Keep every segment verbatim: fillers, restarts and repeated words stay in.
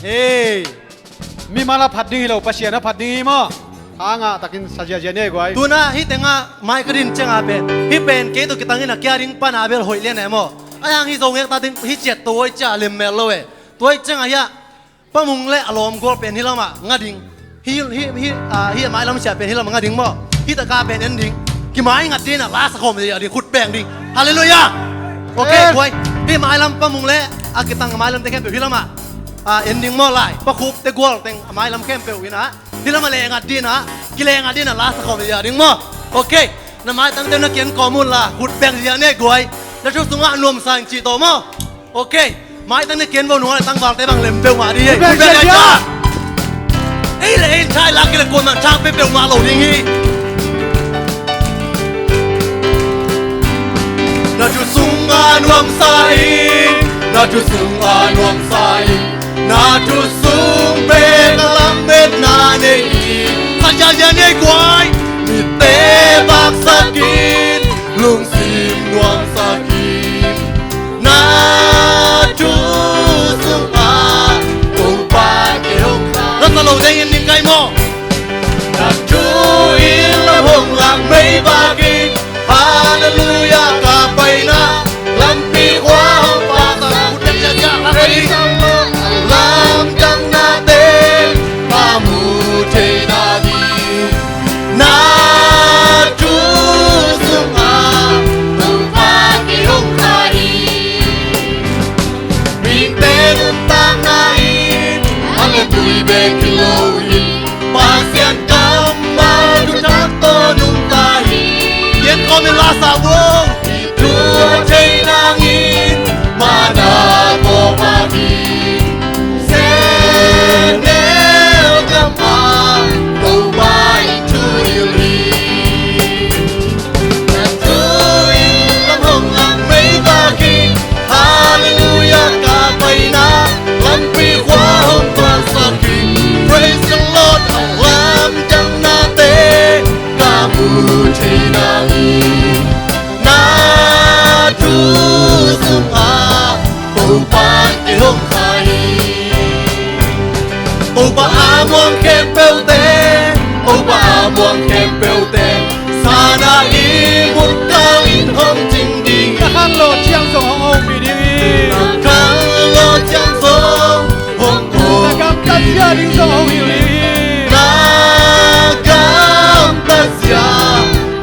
Hei, mimal a phat ding hi lo, Pasian a phat ding hi maw? Kha ngah takin sa ziazia ni ei guai. Tuna hih tengah mai ka din ciangah pen, hih pen kei tawh kitangin a kia ding pana bel hoih lian e maw? Ahi hang hih Zo ngekna ding hih ciat to oi cia lemmel lo e. Tua ih ciangah hiah Pa Mung le a lawmgual pen hih lamah nga ding. Hih, hih, hih, ah, hih a mailam sia pen hih lamah nga ding maw? Hih taka pen en ding. Kimai ngat ding a la sa khawm ziazia ding, khut beng ding. Halleluiah. Ok, guai. Hih mailam Pa Mung le a kitang a mailamte khempeuh hih lamah, ah, en ding maw lai. Pa Khupte gual teng a mailam khempeuh in ah hih lamah leh ngat ding ah, kileh ngat ding a la sa khawm ziazia ding maw? Ok. Na maitangte na kian kawm un la, khut beng ziazia ni ei guai. Na thu sungah nuamsa in cih tawh maw? Ok. Maitang ne ken bo nung a le tangvalte bang lem peuhmah ding hi. Khut beng ziazia. Ei le ei in thai lak hi le kuaman thak pe peuhmah lo ding hi. Na thu sungah nuamsa in, na thu sungah nuamsa in, na thu sung pen lametna nei in. Sa ziazia ni ei guai. Mitte vaksak in, lungsim nuamsak in. Na thu sungah Topa kei hong kha. Na sa lo ding in ning kai maw? Na thu in lam hong lak meivak in. Halleluiah, ka paina lampi khua hong paksak. Khut beng ziazia, la kai ding. Lamdangnate ka mu thei nading. Na thu sungah Topa kei hong kha hi. Mite nuntakna in a le tui bek hi lo hi. Pasian kammal thuthak tawh nungta hi. Pian kawm in la sa vo. Thu a thei nangin mana tawh pha hi. Sehnel gam ah Topa in thu hilh hi. Na thu in lam hong lak meivak hi. Halleluiah, ka paina lampi khua hong paksak hi. Praise the Lord, a lamdangnate ka mu thei nading. Na thu sungah Topa kei hong kha hi. Topa a muang khempeuhte, Topa a muang khempeuhte, sana i mutkau in hong cing ding. Na khanlawh ciang zong hong ompih ding hi. Na khanlawh ciang zong hong ompih ding. Na gamtat zia ding zong hong hilh ding hi. Na gamtat zia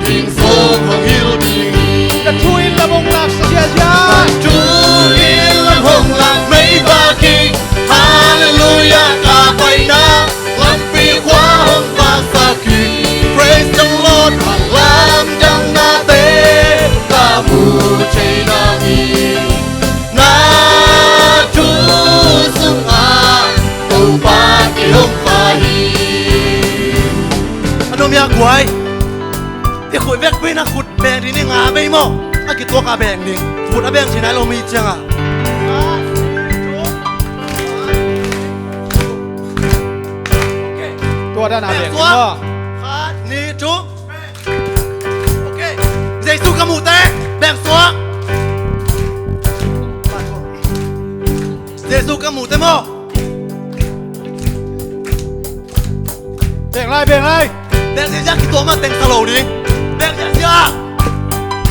ding zong hong hilh ding hi. Na thu in lam hong lak sa ziazia. Na thu in lam hong lak meivak hi. Halleluiah, ka paina lampi khua hong paksak hi. Praise the Lord, a lamdangnate ka mu thei nading. Na thu sungah Topa kei hong kha hi. A nuam hia guai. I khut vekpi in a khut beng ding ni nga vei maw? A kituak a beng ding. Khut a beng cih nai lo mi ciangah. Tua dan a beng ding maw? Khat, nih, thum. Ok. Jesu ka muh teh beng suak. Jesu ka muh teh maw? Beng lai, beng lai. Beng ziazia, kituak mah teng sa lo ding. Beng ziazia.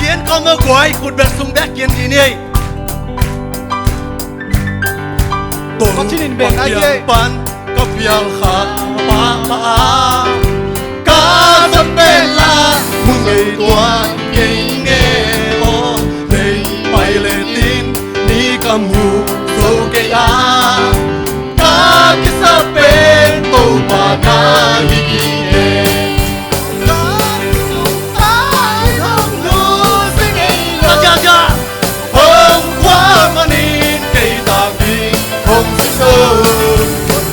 Kian kawm maw guai, khut beng sung bek kian ding ni. Ka cinin beng lai. Ka pial kha pahpah a, ka zat pen la mu ngei tuan kei nge aw. Nei pai le tin ni ka mu zo kei a, ka kisa pen Topa na hi kei nge. Ka kisung ai hong lu si ngei lo. Ka ziazia. Hong khuak manin kei tak ding hong si zo.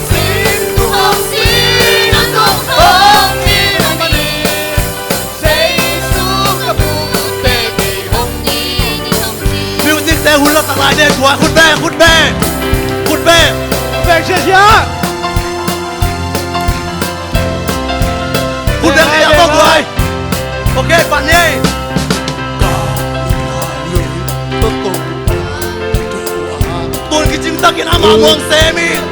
Sin tung hong si, na tung hong ni na manin. Jesu ka muh teh kei hong ni ding hong ni. Music te hun lo tak lai deh, guai, khut beng, khut beng. Khut beng. Beng ziazia. Khut beng ziazia, guai. Ok, pan ni. Tun kicing takin amah muang sem in.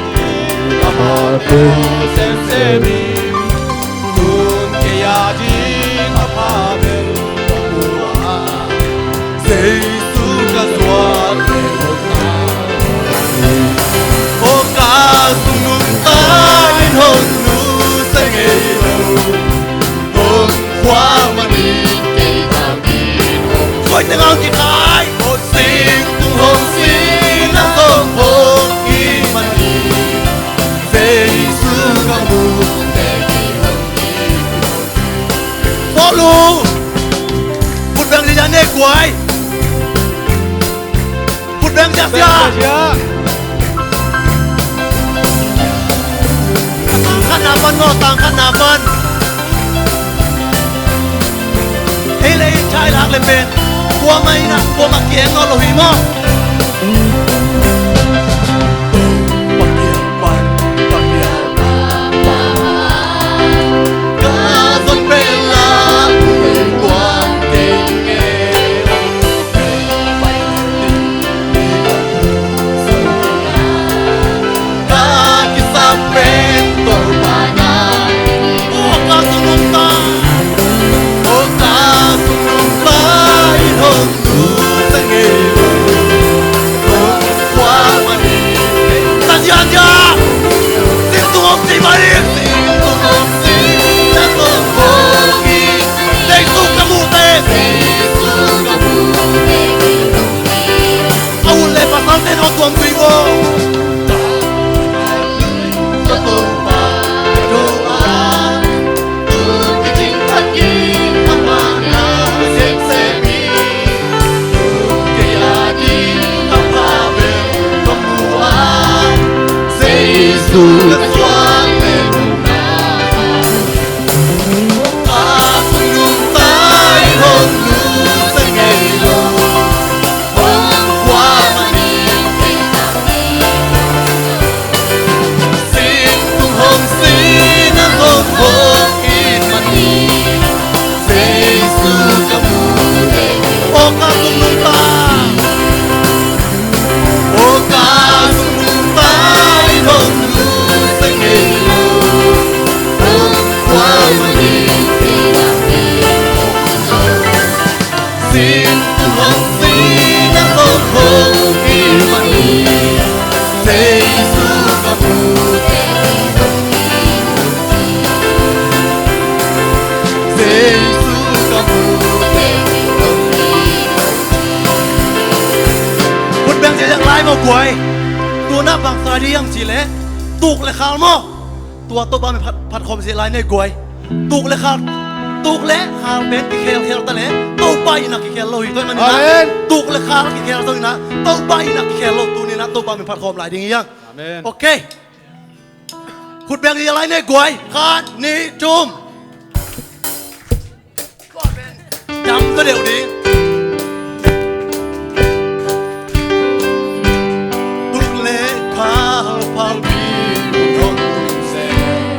Amah tawh semsem in, tun kei a ding a pha bel ka mu a, Jesu ka zuak leh hong na hi. Aw ka sung nungta in hong nusia ngei lo, hong khua manin kei tangin hong koi teng hong kikhai. Aw sing tung hong sina hong hong hi manin, Jesu ka mu teng hong hi. Follow. Khut beng ziahziah ne guai. Khut beng ziahziah. Tang khatna pan maw, tang khatna pan. Ei le ei chai lak le pen kuamah in ah, kuamah kieng nawn lo hi maw. Ka kisap pen Topa na. Aw ka sung nungta, aw ka sung nungta in hong nusia ngei lo, hong khua manin kei tangin hong hi. Sing tung hong sina manin, sing tung hong sina hong hong hi. Jesu ka mu teng, Jesu ka mu teng hong hi. A u le pasal ten aw tuam tui bo. Jesu ka zuak leh hong na hi. Ka sung nungta in hong nusia ngei lo, hong khua manin kei tangin hong hi. Sing tung hong sina hong hong hi manin, Jesu ka mu teng. Aw ka sung nungta, aw ka sung nungta in hong nusia ngei lo, hong khua manin kei tangin hong hi. Sing tung hong sina hong hong hi manin, Jesu ka mu teng hong hi. Jesu ka mu teng hong hi. Khut beng ziahziah lai maw guai. Tu-in ah bang sa ding hiam cih leh, tuk le khal maw. Tua Topa min phat, phat khawm ziah lai ni guai. Tuk le khal, tuk le khal pen kikhelkhel ta leh Topa in ah kikhel lo hi, tua ahih manin ah. Amen. Tuk le khal kikhel zongin ah Topa in ah kikhel lo, tuni-in ah Topa min phat khawm lai ding hi hang. Amen. Ok. Khut beng ziah lai ni guai. Khat, nih, thum. Dam zaw deuh ding. Tuk le khal phalbi hong tung zen,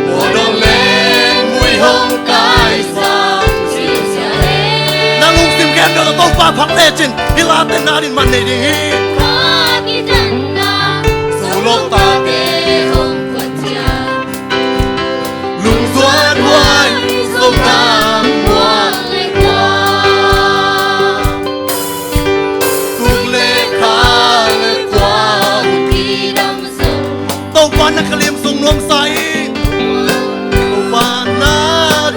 mual dong le mui hong kai sam. Na lungsim khempeuh tawh Topa phat lecin, hih late na adingin man nei ding hi. Ka kitanna Zo lo tate hong khuan ciang, lungzuan huai Zogam mual le kua, tuk le khal le kua uh kidam zo. Topa na ka lim sung nuamsa ing. Topa na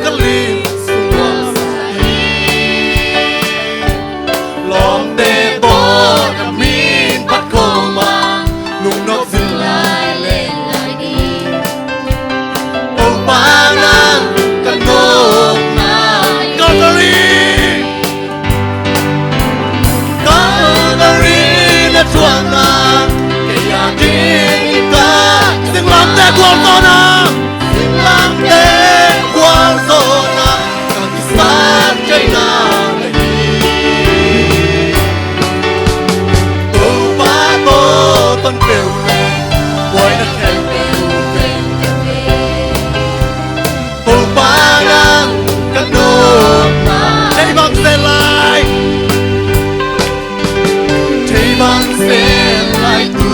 ka lim sung nuamsa ing. Lawmte tawh na min phat khawm a, lungnop zil lai leh lai ding. Topa nang ka nopna. Calvary, Calvary na thuakna, kei a ding ka singlamteh gualzawhna, singlamteh gualzawhna, ka kisat theihna na hi. Topa tawh ton peuh leh, buaina khempeuh teng ka hi. Topa nang ka nopna. Thei bang sel lai, thei bang sel lai tu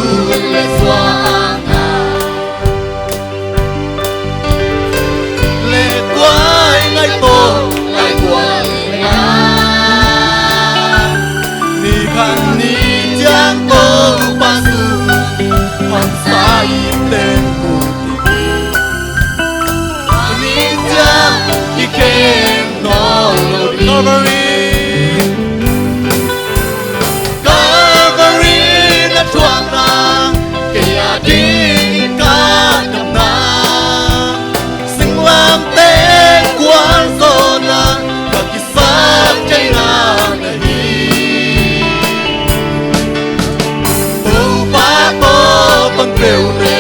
peuh le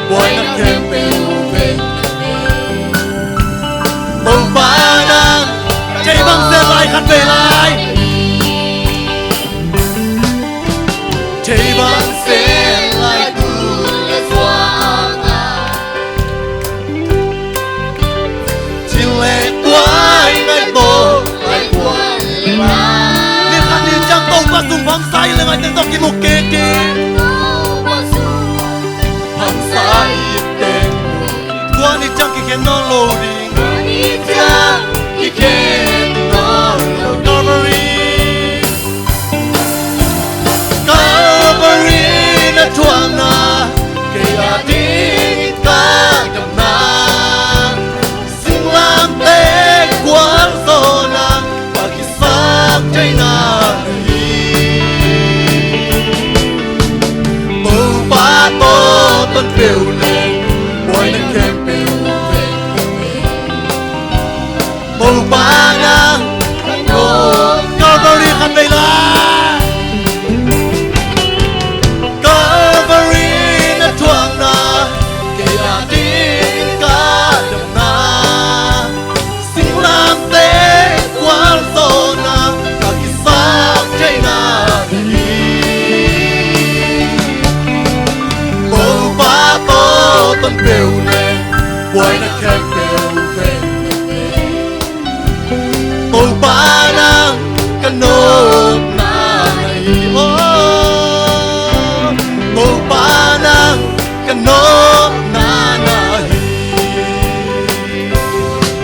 buaina khempeuh vei. Topa nang, thei bang sel lai khat vei lai. Thei bang sel lai tu le suak a. Cin le tuai ngai to lai tuai le ma. Ni khat ni ciang Topa sung phamsa i le ngai teng tawh kimuk kik ding. Phamsa i teng tua ni ciang kikhen nawn lo ding. Tua ni ciang kikhen nawn lo Calvary. Calvary na thuakna, kei a ding ka damna. Singlamteh kualzawhna, ka kisap theihna hi. Topa tawh ton peuh le buaina khempeuh vei. Topa nang, Calvary khat vei lai. Calvary na thuakna, kei a ding ka damna. Singlamteh kualzawhna, ka kisap theihna hi. Topa tawh ton peuh le buaina khempeuh vei. Topa nang ka nawkna na hi aw. Topa nang ka nawkna na hi.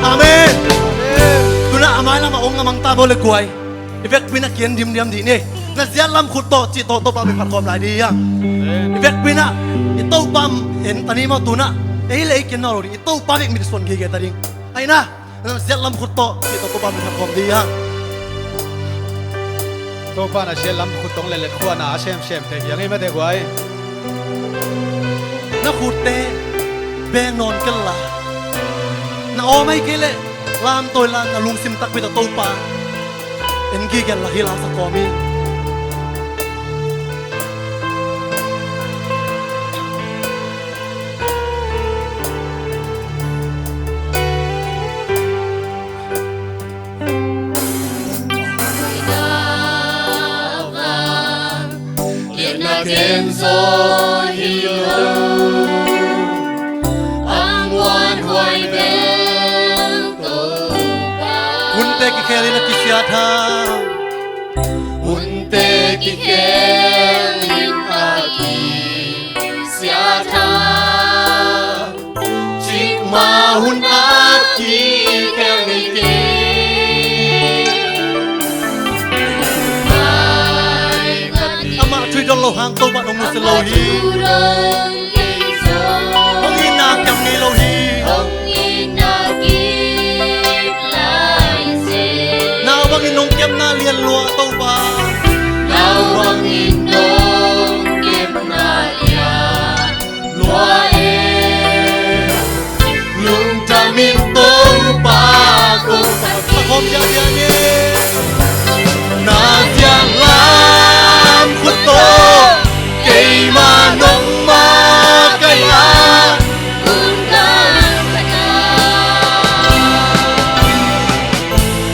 Amen. Tuna a mailam a ong a mangta bo le guai. I vekpi in a kian dimdiam dih ni. Na ziat lam khut tawh cih tawh Topa min phat khawm lai dih hiang. I vekpi in a i Topa en ta ni maw tuna. Ei le ei kian nawn lo dih. I Topa vek min suan gige ta ding. Ai na. Na ziat lam khut tawh cih tawh Topa min phat khawm dih hiang. Topa na ziat lam khut tawh le let khuana a semsem te hiang ei mate guai. Na khutte beng nawn kei la. Na awm ai kei leh lamtawi la na lungsim takpi tawh Topa en gige la hi la sa kawm hi. Lianna ken zaw hi lo, a muanhuai bel Topa. Hunte kikhel in a kisiat ha. Hunte kikhel in a kisiat ha. Cikmah hun a kikhel ngei kei. Amah thu i don lo hang Topa nong nusia lo hi. Hong itna kiam ngei lo hi. Nau bangin nong kepna lian lua Topa. Nau bangin nong kepna lian lua e. Lungdam in Topa kong phat. Sa khawm ziahziah ni. Na ziat lam khut tawh keimah nong makaih a.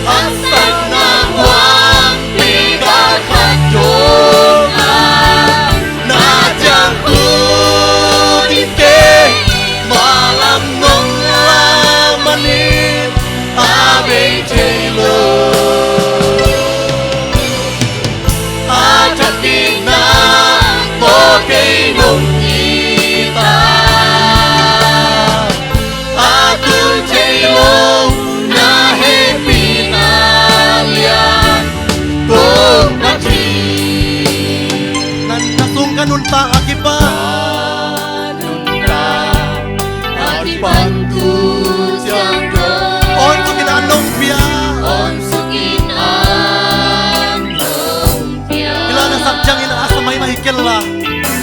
A satna kuampi ka khat dong a, na ciang khut in keimah lam nong la manin a bei thei lo. A thak kikna tawh kei nong it a, a tul thei lo na hehpihna lian kong phat hi. Na, na sung ka nuntak a kipan, nuntak a kipan tu ciang dong. Awn sukin an nong pia, awn sukin an nong pia. Hila na sak ciangin a sa maimai hi kei la.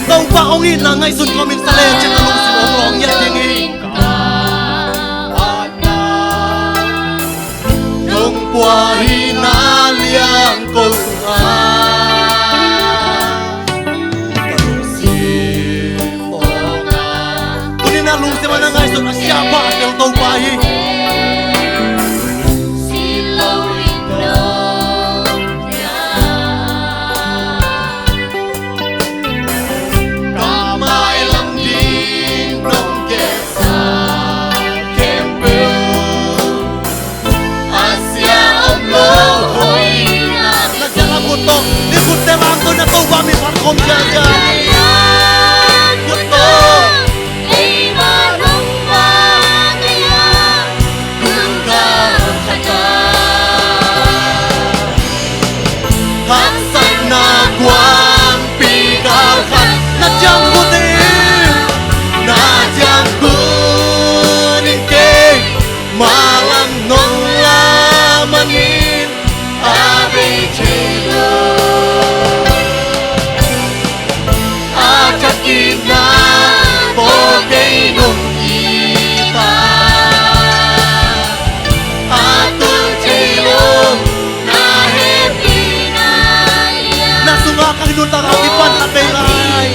Topa hong itna ngaihsun kawmin sa lecin a lungsim hong lawng ngiat ding hi. Nong pua hihna liang ko sungah ka lungsim Lungsim a na ngaihsun a siapa a tel Topa hi. Ka mailam ding nong gelsa khempeuh a sia om lo hoihna. Na sialam khut tawh, i khutte lam tawh na Topa min phat khawm ciacia. Khut tawh. Haksatna guangpi galkhat na ciang khut in, na ciang khut in kei malam nong lamanin a bei thei lo. A thak in na pawl kei nong it a, a tul thei lo na hehpihna lian. Na sungah ka nuntak a kipan khat vei lai.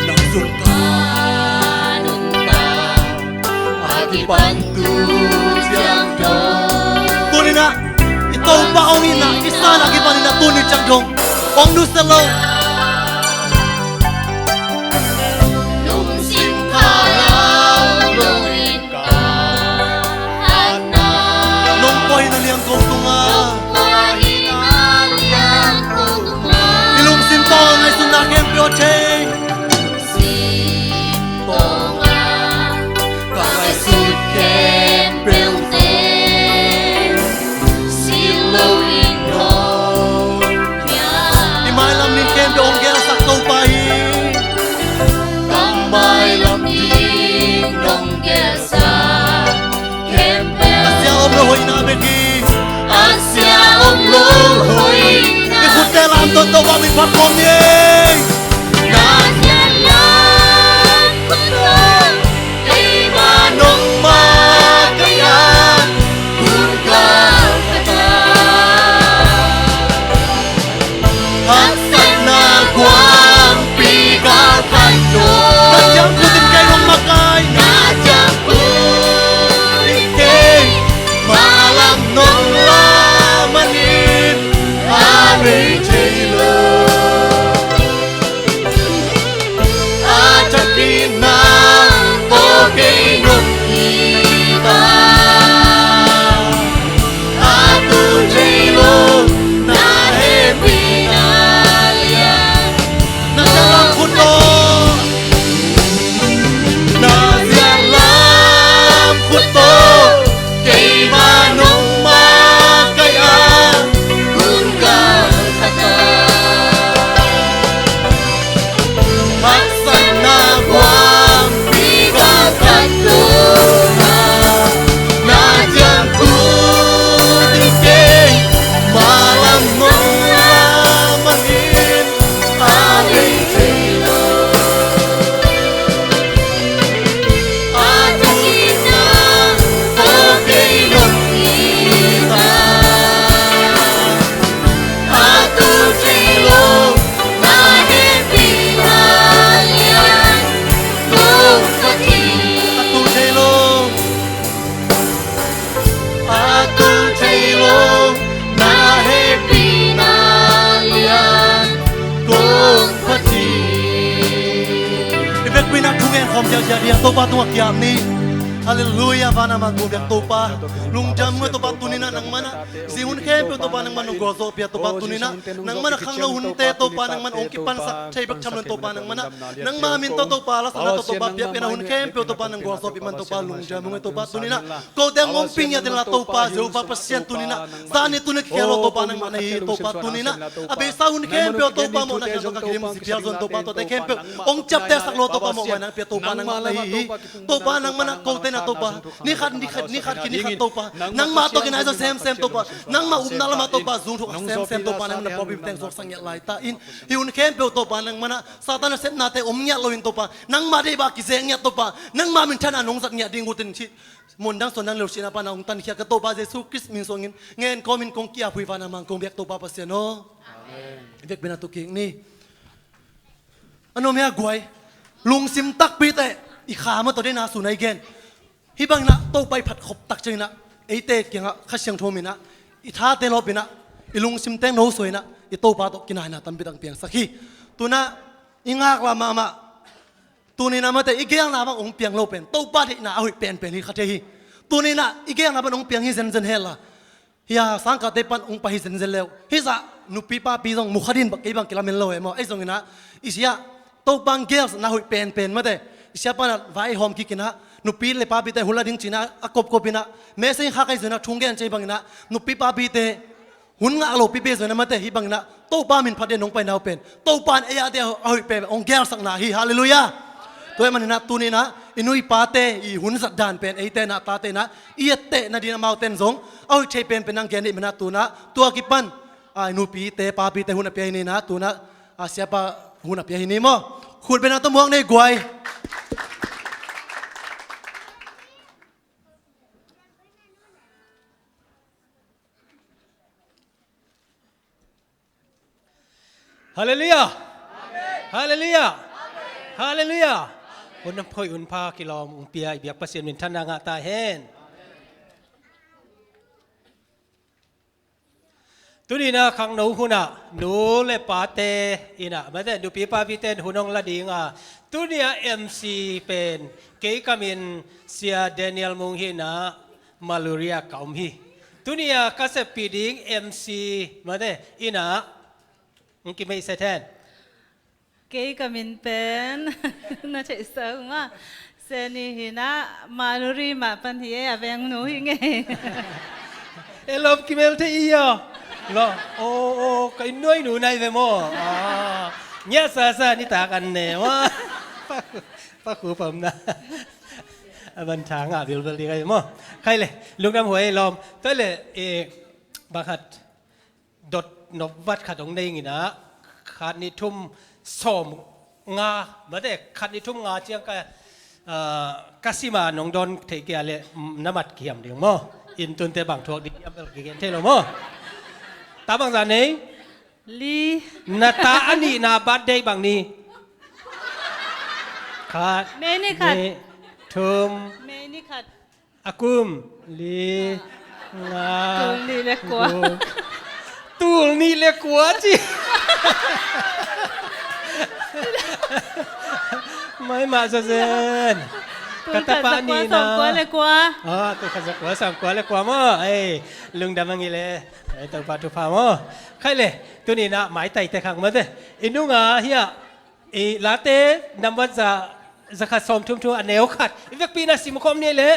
Na sungah a kipan tu ciang dong. Tuni-in ah i Topa hong itna i san a kipan in ah tuni ciang dong hong nusia lo. Lungsim khalau lo in ka hatna. Nong pawi na liang kong tungah. I lungsim tawh ngaihsutna khempeuh a thei. Ka ngaihsut khempeuhte si lo in hong pia. I mailam ning khempeuh hong gelsak Topa hi. Ka mailam ning nong gelsak khempeuh. A sia om lo hoihna bek hi. A sia om lo hoihna. I khutte lam tawh Topa min phat khawm ni. Na sialam khut tawh keimah nong makaih a, hun galkhat a haksatna guangpi galkhat tawh. Na ciang khut in kei nong makaih. Na ciang khut in kei malam nong lamanin a bei thei lo. A thak in na pawl kei nong it a, a tul thei lo na hehpihna lian. Na sialam khut tawh. Na sialam khut tawh keimah nong makaih a, hun galkhat a haksatna guangpi galkhat tawh. Na ciang khut in kei malam nong lamanin a bei thei lo. A thak in na pawl kei nong it a, a tul thei lo na hehpihna lian kong phat hi. A tul thei lo. A tul thei lo na hehpihna lian kong phat hi. I vekpi-in ah thungen khawm ziahziah ding a Topa tungah ki-ap ni. Halleluiah, van a mang kong biak Topa. Lungdam ngai Topa, tuni-in ah nangmah in ah zing hun khempeuh Topa nangmah in hong gualzawhpih a Topa, tuni-in ah nangmah in ah khangno hunte Topa nangmah in hong kipansak thei bek tham lo in Topa nangmah in ah nangmah min tawh Topa, lasakna tawh Topa biakpiakna hun khempeuh Topa nang gualzawhpih man Topa, lungdam ngai Topa, tuni-in ah kote hong ompih ngiat in la Topa, Jehovah Pasian tuni-in ah zan ni tuni kikhel lo Topa nangmah na hi Topa, tuni-in ah a beisa hun khempeuh Topa mawhna kiang tawh ka kidim zi phial zon Topa, tuate khempeuh hong ciaptehsak lo Topa mawhmaina hong pia Topa nangmah na hi hi. Topa nangmah in ah kote in ah Topa ni khat ni khat ni khat khi ni khat Topa nangmah tawh kinaih zaw semsem Topa, nangmah upna lamah Topa zung thuk semsem Topa nangmah in ah pawlpi teng suaksak ngiat lai ta in, hih hun khempeuh Topa nangmah in ah Satan a sepnate om ngiat lo in Topa, nangmah deih bang kizek ngiat Topa, nangmah minthanna nong zat ngiat ding ut in, hih mundang suandang leusihna pan a hong tankhiat ka Topa Jesu Khrist min suangin ngen kawmin kong ki-ap hi, van a mang kong biak Topa Pasian aw. Amen. Vekpi-in ah tu kik ni. A nuam hia guai? Lungsim takpi teh i kha mah tawh dena sun a i gen. Hih bangin ah Topa i phat khop tak ciangin ah eite kiangah Kha Siangtho min ah i thate lawpin ah i lungsim teng no suahin ah i Topa tawh kinaina tampi tak piangsak hi. Tu-in ah i ngaklah mahmah. Tuni-in ah mate i geelna bang hong piang lo pen Topa deihna a hoih penpen hi kha thei hi. Tuni-in ah i geelna bang hong piang hi zenzen hen la, hia sangkahte pan hong pai hi zenzen le uh. Hih zah nupi papi zong mu kha ding bang kei bang kilamen lo e maw. Ahi zongin ah i sia Topa hong geelna a hoih penpen mate. I sia pan ah vai hawm kikin ah nupi le papite hun la ding ci-in ah a kopkopin ah message kha kai zongin ah thu hong gen ci-in bangin ah nupi papite hun ngah lopi pi zongin ah mate hih bangin ah Topa min phat ding hong paina uh pen Topa in ei a ding a hoih pen hong geelsakna hi. Halleluiah. Tua ahih manin ah tuni-in ah i nu i pate i hun zat dan pen eite in ah tate in ah i etteh nadingin amaute in zong a hoih thei penpen hong gen ding ahih manin ah tu-in ah tua kipan a i nupite papite hun a pia hi ni-in ah tu-in ah a siapa hun a pia hi ni maw. Khut bengna tawh muak ni guai. Halleluiah. Halleluiah. Halleluiah. Hun hoih hun pha kilawm hong pia i biak Pasian minthanna ngah ta hen. Tuni-in ah khangno hunah nu le pate in ah mate nupi papite in hun hong la ding a, tuni-ah M C pen kei ka min Sia Daniel Mung hi-in ah Maluri-ah ka om hi. Tuni-ah ka seppih ding M C mate in ah hong kimeihset hen. Kei ka min pen na theihsa uh maw, Seni hi-in ah Maluri mah pan hi e, a vengnu hi ngei. E lawm kimel thei i hi a. Lo, o, o, ka inn nuainu nai ve maw. Ngiahsa sa nitak an ne maw. Pakhu pamna a van tha ngah bilbel ding ahi maw. Khai le, lungdam huai lawm. Tua le, e, bang khat dot nop vat khat hong nei ing in ah, khat nih thum sawm nga, mate khat nih thum nga ciang ka, ah, ka sim a nong dawn theih kei a leh na mat kihiam ding maw. Inn tunte bang thuak ding hiam bel kigen thei lo maw. Ta bangzah nei? Li. Na ta a nihna birthday bang ni? Khat. May ni khat. Nih, thum. May ni khat. A kum li nga. Tul nih le kua. Tul nih le kua ci. Mai mah zazen. Tul khat za kua sawm kua le kua. Ah, tul khat za kua sawm kua le kua maw. Ei, lungdam a ngei le. Ei, Topa thupha maw. Khai le, tuni-in ah maitai te khang mate. I nunga hiah i Late nambat za, za khat sawm thum thu a neu khat. I vekpi-in ah sim khawm ni leh.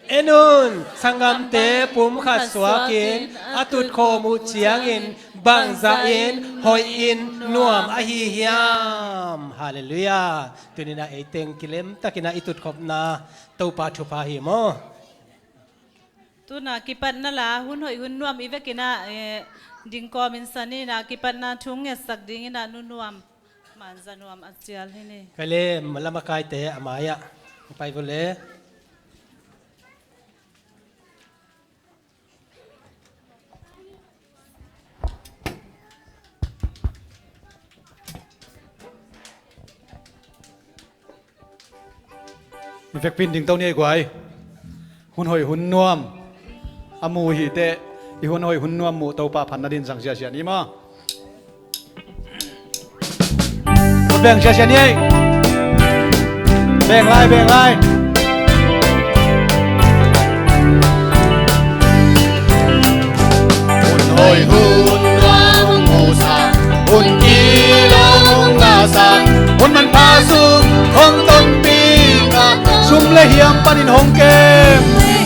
En un, sanggamte pum khat suakin a tutkhawm uh ciangin bangzah in hoih in nuam ahi hiam. Halleluiah. Tuni-in ah ei teng kilemtakin ah i tutkhopna Topa thupha hi maw. Tu-in ah kipatna la, hun hoih hun nuam i vekin ah, eh, dingkawmin Sani-in ah kipatna thu ngetsak dingin ah Nu Nuam, Manza Nuam a cial hi ni. Kale, lamakaite a mai-ah pai vua le. I vekpi-in dingto ni ei guai. Hun hoih hun nuam a mu hi teh, i hun hoih hun nuam muh Topa phat nadingin zang siasia ni maw. Beng siasia ni ei. Beng lai, beng lai. Hun hoih hun nuam hong musak, hun kilawm hong ngahsak, hun manpha sung hong tonpih, sum le hiam panin hong kem,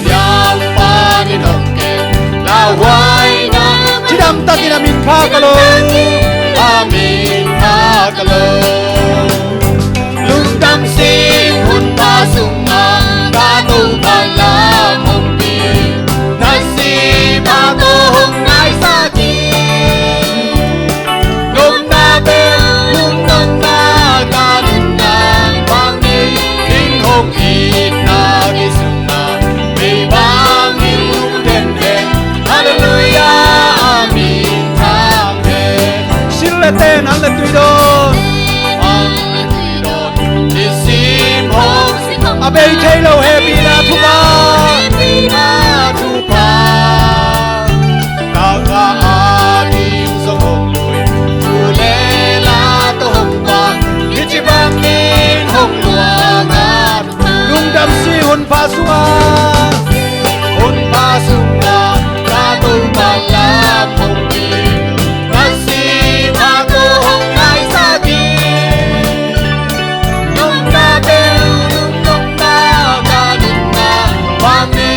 hiam panin hong kem, lauhuaina, cidam takin a min pha ka lo, a min pha ka lo. Lungdam sing hun pha sungah ka Topa lam hong pia, na sima ko hong maisak hi. Nopna bel lungdamna ka nunna bang ni, inn hong itna kei sungah mei bangin lungden hen. Halleluiah, a min thang hen. Sil le ten, an le tui dawn. An le tui dawn. A bei thei lo hehpihna thupha, hehpihna thupha. Ka ngah a ding zong hong lui, tu le la tawh hong bang, hih ci bangin hong luang a. Lungdam sing hun pha sungah, hun pha sungah, ka Topa lam hong pi, na si pha ko hong nai sa ding. Nopna bel nopna ka nunna, bang ni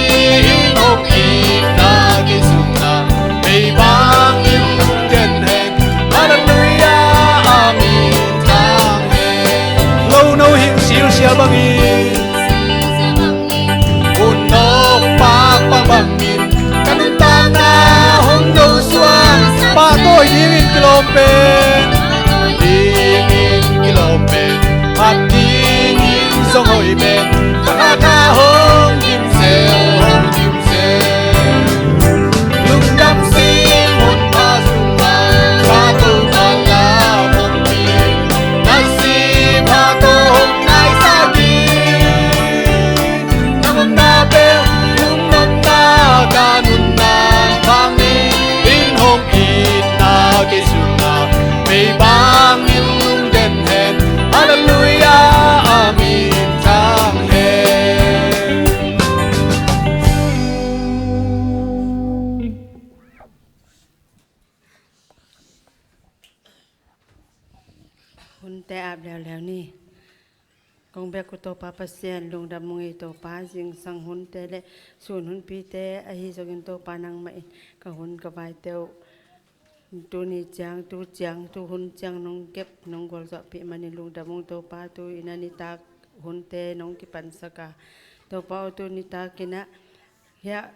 in hong itna kei sungah, bei bangin lungden hen. Hallelujah, amen, amen. Lo no hing silsial bangin, hun nok pakpak bangin, ka nuntakna hong do suak. Pahtawi dingin kilawm pen, dingin kilawm pen, phat dingin zong hoih pen, ka kha hong kim sel, hong kim sel. Lungdam sing hun pha sungah, ka Topa lam hong pi, na si pha ko hong nai sa ding. Na nopna bel nopna ka nunna, bang ni in hong itna kei sungah, bei bangin lungden hen. Hallelujah, amen, amen. Hunte ap leuleu ni. Kong bek uh Topa Pasian, lungdam ung ei Topa, zingsang hunte le sun hunpite ahi zongin Topa nangmah in ka hun ka vaite uh tuni ciang, tu ciang, tu hun ciang nong kep, nong gualzawhpih manin lungdam ung Topa. Tu-in a nitak hunte nong kipansak a, Topa aw, tu nitak in ah hiah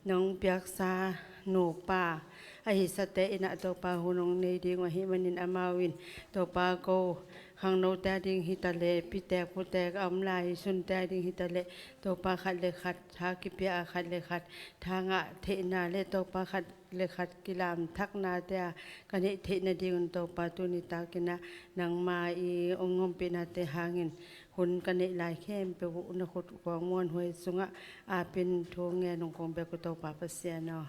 nong piaksa nupa ahi sate in ah Topa hun hong nei ding uh ahih manin amau in Topa ko khangnote a ding hi ta leh, pitek putek a om lai sunte a ding hi ta leh, Topa khat le khat tha kipia a, khat le khat tha ngah theihna le Topa khat le khat kilamthaknate a ka neih theih nadingun Topa tu nitak in ah nangma i hong ompihnate hangin hun ka neih lai khempeuh uh na khut kuang muanhuai sungah apin thu ngen ung kong bek uh Topa Pasian aw.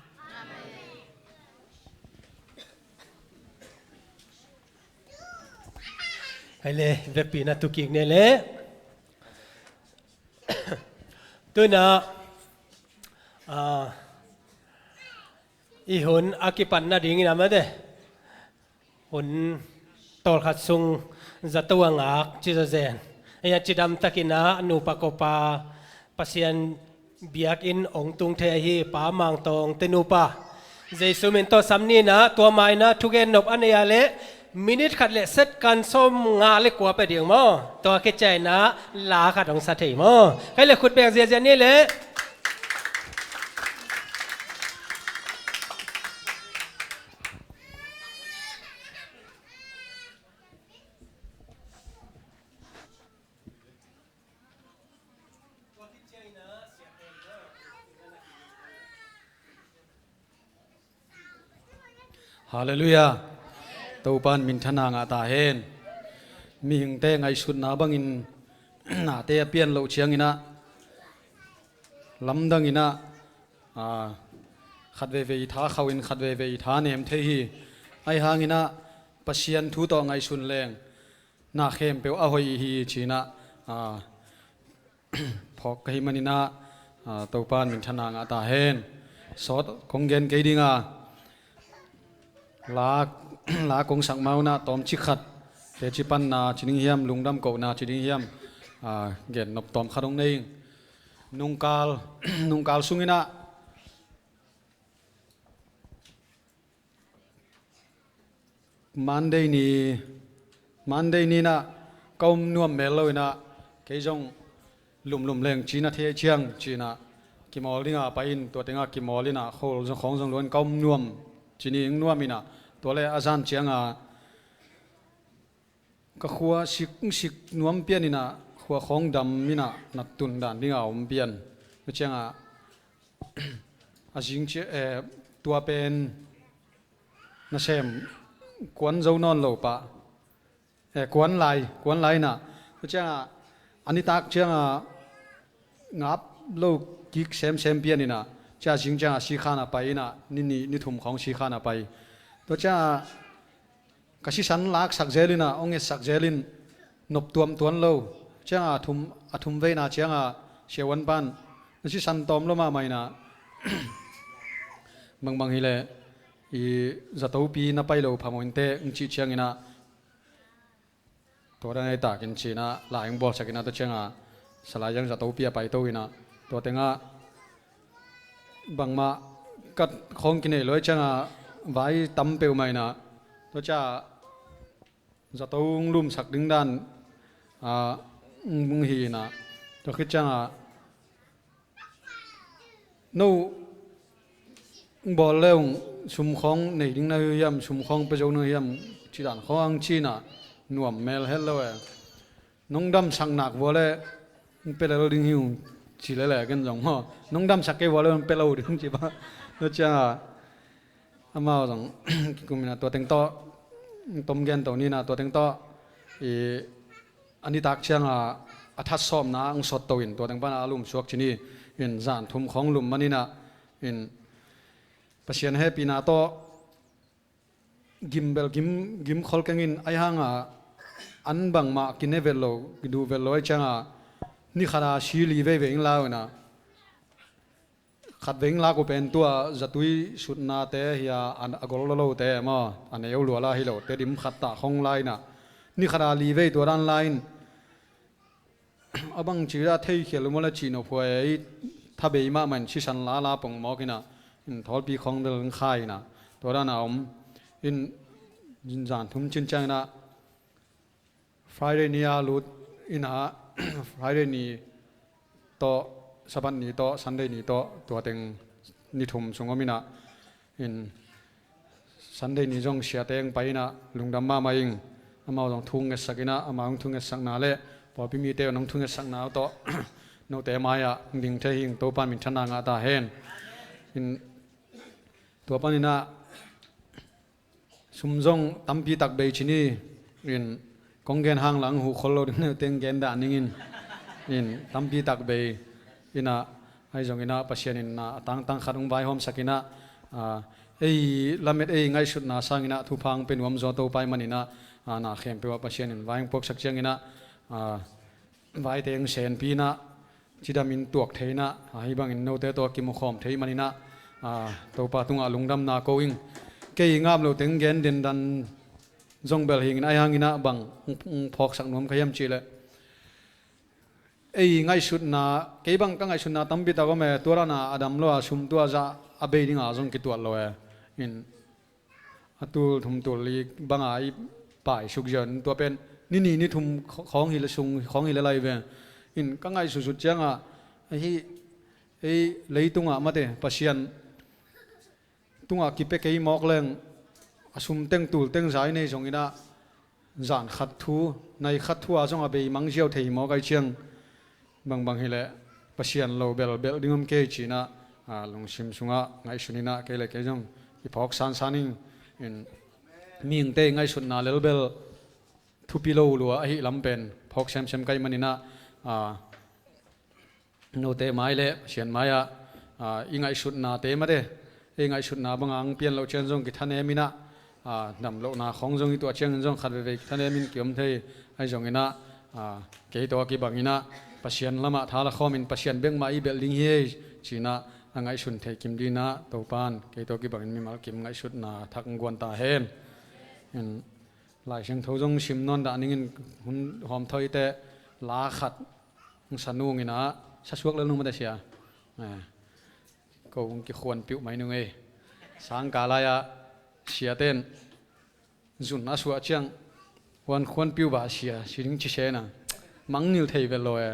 Hai le, vekpi na tukik ne le. Tuna, ah, i hun a kipan nadingin a mate hun tawlkhat sung zato a ngak ci zawzen. Ei a cidam takin a nupa kopa Pasian biakinn ong tung thei ahi Pa Mang Tawng te nupa Jesu min tawh sam ni in ah tua ma in ah thugen nop a nei a leh minit khat le second sawm nga le kua pia ding maw? Tua kician in ah la khat ong sa thei maw? Kei le khut beng ziazia ni le. Halleluiah. Topa in minthanna ngah ta hen. Mihingte ngaihsutna bangin nate a pian loh ciangin ah lamdang in ah, aa, khat veivei i tha khauhin khat veivei i tha nem thei hi. Ahi hangin ah Pasian thu tawh ngaihsun leng na khempeuh a hoih hi ci-in ah, aa, phawk ka hih manin ah, aa, Topa in minthanna ngah ta hen. Sawt kong gen kei ding a, la, la kong sak ma un ah tawmcik khat, teci panna ci ding hiam, lungdam kohna ci ding hiam, aa, gen nop tawm khat hong nei ing. Nungkal, nungkal sungin ah Monday ni, Monday ni in ah ka um nuam mel lo in ah kei zong lumlum leng ci na thei ciang ci-in ah kimawl ding a pai in, tua teng ah kimawl in ah khol zong khawng zong luan ka um nuam ci ni ing nuam in ah, tua le a zan ciang a ka khua sik, sik nuam pian in ah khua khawng dam in ah na tun dan ding a om pian. Tua ciang a, a zing cia, eh, tua pen nasem kuan zo nawn lo pah. Eh, kuan lai, kuan lai in ah. Tua ciang a, a nitak ciang a, ngap lo kik semsem pian inah, cia zing ciangah sikhan a pai inah, ni nih ni thum khawng sikhan a pai. Tua ciangah ka sisan laksak zel inah, hong etsak zel in, nop tuam tuan lo. Ciangah a thum, a thum veina ciangah siavuan pan, na sisan tawm lo mahmah inah, bangbang hileh i zatopi na pai lo phamawh inteh, hong cih ciang inah, tua dan ei takin cinah lai hong bawlsak inah, tua ciangah Salai Zang zatopi a paito inah, tua tengah bangmah kat khawng kinei lo ei ciangah vai tam peuhmah inah, tua ciah zato hong lumsak ding dan, ah, hong hi inah, tua khit ciangah no bawl le ung, sum khawng nei ding na hi hiam, sum khawng pia zo na hi hiam, cih dan khawng hong cinah, nuam mel het lo e. Nong damsak nak vua le hong pia lo ding hi ung, ci lele ken zong maw, nong damsak kei vua le hong pia lo ding ci ba. Tua ciangah amau zong kikum inah, tua teng tawh tom gen to ni inah, tua teng tawh i a nitak ciangah a that sawmna hong sot to in, tua teng panah a lum suak ci ni in, zan thum khawng lum man inah, in Pasian hehpihna tawh gim bel gim, gim khol keng in, ahi hangah an bangmah kine vet lo, kiduh vet lo ei ciangah ni khat a si li veivei in la uh inah, khat veng lak uh pen tua zatui sutnate hi a, a gol lolote maw, a neu luala hi lote dim khat tah khong la inah, ni khat a li vei tua dan la in, a bang ci dah thei khial uh maw le cih nop huai ei, tha bei mahmah in sisan lala pong mawk inah, in thawlpi khong del in kha inah, tua dan a om in, zan thum cin ciang inah Friday ni a lut inah, Friday ni tawh, Sabbath ni tawh, Sunday ni tawh, tua teng ni thum sung om inah, in Sunday ni zong siate hong pai inah lungdam mahmah ing. Amau zong thu ngetsak inah, amau hong thu ngetsakna le pawlpi mite hong thu ngetsakna uh tawh note mai-ah hong ding thei hi ing, Topa minthanna ngah ta hen. In tua pan inah sum zong tampi tak bei ci ni in, kong gen hang lang huh khol lo ding neuteng gen dah ning in, in tampi tak bei inah, ahi zong inah Pasian in na a tangtang khat hong vaihawmsak inah, ah, ei lamet ei ngaihsutna sang inah thupha hong pia nuam zaw Topa ahih man inah, ah, na khempeuh ah Pasian in vai hong puaksak ciang inah, ah, vaite hong senpi inah, cidamin tuak thei inah, ah, hih bangin note tawh kimukhawm thei man inah, ah, Topa tungah lungdamna ko ing. Kei ngap lo teng gen dendan zong bel hi ing inah, ahi hang inah bang hong, hong phawksak nuam ka hiam cih leh, ei ngaihsutna, kei bang ka ngaihsutna tampi tak om e, tua dan a a dam lo a sum tua zah a bei dinga zong kituat lo e. In a tul thum tul li banga i paisuk ziau in, tua pen ni nih ni thum khawng hi le sung khawng hi le lai ve. In ka ngaihsutsut ciangah, ahi, ei leitungah mate Pasian tungah kipia kei mawk leng, a sum teng tul teng zai nei zong inah, zan khat thu, nai khat thu a zong a bei mang ziau thei hi mawk ahih ciang, bangbang hileh Pasian lo belbel ding om kei ci inah, ah, lungsim sungah ngaihsun inah kei le kei zong kiphawk sansan ing. In mihingte ngaihsutna lelbel thupi lo lua ahi lam pen phawk semsem ka hih man inah, ah, note mai le Pasian mai-ah, ah, i ngaihsutnate mate, ei ngaihsutna banga hong pian loh ciang zong kithanem inah, ah, damlohna khawng zong i tuah ciangin zong khat veivei kithanem in kiom thei. Ahi zong inah, ah, kei tawh a kibang inah Pasian lamah tha la khawm in, Pasian bek mah i belh ding hi ei ci inah a ngaihsun thei kim ding inah Topan kei tawh a kibangin mimal kim ngaihsutna thak hong guan ta hen. In Lai Siangtho zong sim nawn dah ning in, hun hawm thawh i teh la khat hong sa nung inah, sa suak lel nung mate sia. Eh, ko hong kikhuan piuh mai nung ei. Sangka lai-ah siate in zun a suah ciang, huan khuan piuh ba sia, si ding ci sena, mangngilh thei vet lo e.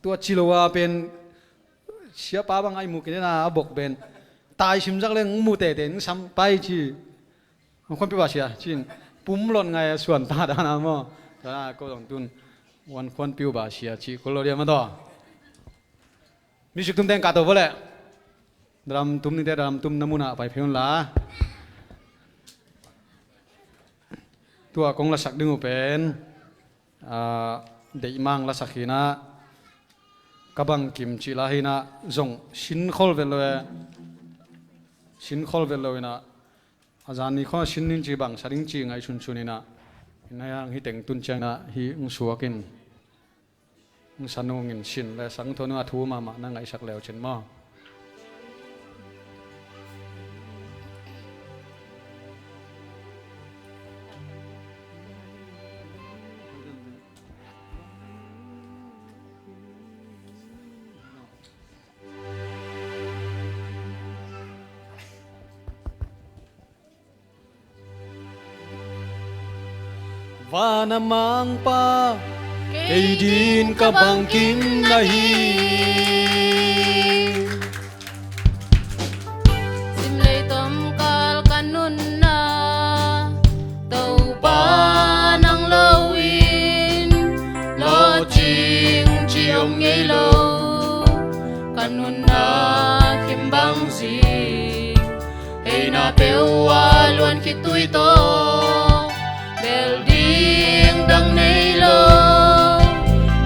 Tua ci lo a pen siapa bang a i mu kinena a bok pen, tai sim zak leng hong mu tete in sam pai ci. Huan khuan piuh ba sia ci-in pum lot ngai a suan ta dana maw. Tua ko zong tun huan khuan piuh ba sia ci kul lo dia ma taw. Music tum teng ka to vawleh. Drum tum nite drum tum na munah pai phei unla. Tua kong lasak ding uh pen, ah, deihmang lasak hinah. Ka bangkim cih lai hi inah zong sin khol vet lo e. Sin khol vet lo inah a zan ni khawng a sin ning ci bang sa ding ci ngaihsun sun inah, inah hang hi teng tun ciang inah hih hong suak in, hong sa nung in sin le sang tho nung a thu mahmah na ngaihsak leu cin maw? Van a mangpa, kei din ka bangkim na hi. Simlei tomkal ka nunna, Topa nang lo in, lawhcing ci om ngei lo, ka nunna khimbang zing. Theihna peuh a luan khit tui tawh, bel ding dang nei lo.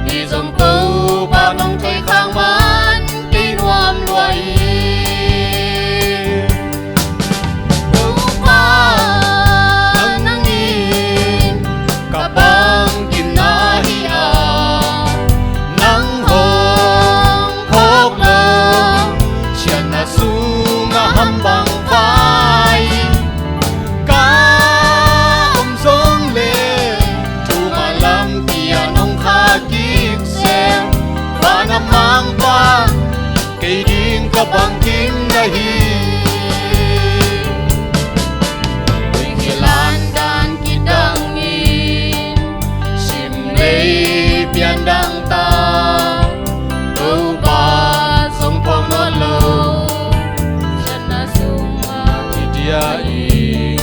Hi zong Topa nong thei khak man kei nuam lua hi. Topa nang in ka bangkimna hi a, nang hong phawk lo, siatna sungah ham bang vai. Ka om zong le, thumah lampi ah nong khak kik seh. Van a mangpa, kei ding ka bangkim na hi. Tuikhia lan dan kidang in, simlei pian dang ta, Topa zong phawk nawn lo. Siatna sungah i dia in,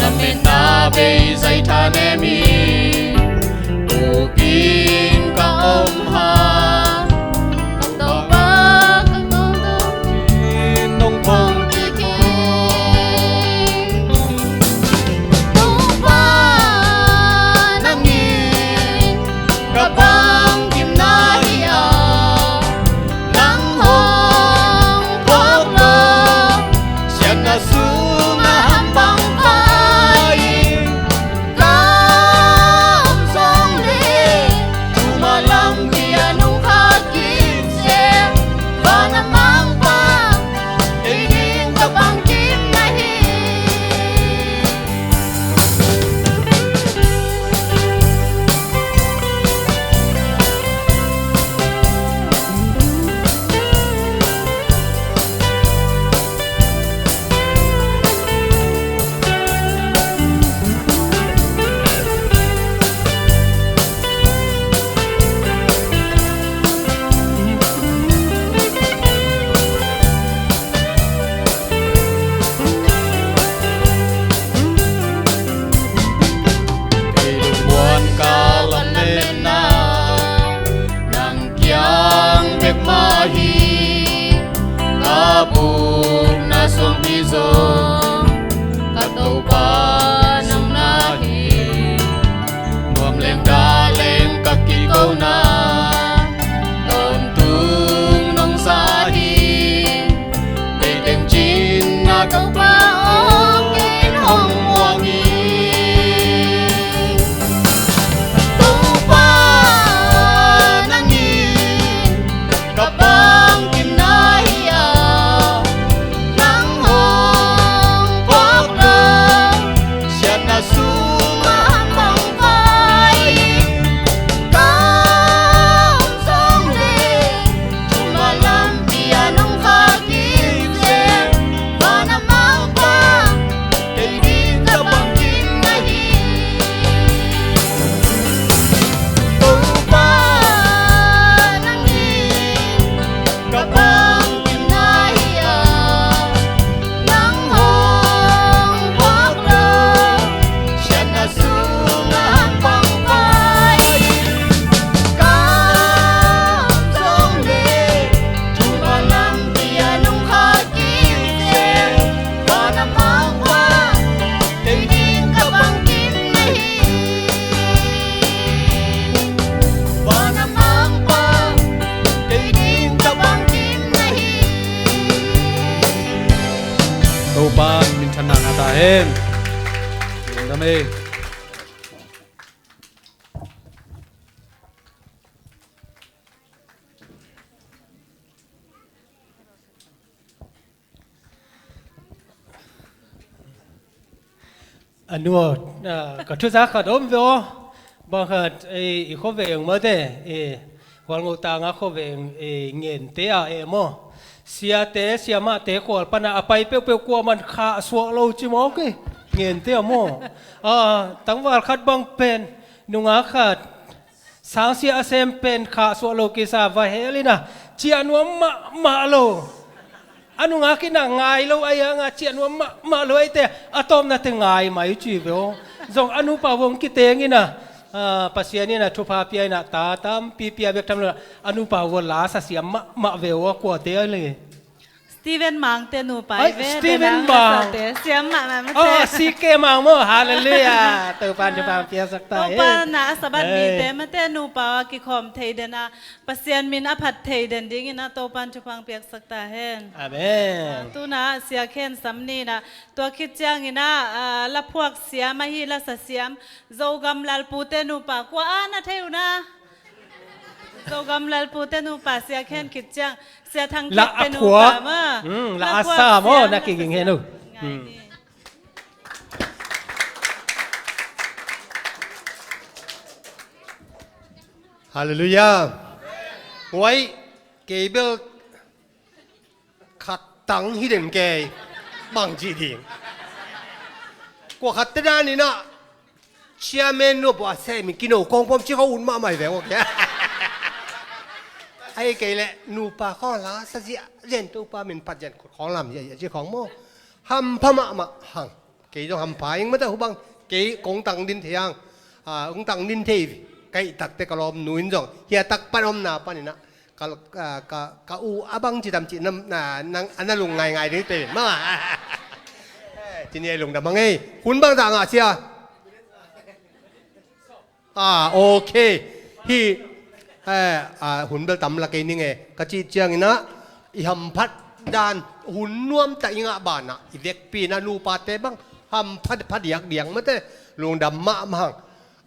lametna bei zai thanem in, bukin ka om ha. Topa ka ngong dong in nong phong kik in. Topa nang in ka bangkimna hi a, nang hong phawk lo, siatna sungah ham bang vai. Ka om zong le, Amen. Lungdam ei. A nu aw, ah, ka thuza khat om ve aw. Bang khat, eh, i khuaveng mate, eh, Hualngoh tanga khuaveng, eh, Ngente ah, eh, maw, siate siamahte khual pana a pai peuhpeuh kuaman khahsuah lo ci mawk hi. Ngente ah maw. Ah, tangval khat bang pen nungak khat sangsia a sem pen khahsuah lo kisa va hel in a, ciah nuam mahmah lo. A nungak in a ngai lo ahi hang a, ciah nuam mahmah lo ahite, a tawpnate ngai mai uh ci ve aw. Zong a nupa vong kiteng in a, ah, Pasian in a thupha pia in a, ta tampi pia bek tham lo a, a nupa vong la sa siam mahmah ve aw, a kuate a le. Steven Mangte nupa ai, i ve Steven Mang. Siam mahmah mate. Oh, C K Mang maw. Hallelujah. Topan thupha piaksak ta. Topan a Sabbath nite mate nupa a kikhawm thei den a, Pasian min a phat thei den dingin a Topan thupha piaksak ta hen. Amen. Ah, tuna Sia Khen Sam ni na tua khit ciangin a, ah, laphuak siam ahi lasa siam Zogam Lalpute nupa kua a na thei uh na. Zogam Lalpute nupa Sia Khen khit ciang Sia Thang Khet te nupa ma. Hmm, la a sa maw na kiging hen uh. Ngai ni. Hallelujah. Huai, kei bel khat tang hi den kei. Bang ci ding. Kua khat te dan in a, chairman nupa a sem in kino kong pom ci khong un mahmah ve aw kei. Ai kei le nupa khong la sa zia zen Topa min phat zen khut khong lam zia zia ci khong maw. Hampha mahmah hang. Kei zong hampha ing mata hu bang. Kei kong tang din thei hang. Ah, kong tang din thei. Kei takte ka lawm nu in zong hia tak pan omna pan in a, ka, ka, ka, ka u a bang ci tam ci na, na, nang, a na lung ngaingai ding te ma. Ci ni ei lungdam hang ei. Hun bang zah ngah sia. Ah, okay. Hi, eh, ah, hun bel tam la kei ning e. Ka cih ciangin a, i hamphat dan hun nuam ta i ngah banah i vekpi in a nupate bang hamphat pha diakdiak mate. Lungdam mahmah hang.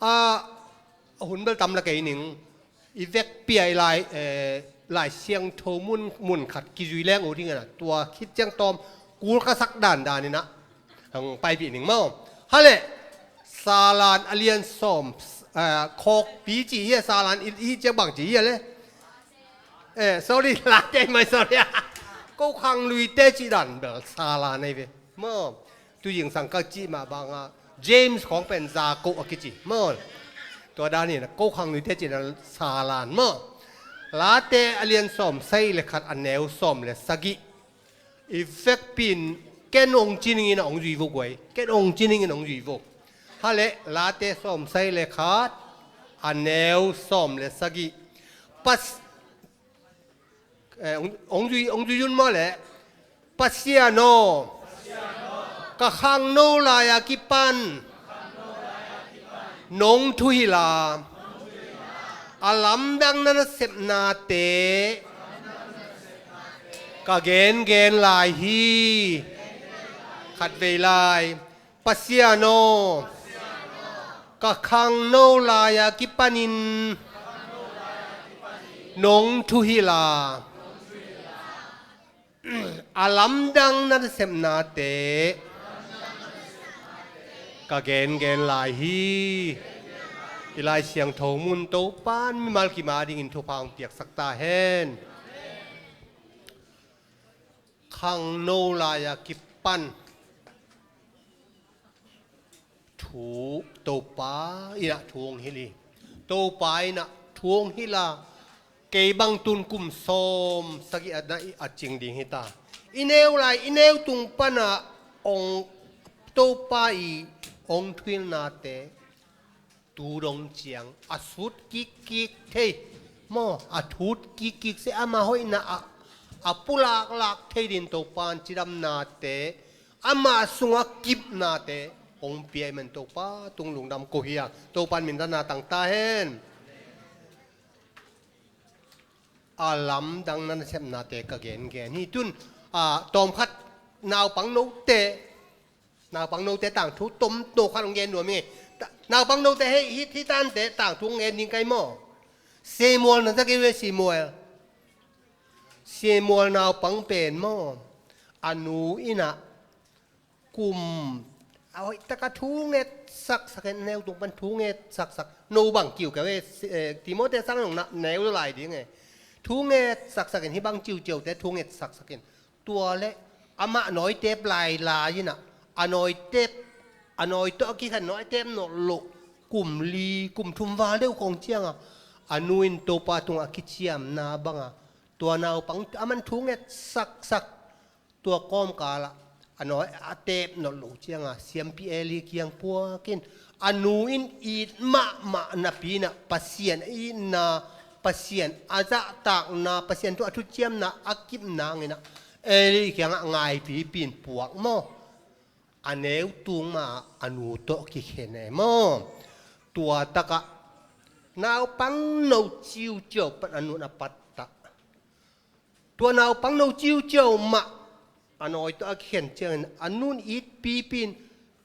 Ah, hun bel tam la kei ning. I vekpi a i lai, eh, Lai Siangtho mun, mun khat kizui leng uh ding a, tua khit ciang tawm kul ka sak dandan in a, hong paipih ning maw. Hale, Salan a lian sawm, eh, khawkpi ci hi a, Salan i, i ciang bang ci hi a le. Eh, sorry, Late mai sorry. Ko khang luite ci dan bel Salan ei ve. Maw. Tuzing sang ka cih mah bangah James khawng pen za koh a kici maw. Tua dan in a ko khang luite cihna Salan maw. Late a lian sawm sagih le khat a neu sawm le sagih. I vekpi in ken ong ci ning in a ong zui vo guai. Ken ong ci ning in a ong zui vo. Hale Late sawm sagih le khat a neu sawm le sagih. Pas Eh, ong, ong zui, ong zui un maw le. Pasian aw, ka khangno lai-a kipan nong thuhilh a, a lamdang na nasepnate ka gengen lai hi. Khatvei lai. Pasian aw, ka khangno lai-a kipanin nong thuhilh a, a lamdang na nasepnate ka gengen lai hi. I Lai Siangtho mun Topan mimal kim a dingin thupha hong piaksak ta hen. Khangno lai-a kipan thu Topa in a thu hong hilh hi. Topa in a thu hong hilh a, kei bang tun kum sawm sagih a na i a cing ding hi ta. I neu lai, i neu tung pan a ong Topa i ong thuhilhnate tu dong ciang a sut kikkik thei maw, a thut kikkik se ama hoihna a, a pulaklak thei din Topan cidamnate, ama sungah kipnate hong pia i man Topa tung lungdam ko hi a, Topan minthana tang ta hen. A lamdang na nasepnate ka gengen hi. Tun, a, tawmkhat naupang note Naupang note tangthu tomno khat hong gen nuam ing. Naupang note hei, hih tante tangthu hong gen ding kai maw? Samuel na za kei ve, Samuel. Samuel naupang pen maw, a nu in ah kum a hoih taka thu nget saksak in, a neu tung pan thu nget saksak. No bang kiu ka ve, Timote sang nong na neu lai ding e. Thu nget saksak in, hih bang ciuciau te thu nget saksak in. Tua le amah nawitep lailai in ah, a nawitep, a nawi tawh a kikhen nawitep nawh loh kum li kum thum val deuh khawng ciangah a nu in Topa tungah a kiciamna bangah tua naupang a man thu nget saksak. Tua kawmkalah a nawi a tep nawh loh ciangah siampi Eli kiang puak in, a nu in it mahmah napi in ah Pasian a itna, Pasian a zahtakna, Pasian thu a thuciamna a kip nang in ah Eli kiangah ngaipipi in puak maw? A neu tung mah a nu tawh kikhen e maw? Tua takah naupang no ciuciau pan a nu in a pattah. Tua naupang no ciuciau mah a nawi tawh a kikhen ciangin a nu in it pipi in,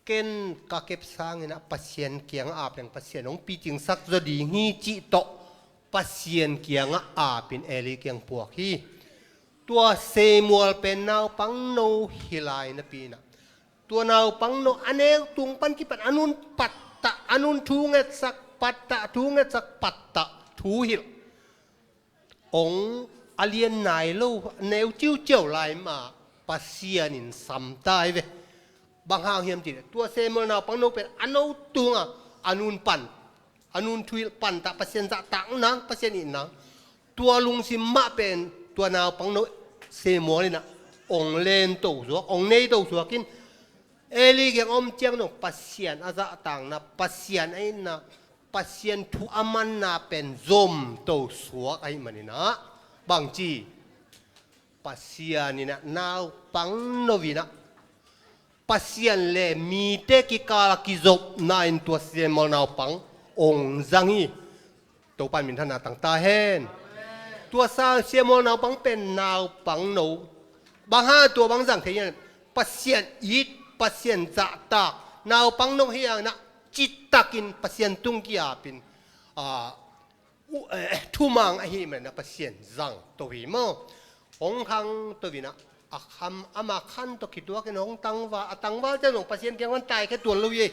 ken ka kep sangin ah Pasian kiangah ap leng Pasian hong picingsak zaw ding hi cih tawh Pasian kiangah ap in Eli kiang puak hi. Tua Samuel pen naupang no hi lai napi in ah, tua naupang no a neu tung pan kipan a nu in pattah, a nu in thu ngetsak, pattah, thu ngetsak, pattah, thu hilh. Ong a lian nai lo, neu ciuciau lai mah Pasian in sam ta hi ve. Bang hang hiam cih leh tua Samuel naupang no pen a no tungah a nu in pan, a nu in thu hilh, pattah, Pasian zahtak nang, Pasian it nang. Tua lungsim mah pen tua naupang no Samuel in ah ong len to suak, ong nei to suak in, Eli kiang om ciang dong Pasian a zahtakna, Pasian a itna, Pasian thu a manna pen zom to suak ahih manin ah, bangci, Pasian in ah naupang no in ah Pasian le mite kikal a kizopna in tua Samuel naupang ong zang hi. Topa in minthanna tang ta hen. Tua sa Samuel naupang pen naupang no. Bang hang tua bang zang thei hiam? Pasian it, Pasian zahtak. Naupang no hi hang in ah citakin Pasian tung kiapin, ah, u-, eh, thumang ahih manin ah Pasian zang to hi maw? Hong khang to in ah, a kham, ama khan tawh khituakin hong tangval, a tangval ciang zong Pasian kiang pan taikhia tuan lo hi.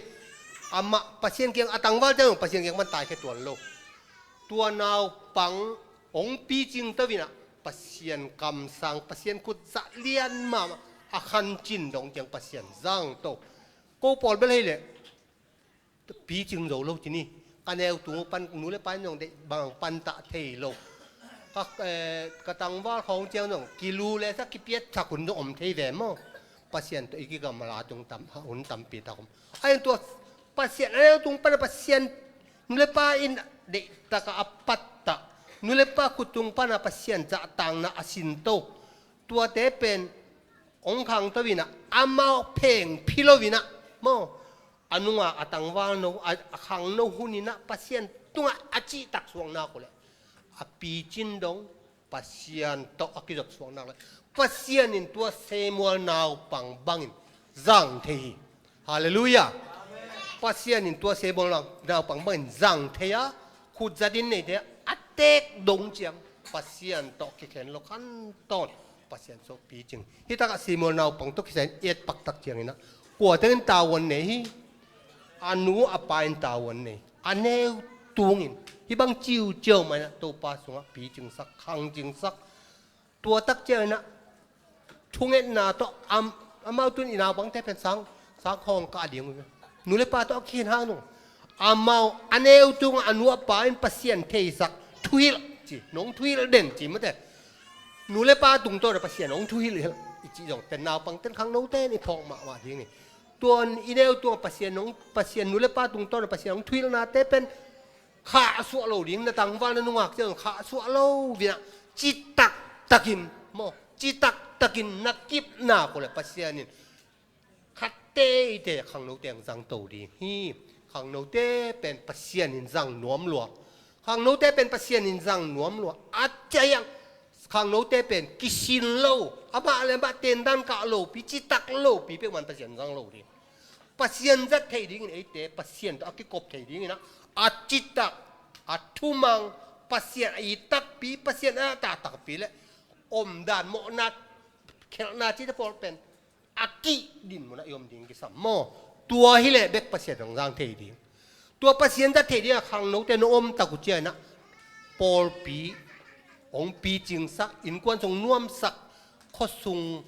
Amah Pasian kiang, a tangval ciang zong Pasian kiang pan taikhia tuan lo. Tua naupang hong picing to in ah, Pasian kamsang, Pasian khutzah lian mahmah, a khancin dong ciang Pasian zang to. Ko pawl bel hei leh picing zo lo ci ni. Ka neu tung pan nu le pa in zong deih bang pattah thei lo. Ka, eh, ka tangval khawng ciang zong kilu le sa kipiat sak hun zong om thei ve maw? Pasian tawh i kigamla tung tam, hun tampi tak om. Ahi zong tua Pasian a neu tung pan a Pasian nu le pa in deih takah a pattah, nu le pa khut tung pan a Pasian zahtakna a sin to. Tuate pen hong khang to in ah, amau pheng phi lo in ah maw? A nungak a tangval no, a, a khangno hun in ah Pasian tungah a cihtak suak nak uh leh, a picin dong Pasian tawh a kizop suak nak leh, Pasian in tua Samuel naupang bangin zang thei hi. Halleluiah. Pasian in tua Samuel nau-, naupang bangin zang thei a, khutzat in neite a teek dong ciang Pasian tawh kikhen lo khantawn Pasian sawh picing. Hih takah Samuel naupang tawh kisai in et paktak ciangin ah, kua teng in tavuan nei hi? A nu a pa in tavuan nei. A neu tungin hih bang ciuciau mah in ah Topa sungah picingsak, khangcingsak. Tua tak ciangin ah thungetna tawh am-, amau tun i naupangte pen sang, sang khawng kah ding uh. Nu le pa tawh a kikhen hang nung. Amau a neu tungah a nu a pa in Pasian theisak, thuhilh ci, nong thuhilh den ci mate. Nu le pa tungtawn a Pasian nong thuhilh hilh i cih zong pen naupangte in khangnote in i phawk mahmah ding hi. Tuan i neu tungah Pasian nong, Pasian nu le pa tungtawn a Pasian nong thuhilhnate pen khahsuah lo ding, na tangval na nungak ciang khahsuah lo in ah, citak takin maw, citak takin na kipna ko le Pasian in khat teitei khangnote in zang to ding hi. Khangnote pen Pasian in zang nuam lua. Khangnote pen Pasian in zang nuam lua. A ciang khangnote pen kisin lo, amah le amah tendan kah lopi, citak lopi peuhmah in Pasian zang lo ding. Pasian zat theih dingin eite Pasian tawh a kikop theih dingin ah, a citak, a thumang, Pasian a it takpi, Pasian a zahtak takpi le omdan mawhna, khelhna cihte pawl pen a kidin munah i om ding kisam maw? Tua hileh bek Pasian hong zang thei ding. Tua Pasian zat theih dingah khangnote na om tak uh ciangin ah, pawlpi hong picingsak, innkuan sung nuamsak, khuasung,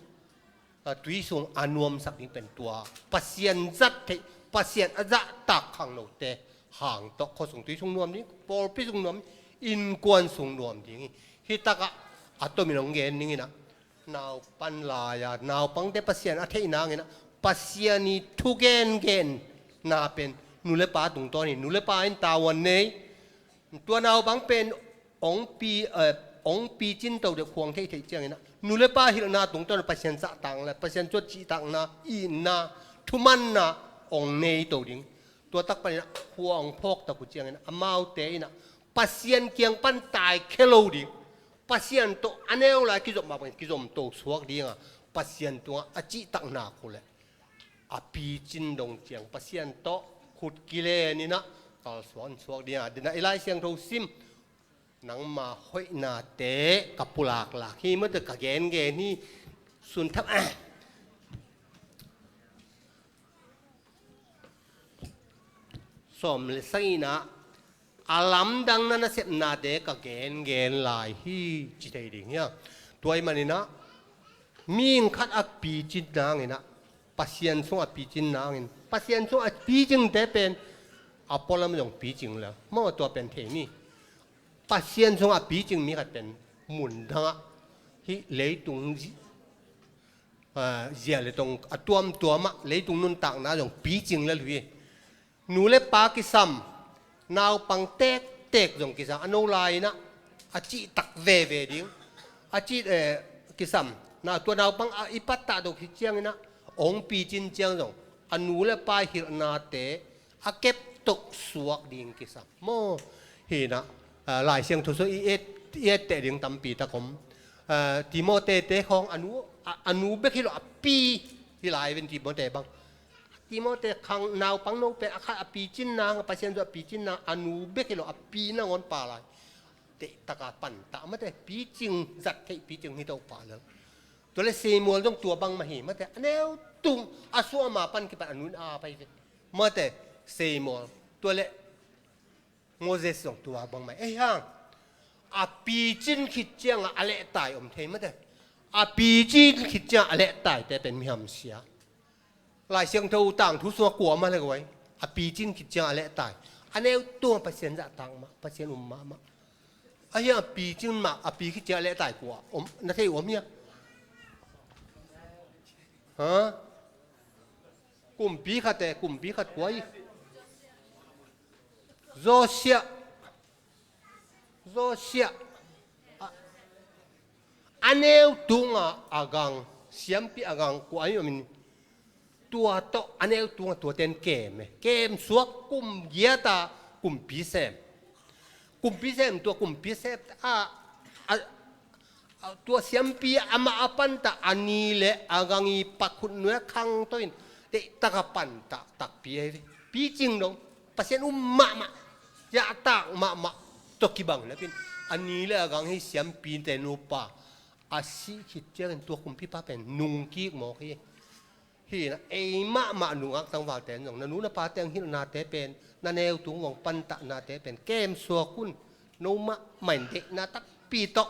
a, tuisung a nuamsak ding pen tua Pasian zat theih, Pasian a zahtak khangnote hang tawh khuasung tuisung nuam ding, pawlpi sung nuam, innkuan sung nuam ding hi. Hi takah a tomin hong gen dingin ah, naupan lai-a naupangte Pasian a theih nangin ah, Pasian i thu gengenna pen nu le pa tungtawn hi. Nu le pa in tavuan nei, tua naupang pen hong pi, eh, hong picin to deuh khuang theihtheih ciangin ah, nu le pa hilhna tungtawn Pasian zahtakna, Pasian cuat cihtakna, itna, thumanna hong nei to ding. Tua tak panin ah khua hong phawk tak uh ciangin ah, amaute in ah Pasian kiang pan taikhia lo ding, Pasian tawh a neu lai kizop mah bangin kizom to suak ding a, Pasian tungah a cihtakna khu le a picin dong ciang Pasian tawh khut kilen in ah kalsuan suak ding a, den ah i Lai Siangtho sim, nangma hoihnate ka pulaklak hi, mate ka gengen hi, sunthap, ah. Sawm le sagihna, a lamdang na nasepnate ka gengen lai hi, ci thei ding hi a. Tua ahih manin ah, mihing khat a picin nangin ah, Pasian sung a picin nangin, Pasian sung a picingte pen a pualam zong picing lel maw, tua pen thei ni. Pasian sung a picing mi khat pen mundangah, hih leitung zi-, ah, zia le tong a tuamtuamah leitung nuntakna zong picing lel uh hi. Nu le pa kisam, naupang tektek zong kisam, a no lai-in ah a cihtak veve ding, a cih, eh, kisam, na tua naupang a i pattah to khit ciangin ah hong picin ciang zong a nu le pa hilhnate a kep toh suak ding kisam maw? Hi in ah, ah, Lai Siangtho sung i et, i etteh ding tampi tak om. Ah, Timote te khawng a nu, a, a nu bek hi lo a pi hi lai ven, Timote bang. Timote khang naupang no pen a khat a picin nang, a Pasian sung a picin nang, a nu bek hi lo a pi nangawn pha lai. Deihtak a pantah mate, picing zat theih picing hi to pah lel. Tua le Samuel zong tua bang mah hi mate, a neu tung a suah ma pan kipan a nu in a pai ve. Mate, Samuel. Tua le Moses zong tua bang mah hi. Ei hang, a picin khit ciangah a lehtai om thei mate. A picin khit ciangah a lehtaite pen mi hamsia. Lai Siangtho tangthu sungah kua mah le guai, a picin khit ciang a lehtai. A neu tung Pasian zahtak mah, Pasian um mahmah. A hi a picin mah, a pi khit ciang a lehtai kua om, na thei uh om hia? Ha? Kumpi khat e, kumpi khat kua hi? Josiah. Josiah. A, a neu tungah a gang, siampi a gang kua hi om in, tua tawh a neu tungah tuate in kem e. Kem suak, kum giat a kumpi sem. Kumpi sem, tua kumpi sem a, a, a, tua siampi amah a pantah a ni le a gang i pat khut nuai khang to in, deihtak a pantah takpi ahi ve. Picing dong, Pasian um mahmah, zahtak mahmah tawh kibang lel in, a ni le a gang hi siampite nupa a sih khit ciangin tua kumpipa pen nungkik mawk hi. Hi in ah, ei mahmah nungak tangvalte in zong, na nu na pate hong hilhnate pen, na neu tung hong pantahnate pen kem suak un. No mahmah in deihna takpi tawh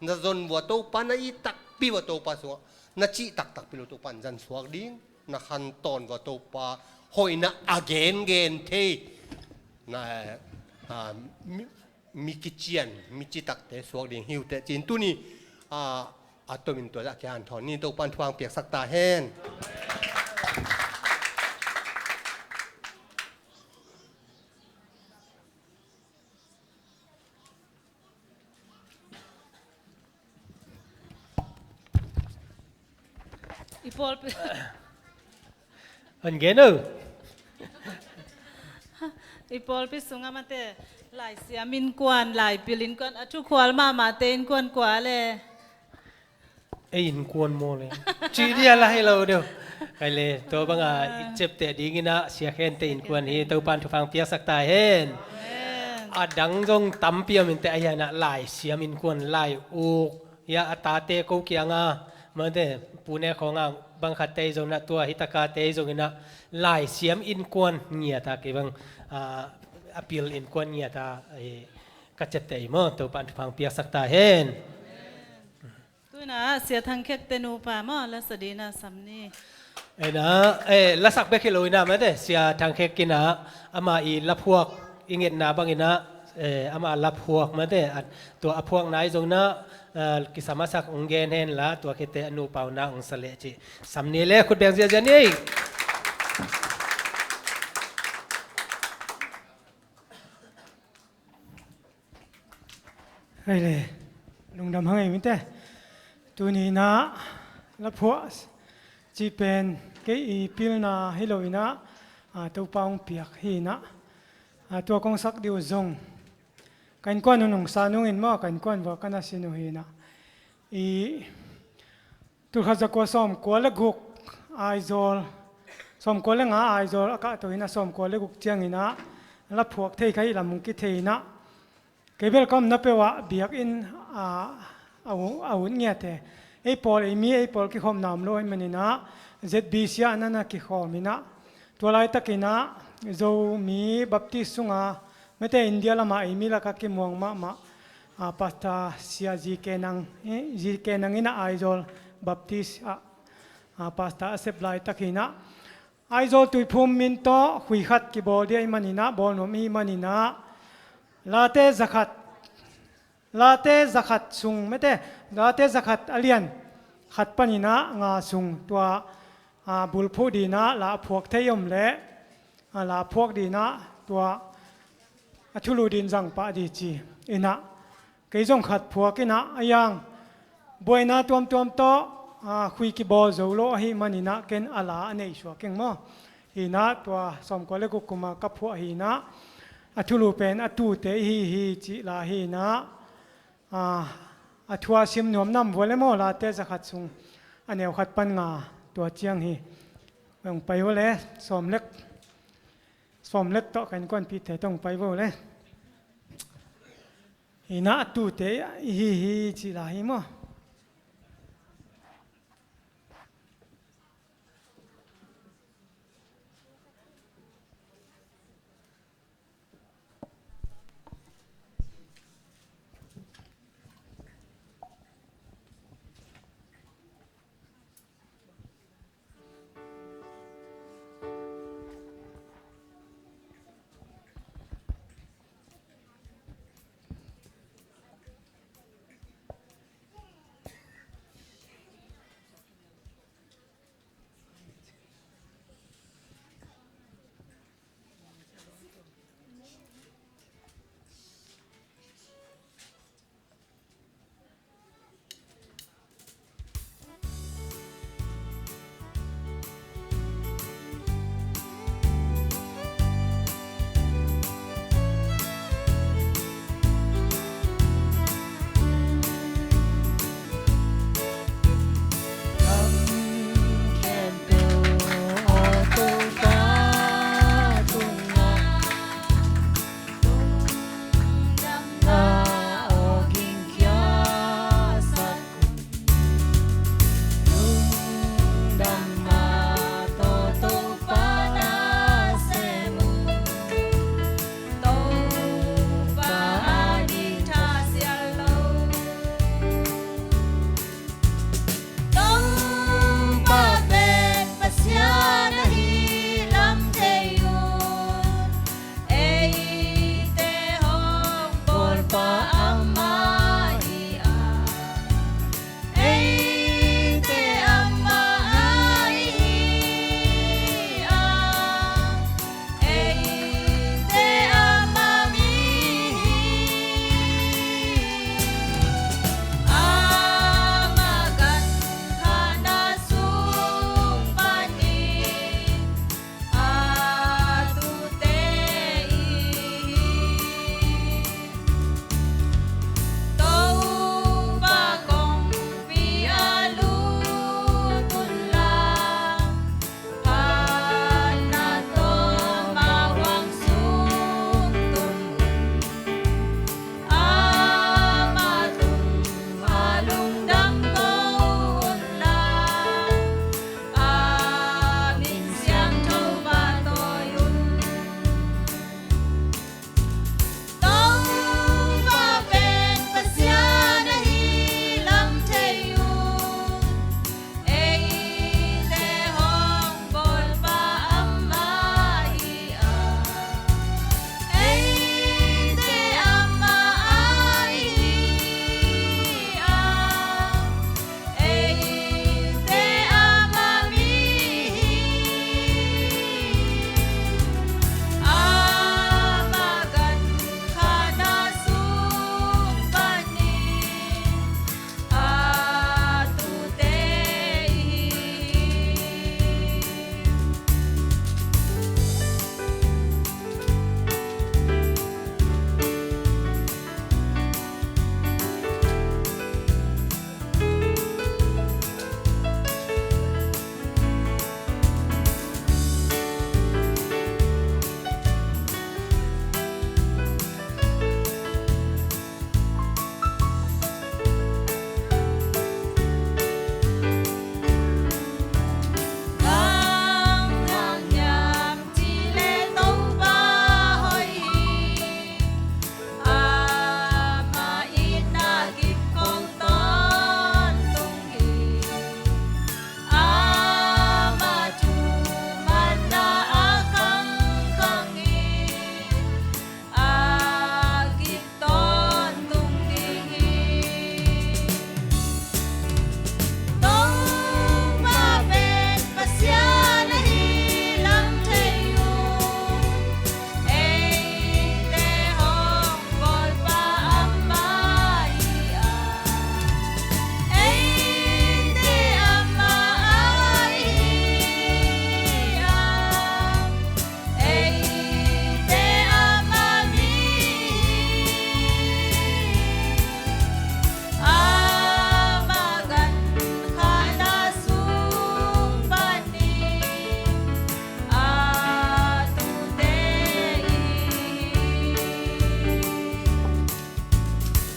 na zon vua Topa, na it takpi vua Topa sungah, na cihtak takpi lo Topa in zan suak ding, na khantawn vua Topa hoihna a gengen thei, na, ah, mi, mi kician, mi citakte suak ding hi uh teh ci-in tuni, ah, a tomin tua zah kihanthawn ni. Topa'n thu hong piaksak ta hen. I pawlpi, an gen o. I pawlpi sungah mate, laisiam innkuan, laipil innkuan, a thukhual mahmahte innkuan kua le? Ei innkuan maw le? Ci dia lai lo deuh. Kei le, tua banga i ciapteh dingin ah Sia Khente innkuan hi, Topan thupha piaksak ta hen. A dang zong tampi om inteh, a hianah laisiam innkuan, lai uk, hia a tate ko kianga, mate, Pune khawngah bang khatte zong inah, tua hi takate zong inah, laisiam innkuan ngiat a kei bang, ah, a pil innkuan ngiat a, eh, ka ciapteh hi maw, Topan thupha piaksak ta hen. Tunah Sia Thang Khek te nupa maw, la sa dingin ah sam ni. Ena, eh, lasak bek hi lo inah mate, Sia Thang Khek inah ama i laphuak i ngetna bang inah, eh, ama laphuak mate, a, tua a phuakna i zong inah, eh, kisam a sak ong gen hen la, tua khit teh a nupa uh na ong sa leh cih sam ni le, khut beng ziazia ni. Hei le, lungdam hang ei mite. Tuni inah laphuak cih pen kei i pilna hi lo inah, a, Topa hong piak hi inah, a, tua kong sak dih uh zong ka innkuan uh nungsa nungin maw, ka innkuan vua ka na sin uh hi inah. I Tulkhat zakua sawmkua le guk Aizawl, sawmkua le nga Aizawl a kahto inah, sawmkua le guk ciang inah laphuak thei ka hih lam hong kithei inah, kei bel ka omna peuh ah biakinn, a, a u-, a ut ngiat e. Ei pawl, ei mi, ei pawl kikhopna om lo ahih man inah Z B C ah na na kikhawm inah, tua laitak inah Zomi Baptist sunga mate, India lamah ei mi lakah kimuang mahmah, a, Pastor Sia G K Nang, eh, G K Nang inah Aizawl Baptist ah, a, pastor a sep laitak hi inah, Aizawl Tuiphum min tawh khui khat kibawl ding ahih man inah, bawl nuam ahih man inah, Late zakhat, Late zakhat sung mate, Late zakhat a lian khat pan inah nga sung tua, a, bulphuh ding inah la phuak thei om leh, a, la phuak ding inah tua a thulu ding zang pah ding ci inah, kei zong khat phuak inah, a hiang buaina tuamtuam tawh, a, khui kibawl zo lo ahih man inah ken a la a nei suak ing maw. Hi inah tua sawmkua le guk kuma ka phuah hi inah, a thulu pen a tute i hi hi cih la hi inah, a, a thu a sim nuam nam vua le maw, Late zakhat sung a neu khat pan nga tua ciang hi. Hong pai vua le, sawm lek, sawm lek tawh ka innkuanpihte tawh hong pai vua le. Hi inah a tute i hi hi cih la hi maw.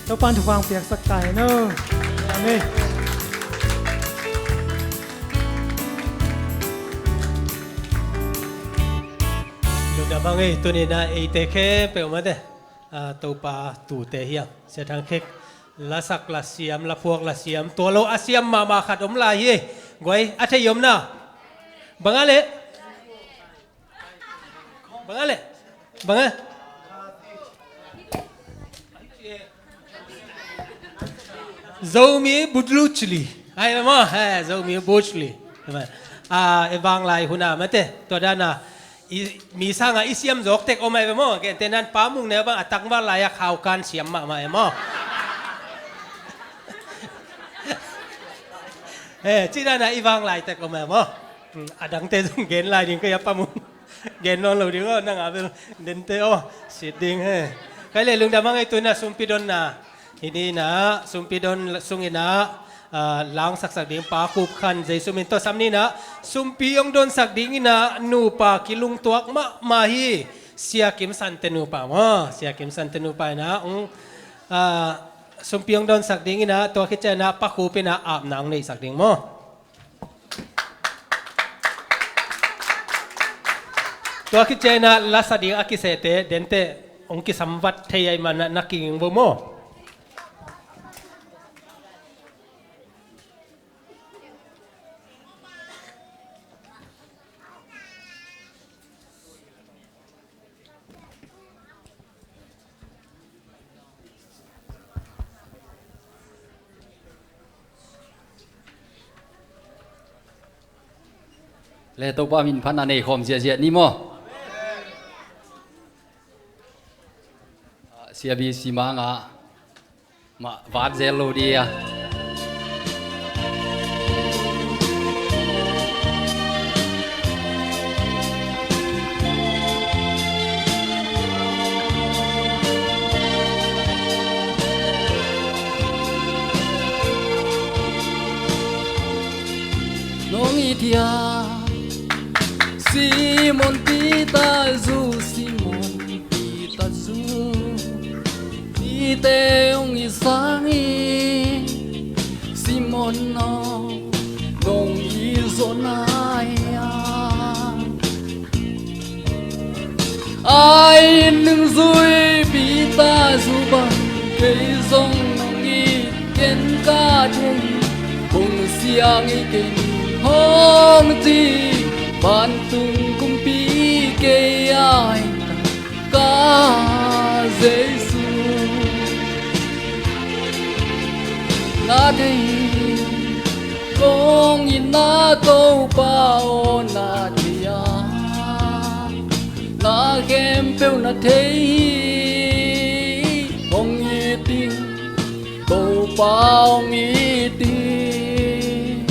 Topa'n thupha piaksak ta hen aw. Amen. Lungdam hang ei, tuni-in ah eite khempeuh mate, ah, Topa tuute hi hang. Sia Thang Khek, lasak lasiam, laphuak lasiam, tua lo a siam mahmah khat om lai hi. Guai, a thei om na. Bang a leh? Bang a leh? Bang a? Zomi Butluchli. Ai, maw, eh, Zomi Butluchli. Ah, i vanglai hun ah mate, tua dan a, i, mi sang a i siam zawk tek om ai ve maw. Gentehna-in Pa Mung Neu bang a tangval lai a khaukan siam mahmah e maw. Eh, cih dan a i vanglai tek om ai maw. Hmm, a dangte zong gen lai ding ka hia, Pa Mung? Gen nawn lo ding aw, nang a bel dente aw, sit ding hi. Kei leh lungdam hang ei, tu-in ah sumpi donna hi ni-in ah, sumpi don sungin ah, ah, langsaksak ding Pa Khup Khan Zeisu min tawh sam ni-in ah, sumpi hong donsak dingin ah nupa kilungtuak mahmah hi. Sia Kim Sante nupa maw, Sia Kim Sante nupa in ah, um, ah, sumpi hong donsak dingin ah, tua khit ciangin ah Pa Khup in ah apna hong neihsak ding maw. Tua khit ciangin ah lasa ding a kisehte, dente hong kisamvat thei ahih manin ah na kinging vo maw. Le Topa min phatna nei khawm ziahziah ni maw. Sia B C Mang ah mah vat zel lo dia. Nong it hia, Simon Peter zu, Simon Peter zu. Mite hong it sangin Simon aw, nong it zaw na hia? A inn nungzui Peter zu bang kei zong nong it, ken ka thei hi. Hong sia ngei kei ning hong ci, vantung kumpi kei a hi ta ka Jesu. Na thei hi, kong itna Topa aw, na thei a, na khempeuh na thei hi. Hong it ing, Topa hong it ing.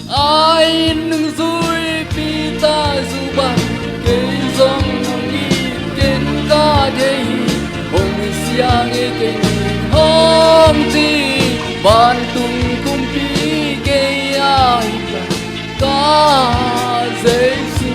A inn nungzui Peter zu bang kei zong nong it, ken ka thei hi. Hong sia ngei kei ning hong ci, vantung kumpi kei a hi ta ka Jesu.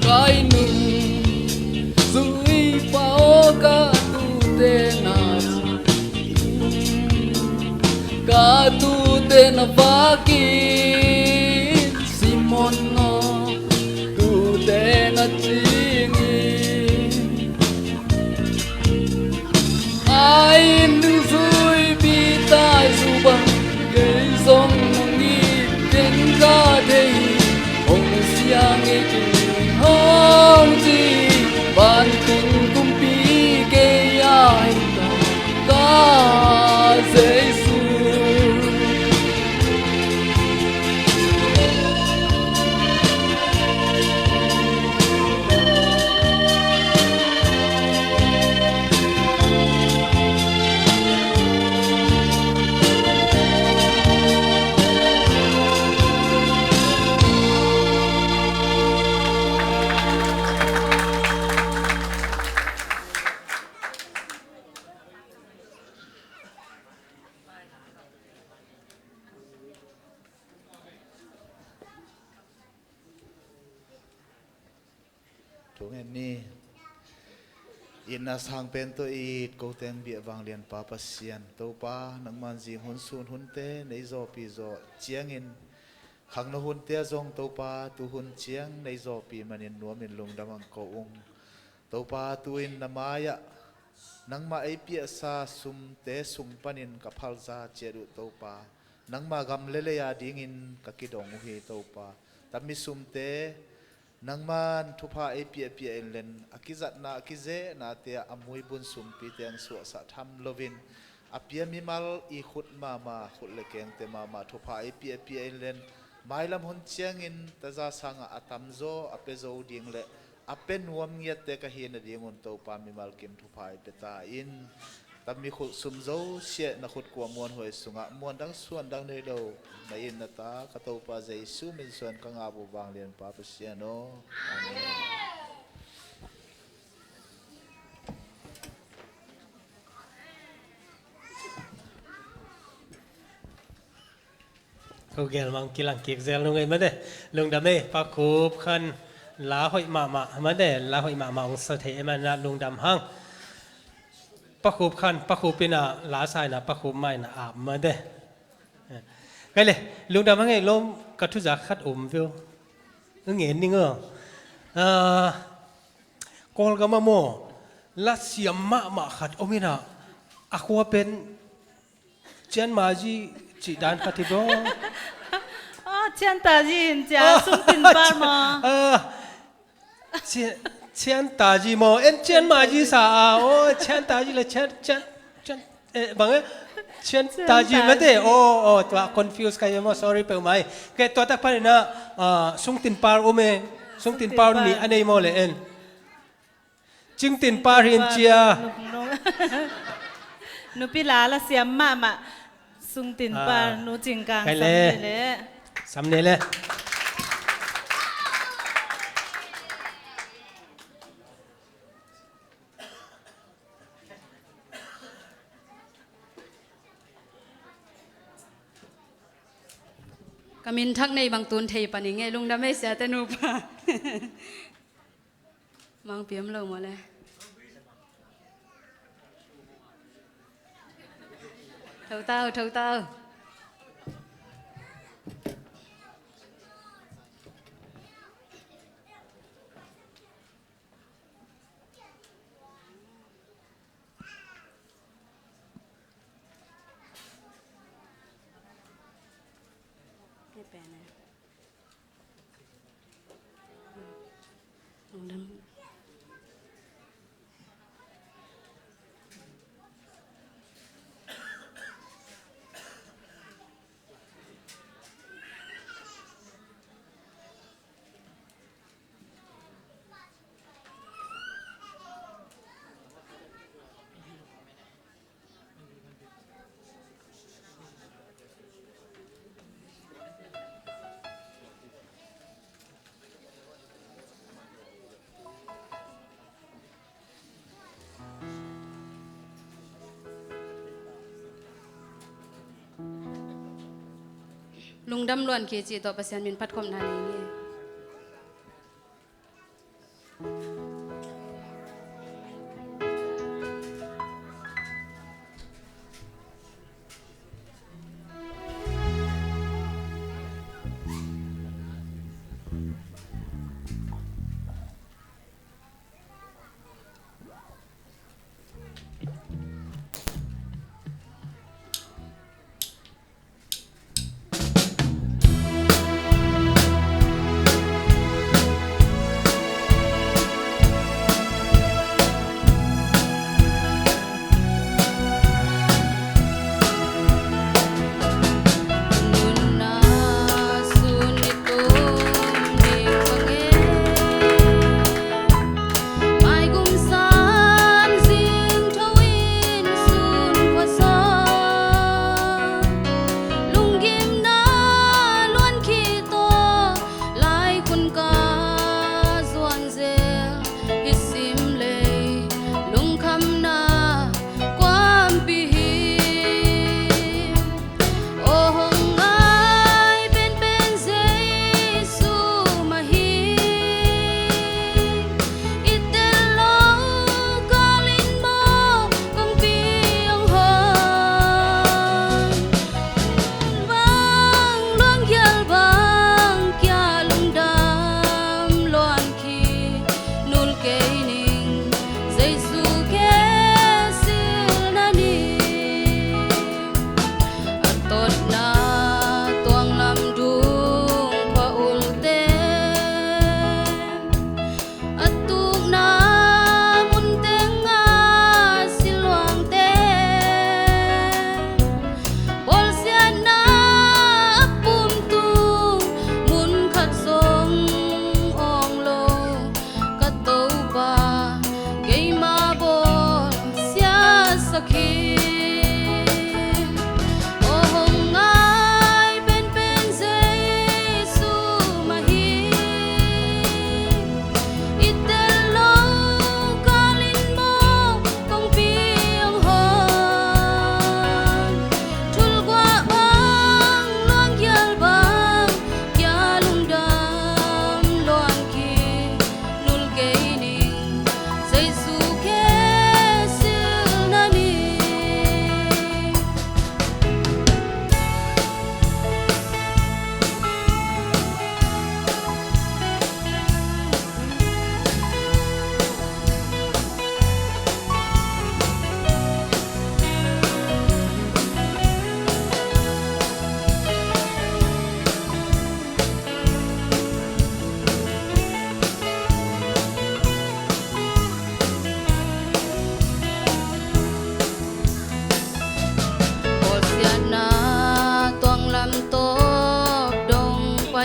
Ka inn nungzui pa aw, ka tuute na, ka tuute na vak in, Simon aw, tuute na cing in. A inn nungzui Peter zu bang kei zong nong it, ken ka thei hi. Hong sia ngei kei ning hong ci, vantung kumpi kei a hi ta ka Jesu. Amen ni. Itna sang pen tawh it ko teng biah vanglian Pa Pasian Topa, nangman zing hun sun hunte nei zawpi zawh ciangin, khangno hunte ah zong Topa tuhun ciang nei zawpi manin nuamin lungdam ang ko ung. Topa, tu-in na mai-ah nangmah ei piahsa sumte sung panin ka phalza ciat uh Topa, nangma gam le lei-a dingin ka kidong uh hi Topa. Tami sumte nangman thupha ei piahpiah inlen, a kizatna a kizehnate ah a muibun sumpi teng suahsah tham loin, a pia mimal i khut mahmah, khut le kengte mahmah thupha ei piahpiah inlen, mailam hun ciangin taza sangah a tamzaw a pia zo ding le a pia nuam ngiatte ka hi nadingun Topa mimal kim thupha ei pia ta in. Tami khut sum zosiah na khut kua muanhuai sungah muan dang suan dang nei lo na itna ta ka Topa Jesu min suan ka ngap uh vanglian Pa Pasian aw. Amen. Ko gel mang kilang kik zel nung ei mate. Lungdam ei, Pa Khup Khan la hoih mahmah mate, la hoih mahmah ong sa thei ei mana lungdam hang. Pa Khup Khan, Pa Khup ina la sa ina, Pa Khup ma ina ap mate. Kai le, lungdam hang ei lom ka thuza khat om veu. Ngen ning aw. Ah, Kawlgam ah maw, la siam mahmah khat om ina, a khua pen Chian Maji cih dan khat hi bro. Oh, Chian Taji in cia, oh, Sung Tin Par maw? Ah, Chian, Chian Taji maw? En Chian Maji sa a. Oh, Chian Taji le Chian, Chian, Chian, eh, bang eh? Chian Taji mate. Oh, oh, tua confuse ka hi maw, sorry peuhmah ei. Ke tua tak pan ina, ah, Sung Tin Par um e. Sung Tin Par ni a nei maw le en. Cing Tin Par hi in cia. Nupi la la siam mahmah Sung Tin Par, ah, Nu Cing Kang, kai le. Sam ni le. Sam ni le. Ka min thak nei bang tun thei pan i ngei, lungdam ei siate nupa. Mangpi om lo maw le. Tho tau, tho tau. Lungdam luan kei cih tawh Pasian min phatkhopna nei ni.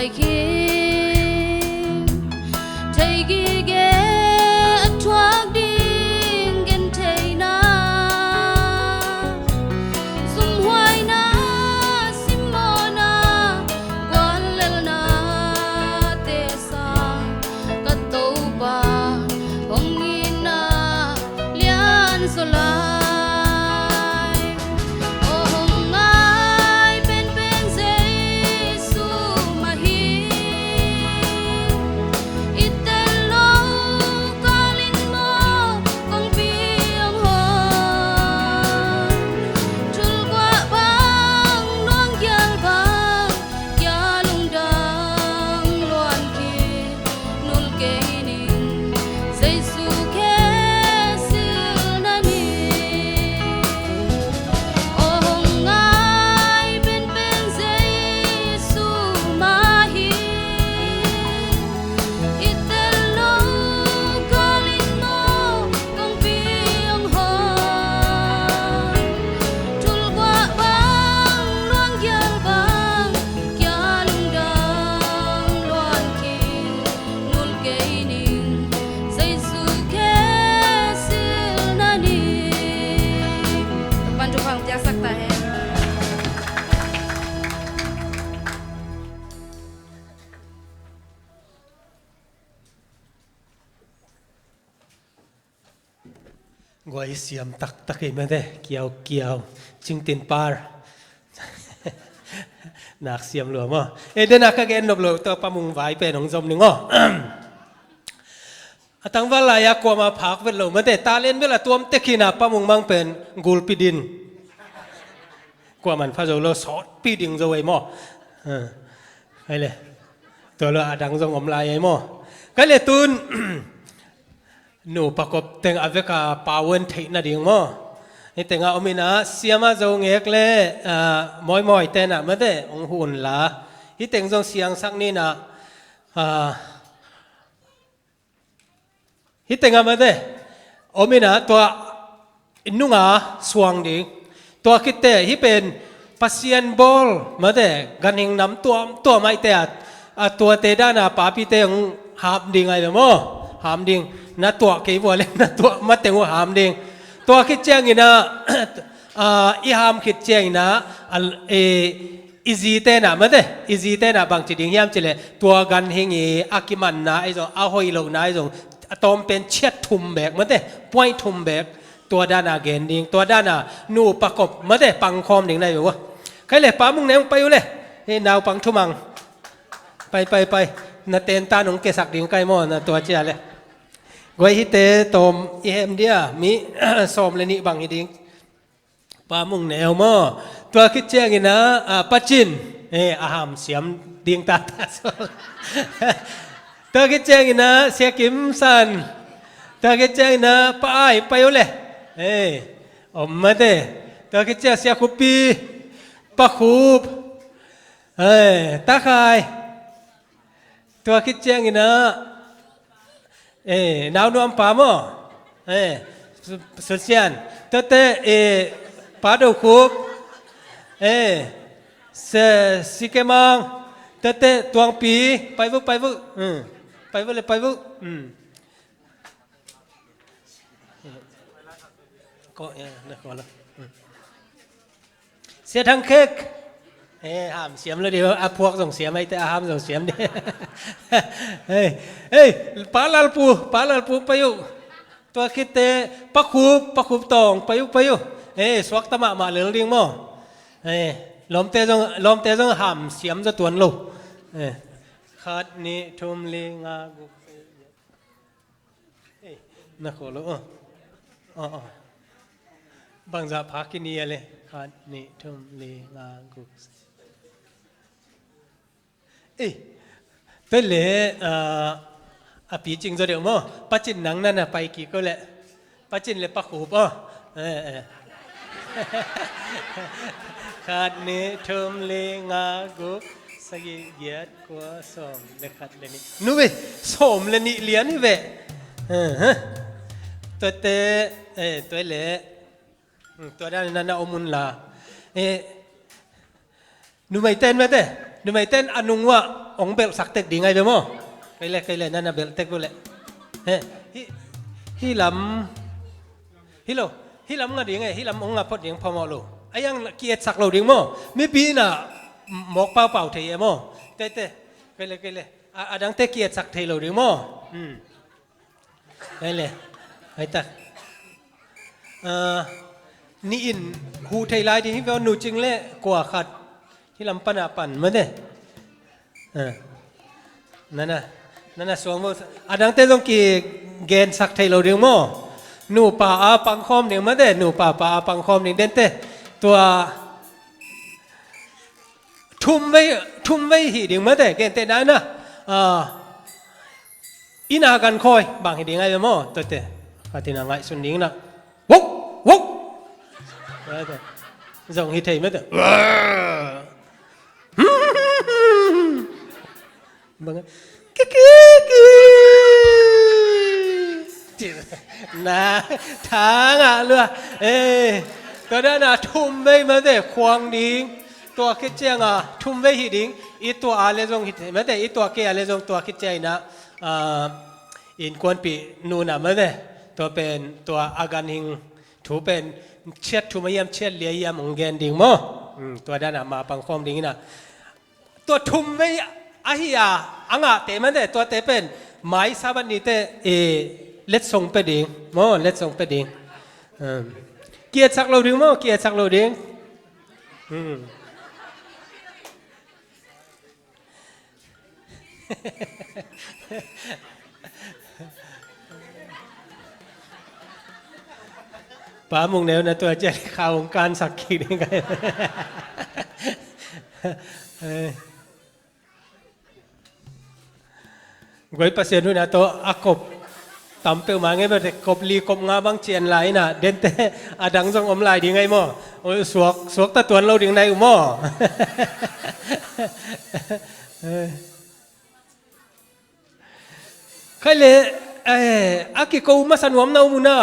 Ai khim thei gige a thuak ding gentheihna, zumhuaina, simmawhna, guallelhnate sang ka Topa hong itna lianzaw lai. Aw hong ngai penpen Jesu mah hi. I tel lo kalin maw kongpi hong hawm, thulguah bang luanggial bang kia lungdam luan khin nul kei ning, Jesu khe silna ni. Aw hong ngai penpen Jesu mah hi. I tel lo kalin maw kongpi hong hawm, thulguah bang luanggial bang kia lungdam luan khin nul kei ning, Jesu khe silna ni. Topa'n thupha hong piaksak ta hen. Guai siam taktak ei mate, kiaukiau, cingtin par. Nak siam lua maw. Eh, dena ka gen nop lo, tua Pa Mung vai pen hong zom ning aw. A tangval lai-a kuamah phak vet lo mate, talent bel a tuam tek hi na, Pa Mung Mang pen gulpi din. Kuamah in pha zo lo, sawtpi ding zo ei maw. Ai le. Tua lo a dang zong om lai ei maw. Kai le tun nupa kop teng a veka pau en theih nading maw. Hih tengah om inah siama Zo Ngek le, ah, Mawimawi tenah mate hong hu unla. Hih teng zong siangsak ninah, ah, hih tengah mate om inah tua i nunga suang ding. Tua khitte hih pen Pasian bawl mate, ganhing nam tuamtuam ahihte a, a tuate dana papite hong ham ding ahi ve maw? Ham ding. Na tuah kei vua le na tuah mateng uh ham ding. Tua khit cianginah, a, i ham khit cianginah, a, e, i zi tenah mate, i zi tenah bangci ding hiam cileh, tua ganhing i a kimanna ahi zong, a hoih lohna ahi zong, a tawm pen chiat thum bek mate, puai thum bek, tua dana gen ding, tua dana nupa kop mate pangkhawm ding na hi uh a. Kai le Pa Mung Neu hong pai uh le, hei naupang thumang. Pai, pai, pai. Na tentan hong kesak ding kai maw, na tua cia le. Guai hihte tawm i hem dia, mi sawm le nih bang hi ding. Pa Mung Neu maw. Tua khit cianginah, ah, Pa Cin. Eh, a ham siam ding tata so. Tua khit cianginah Sia Kim San. Tua khit cianginah Pa Ai pai uh le. Eh, om mate. Tua khit ciang Sia Khup Pi. Pa Khup. Eh, Ta Khai. Tua khit cianginah, eh, Nau Nuam Pa maw? Eh, Su-, Sun Sian. Tuate, eh, Pa Do Khup. Eh, Se-, Si Ke Mang. Tuate Tuang Pi. Pai vuk, pai vuk. Hmm. Pai vuk le, pai vuk. Hmm. Ko, eh, na ko la. Hmm. Sia Thang Khek. Eh, ham siam lo ding, a phuak zong siam, ahihte a ham zong siam ding. Hei, hei, Pa Lal Pu, Pa Lal Pu pai uh. Tua khitte, Pa Khup, Pa Khup Tawng, pai uh, pai uh. Eh, suakta mahmah lel ding maw. Eh, lawmte zong, lawmte zong ham siam zaw tuan lo. Eh, khat, nih, thum, li, nga, guk. Ei, na khaw lo, aw. Aw, aw. Bangzah pha kini a le. Khat, nih, thum, li, nga, guk. Ei, tua le, ah, a picing zaw deuh maw. Pa Cin nang na na pai kik ko le. Pa Cin le Pa Khup aw. Eh, eh. Khat, nih, thum, li, nga, guk, sagih, giat, kua, sawm le khat le nih. Nu ve, sawm le nih lian hi ve. Eh, eh. Tuate, eh, tua le. Hmm, tua dan na na om un la. Eh, Numeiten mate, numeiten a nung uah ong belhsak tek ding ai ve maw? Kei le, kei le, nana belh tek ve le. He, hi, hi lam, hi lo, hi lam nga ding e, hi lam ong nga phot ding phamawh lo. A yang ki-etsak lo ding maw? Mipi na mawk paupau thei e maw? Tete, kei le, kei le. A, a dangte ki-etsak thei lo ding maw? Hmm. Ai le. Ai tak. Ah, nih in huh thei lai ding hi ve, nu cing le kua khat. Hi lam pan a pan mate. Ah. Nana. Nana suang maw. A dangte zong kigensak thei lo ding maw? Nupa a pangkhawm ding mate. Nupa pa a pangkhawm ding dente. Tua thum vei, thum vei hi ding mate. Gente na na. Ah. Inn a gan khawi bang hi ding ai ve maw? Tuate. Khatin a ngaihsun ding na. Wok! Wok! Zong hi thei mate. Bang a, ki, ki, ki. Na, tha ngah lua. Eh, tua dan a thum vei mate khuang ding. Tua khit ciang a thum vei hi ding. I tua a le zong hi thei mate. I tua kei a le zong tua khit ciang in a, ah, innkuanpih nu na mate. Tua pen, tua a ganhing thu pen ciat thum a hiam, ciat li a hiam ong gen ding maw? Hmm, tua dan a ma pangkhawm ding in a. Tua thum vei ahi a, a ngahte mate, tuate pen mai Sabbath nite, eh, letsong pia ding maw, letsong pia ding. Hmm. Ki-etsak lo ding maw, ki-etsak lo ding. Hmm. Pa Mung Neu na tua ciang kha ong kansak kik ding kai. Eh. Guai Pasian hun a tawh a kop tam peuhmah ngei bete, kop li kop nga bang cian lai in a, dente a dang zong om lai ding ai maw? Oi, suak, suak ta tuan lo ding nai uh maw? Khai le, eh, a kiko masa nuam na um uh na.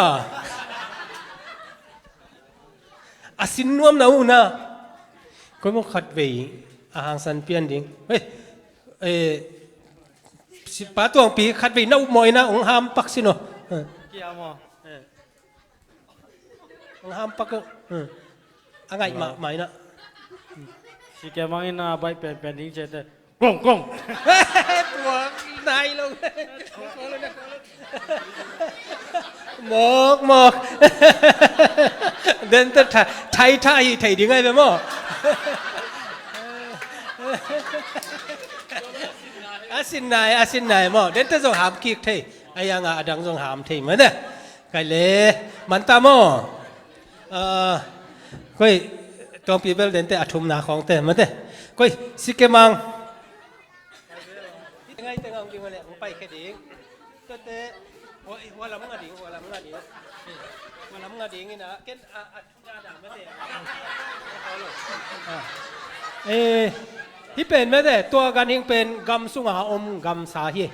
A sin nuam na uh na. Koi maw khat vei a hangsan pian ding. Hei, eh, si, Pa Tuangpi khat vei na upmawh in a ong ham pak sin aw. Eh. Kia maw? Eh. Ong ham pak uh. Eh. A ngaih mahmah in a. Si kia mang in a baih penpen ding ciate. Kong, kong. Tuak nai lo. Mawk, mawk. Dente tha, thai tha hi thei ding ai ve maw? A sin nai, a sin nai maw? Dente zong ham kik thei. A yang a a dang zong ham thei mate. Kai le, man ta maw? Ah, koi, Tuangpi bel dente a thumna khawngte mate. Koi, si kia mang. Ngai te ngam ding le, ong pai khe ding. Tate, hua, hua lam nga ding, hua lam nga ding. Hua lam nga ding in a, ken a, a, a, a, mate. Ah. Eh, hi pen mate, tua ganhing pen gam sunga om gamsa hi.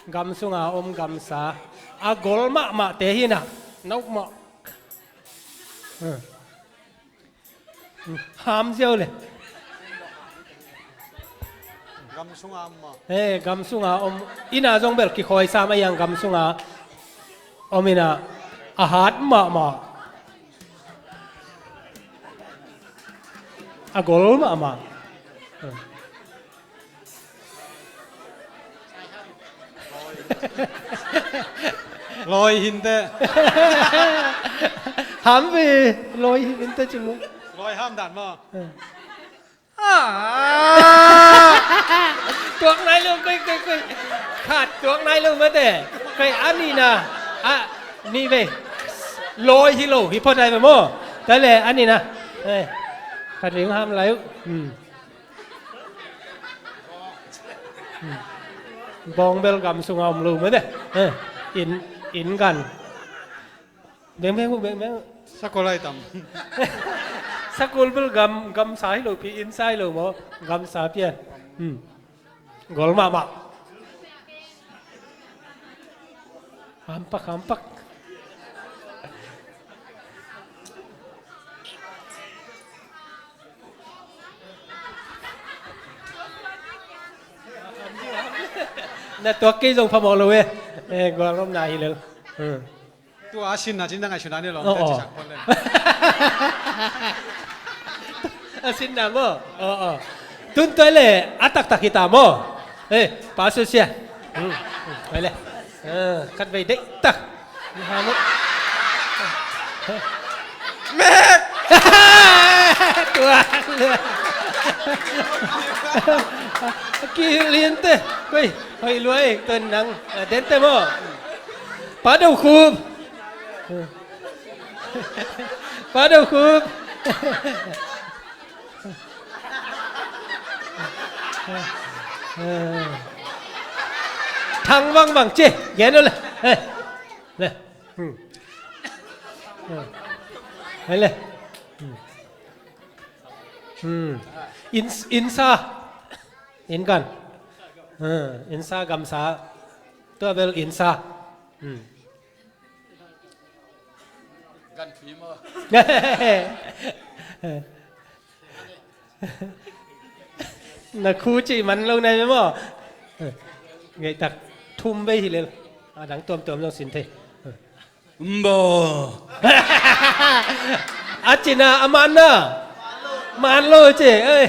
Gam sunga om gamsa. A gol mahmah te hi na. Nauk mah. Ah. Ham ziau le. Gam sunga om maw? Eh, gam sunga om. Inn a zong bel kikhawi sam a yang gam sunga om in a, a hat mahmah. A gol mahmah. Lawi hinte. Ham ve, lawi hinte ci mu. Lawi ham dan maw? Eh. Ah! Tuak nai lo, koi, koi, koi. Khat tuak nai lo mate. Koi a nihna. A, nih ve. Lawi hi lo, hi phot nai ve maw. Tua le, a nihna. Eh. Khat vei ham lai uh. Hmm. Bawng bel gam sunga om lo mate. Eh, inn, inn gan. Beng, beng, beng, beng. Sakol ai tam. Sakol bel gam, gamsa hi lo pi, innsa hi lo maw. Gamsa pian. Hmm. Gol mahmah. Hampak, hampak. Na tuak kei zong phamawh lo e. Eh, gualnopna hi lel. Hmm. Tua a sinna cin na ngaihsutna ni lawm. Oh, te oh. Cisak phot le. A sinna maw? Oh, oh. Tun tua le a taktak hi ta maw? Eh, pa susia. Hmm, hmm. Tua le. Ah, khat vei deih tak. Ni ha maw? Mek! Tua le. Kilin te. Koi, hoi luai, tuan nang. Ah, den te maw? Pa Do Khup. Pa Do Khup. Thang Vang Vang ci, gen uh le. Eh, le. Hmm. Hmm. Hai le. Hmm. Hmm. Inn, innsa. Innkan. Hmm. Innsa gamsa. Tua bel innsa. Hmm. Gan fim aw. Na khu cih man lo nai maw? Ngei tak thum vei hi lel. A dang tuamtuam zong sin thei. Mbo. A cina a man na. Man lo ci. Oi.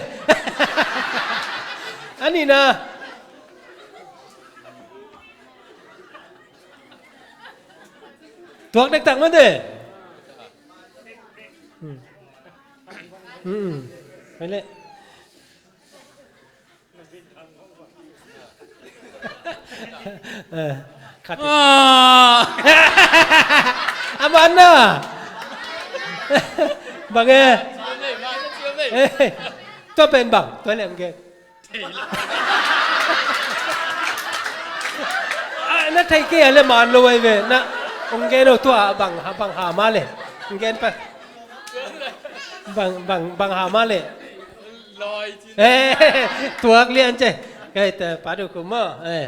A nihna. Tuak dektak mate. Hmm. Hmm. Hai le. Eh, khat. Ah. A man na. Bang e. Eh, tua pen bang, tua lem gen. Ah, na thei kei a le man lo ai ve. Na ong gen o tua bang ha, bang ha ma le. Ong gen pa. Bang, bang, bang ha ma le. Eh, tuak lian ce. Kai te Pa Do Khup maw. Eh.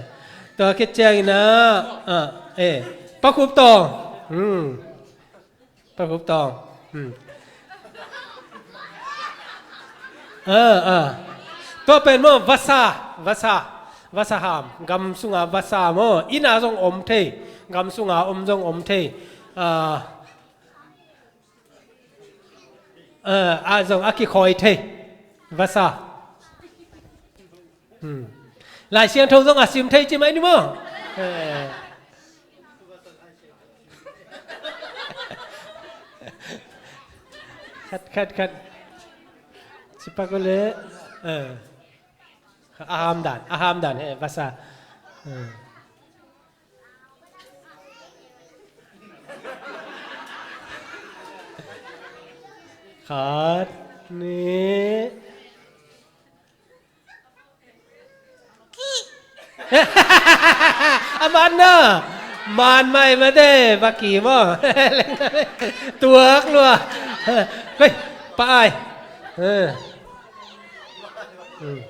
Tua khit ciangin ah, ah, eh. Pa Khup Tawng. Hmm. Pa Khup Tawng. Hmm. Ah, ah. Tua pen maw, vasa, vasa, vasa ham. Gam sunga vasa maw. Inn ah zong om thei. Gam sunga om zong om thei. Ah, ah, ah zong a kikhawi thei. Vasa. Hmm. Lai Siangtho zong a sim thei ci mai ni maw? Eh. Khat, khat, khat. Ci pak uh le. Eh. A ham dan, a ham dan, eh, vasa. Eh. Khat, nih. A man na. Man mai mate, baki maw. Tuak lua. Koi, pa ai. Eh. Hmm.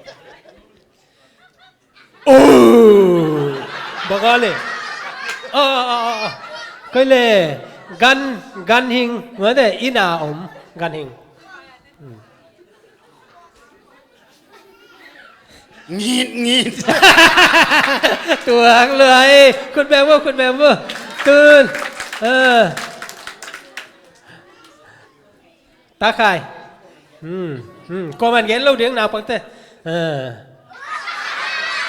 Oh! Bang a le. Ah, ah, ah, ah. Koi le. Gan, ganhing. Mate, inn a om. Ganhing. Hmm. Ngit, ngit. Tuak lua e. Khut beng maw, khut beng maw. Tun. Ah. Ta khai. Hmm, hmm. Kuaman gen lo ding naupangte. Ah.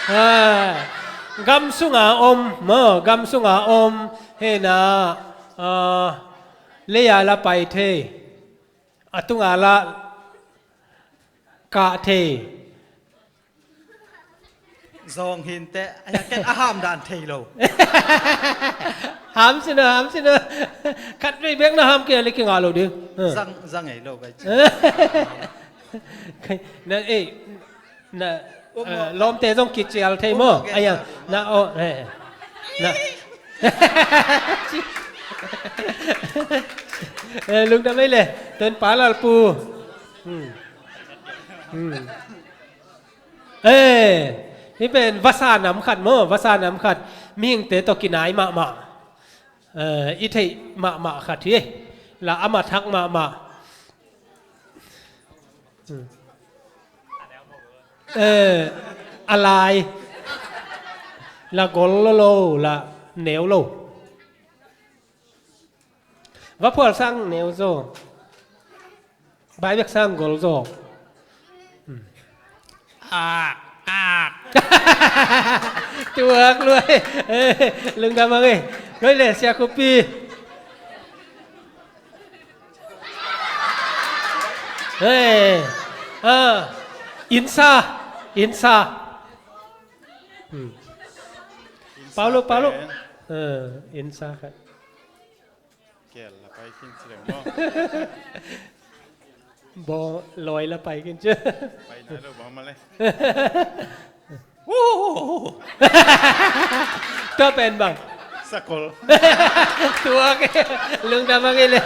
Ah. Gam sunga om, maw, gam sunga om. Hena, ah, lei a la pai thei. A tunga la kah thei. Zawng hinte, a, a ham dan thei lo. Ham sina, ham sina. Khat vei bek na ham kei a le kingah lo ding. Zang, zang ei lo bai. Na, eh, na, eh, lawmte zong kicial thei maw? Aya, na, oh, eh, na. Eh, lungdam ei le. Tun Pa Lalpu. Hmm. Hmm. Eh, hih pen vasa nam khat maw, vasa nam khat. Mihingte tawh kinai mahmah. Eh, i theih mahmah khat hi. La ama thak mahmah. Hmm. Eh, a lai. La gol lo lo, la neu lo. Vaphual sang neu zaw. Baibek sang gol zaw. Hmm. Ah, ah. Tuak luai. Eh, lungdam a ngei. Koi le, Sia Khupi. Hei. Ah. Insa. Insa. Hmm. Insa Paulo, Paulo. Pen. Eh, insa khat. Kel la pai kin ci leng maw. Bawng lawi la pai kin ci. Pai nai lo bang ma le. Tua pen bang. Sakol. Tua ke. Lungdam a ngei le.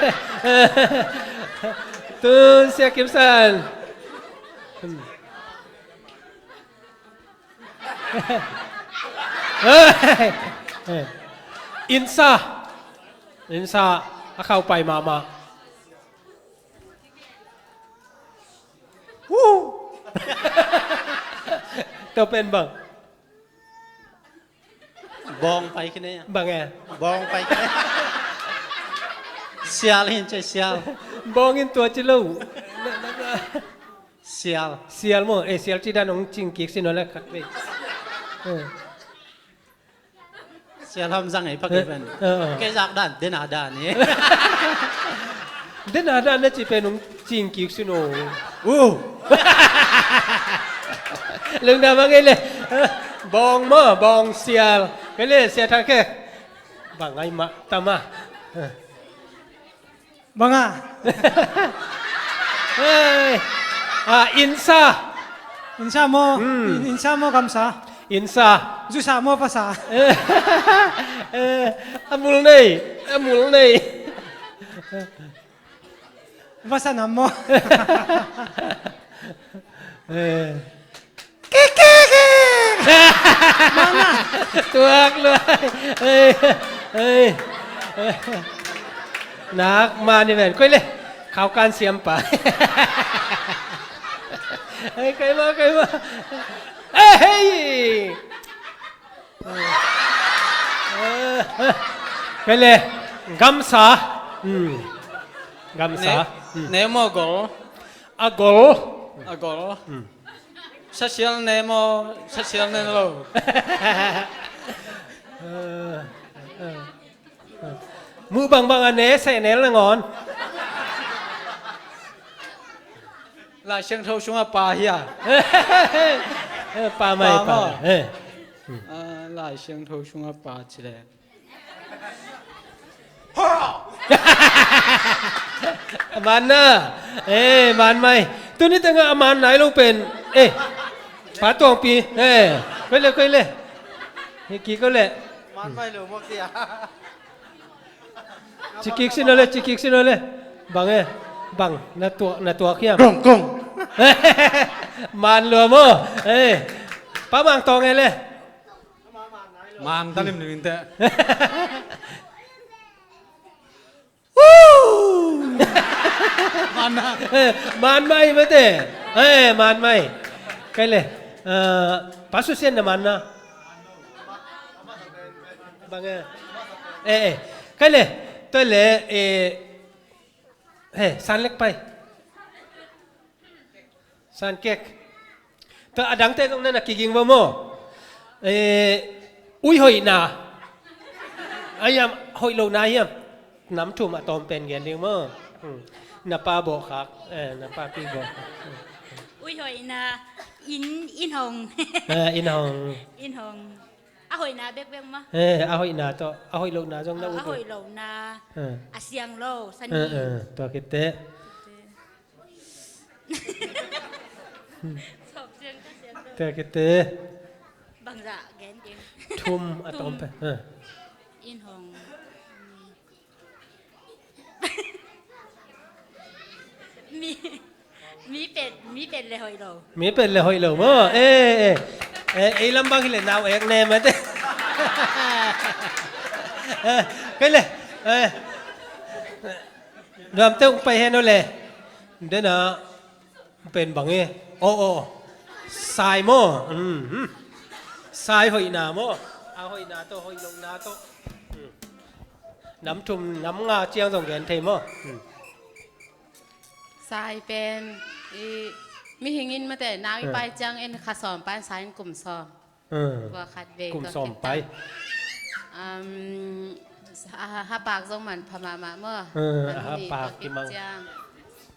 Tun Sia Kim San. Hmm. Insa. Insa. A khau pai mahmah. Tua pen bang. Bawng pai khin e. Bang e. Bawng pai khin e. Sial hin ci, sial. Bawng in tua ci lo. Sial. Sial maw. Eh, sial ci dan hong cing kik sin aw le khat vei. Eh. Sial ham zang ei pak ei pen. Eh, eh. Kei zak dan, den a dan e. Den a dan na ci pen hong cing kik sin aw. Uh. Lungdam a ngei le. Bawng maw, bawng sial. Kei le, Sia Thang Khe. Bang ai mah, ta mah. Bang a. Hei. Ah, insa. Insa maw? Hmm. In-, insa maw, gamsa? Insa. Zusa maw, vasa? Eh, a mul nei. A mul nei. Vasa nam maw? Eh. Kik, kik, kik. Mama. Tuak luai. Ei, ei. Nak ma ni ven. Koi le. Khau kan siam pa. Ei, koi ma, koi ma. Ei, hei. Koi le. Gamsa. Hmm. Gamsa. Ne-, hmm. Nemo gol. A gol. A gol. Hmm. Sa sial ne maw, sa sial ne lo. Muh bangbang a ne, seh ne nangawn. Lai Siangtho sungah pa hi a. Pa mai, pa mai. Pa maw. Eh. Ah, Lai Siangtho sungah pa ci le. A man na. Eh, man mai. Tuni tengah a man nai lo pen. Eh. Pa Tuangpi. Eh. Koi le, koi le. Hi kik koi le. Man mai lo mawk tia. Ci kik sin aw le, ci kik sin aw le. Bang e. Bang. Na tuak, na tuak hiam. Gong, gong. Man lua maw. Eh. Pa Mang Tawng e le. Man ta limlim in teh. Woo! Man na. Eh, man mai mate. Eh, man mai. Kei le. Eh, Pa Su Sian na man na. Bang e. Eh, eh. Kei le. Tua le, eh, he, San Lek Pai. San kek. Tua a dangte zong na na kiging va maw. Eh, ui hoihna. A hiam, hoih lohna hiam. Nam thum a tawm pen gen ding maw. Hmm. Na pa bawh khak. Eh, na pa pi bawh khak. Ui hoihna. Inn, inn hong. Eh, inn hong. Inn hong. A hoihna bekbek maw. Eh, a hoihna tawh. A hoih lohna zong na ut. A hoih lohna. Eh. A siang lo. Sani. Eh, eh. Tua kite. Tua kite. Bangzah gen ding. Thum a tawm pen. Thum. Ha. Inn hong. Mi, mi pet, mi pet le hoih lo. Mi pet le hoih lo maw. Eh, eh. Eh, ei lam bang hi le nau ek ne mate. Eh, kei le. Eh. Nuamte hong pai hen aw le. Dena pen bang e. Oh, oh. Sai maw. Mm, mm. Sai hoihna maw. A hoihna tawh, hoih lohna tawh. Hmm. Nam thum, nam nga ciang zong gen thei maw? Hmm. Sai pen, i, mihing in mate, nau i pai ciang en kha sawm pai, sai in kum sawm. Hmm. Tua khat ve, kum sawm pai. Um, ha, ha pak zong manpha mahmah maw? Hmm, ha pak kimang. Ciang.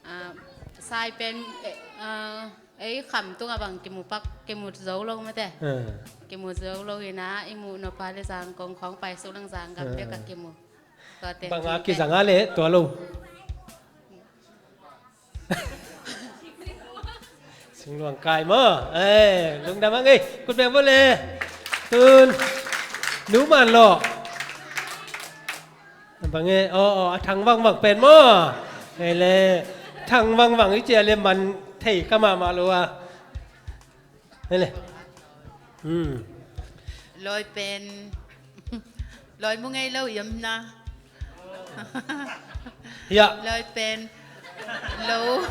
Ah, sai pen, eh, ah, ei kham tungah bang kimu pak, kimu zo lo mate. Hmm. Kimu zo lo ina, i muh nop a le Zangkong khawng pai suk lang Zanggam pek a kimu. Tua teng bang a kizang a le tua lo. Sungluang kai maw? Eh, lungdam ang ei. Kut beng bo le. Tun. Nu man lo. Bang e, aw, aw, a thang vangvang pen maw? Ei le, thang vangvang i cia le man thei ka mahmah lo a. Ei le. Hmm. Lawi pen, lawi mu ngei lo i om na. Hiah. Lawi pen, lo.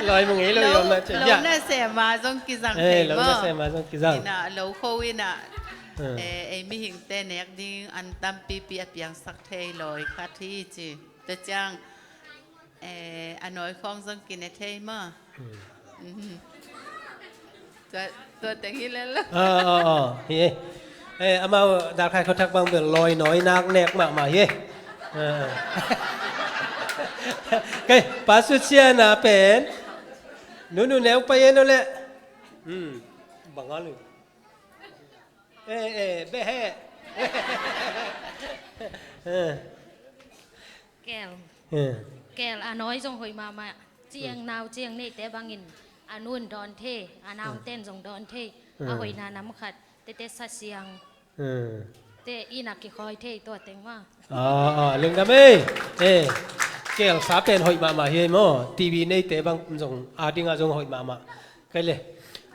Lawi mu ngei lo i om na, lo, lo na sema zong kizang thei maw? Eh, lo na sema zong kizang. Ina, lo kho ina. Hmm. Eh, ei mihingte nek ding an tampipi a piangsak thei lawi khat hi ci. Tua ciang, eh, a nawi khawng zong kine thei maw? Hmm. Mhm. Tua, tua teng hi lel lo. Ah, ah, ah, hi e. Eh, amau Dalkhai Khuathak bang bel lawi nawi nak nek mahmah hi e. Ah. Kei, Pa Sut Sia na pen. Nunu neu pa yen o le. Hmm. Bang a lu. Eh, eh, beh he. Eh. Kel. Eh. Kel a nawi zong hoih mahmah. Ciang nau, ciang neihte bangin a nun dawn thei, a nauten zong dawn thei. A hoihna nam khat, tete sa siang. Eh. Te ina kikhawi thei tua teng maw? Ah, ah, lungdam ei. Eh. Kel sa pen hoih mahmah hi ei maw? T V neihte bang zong, a dinga zong hoih mahmah. Kei le.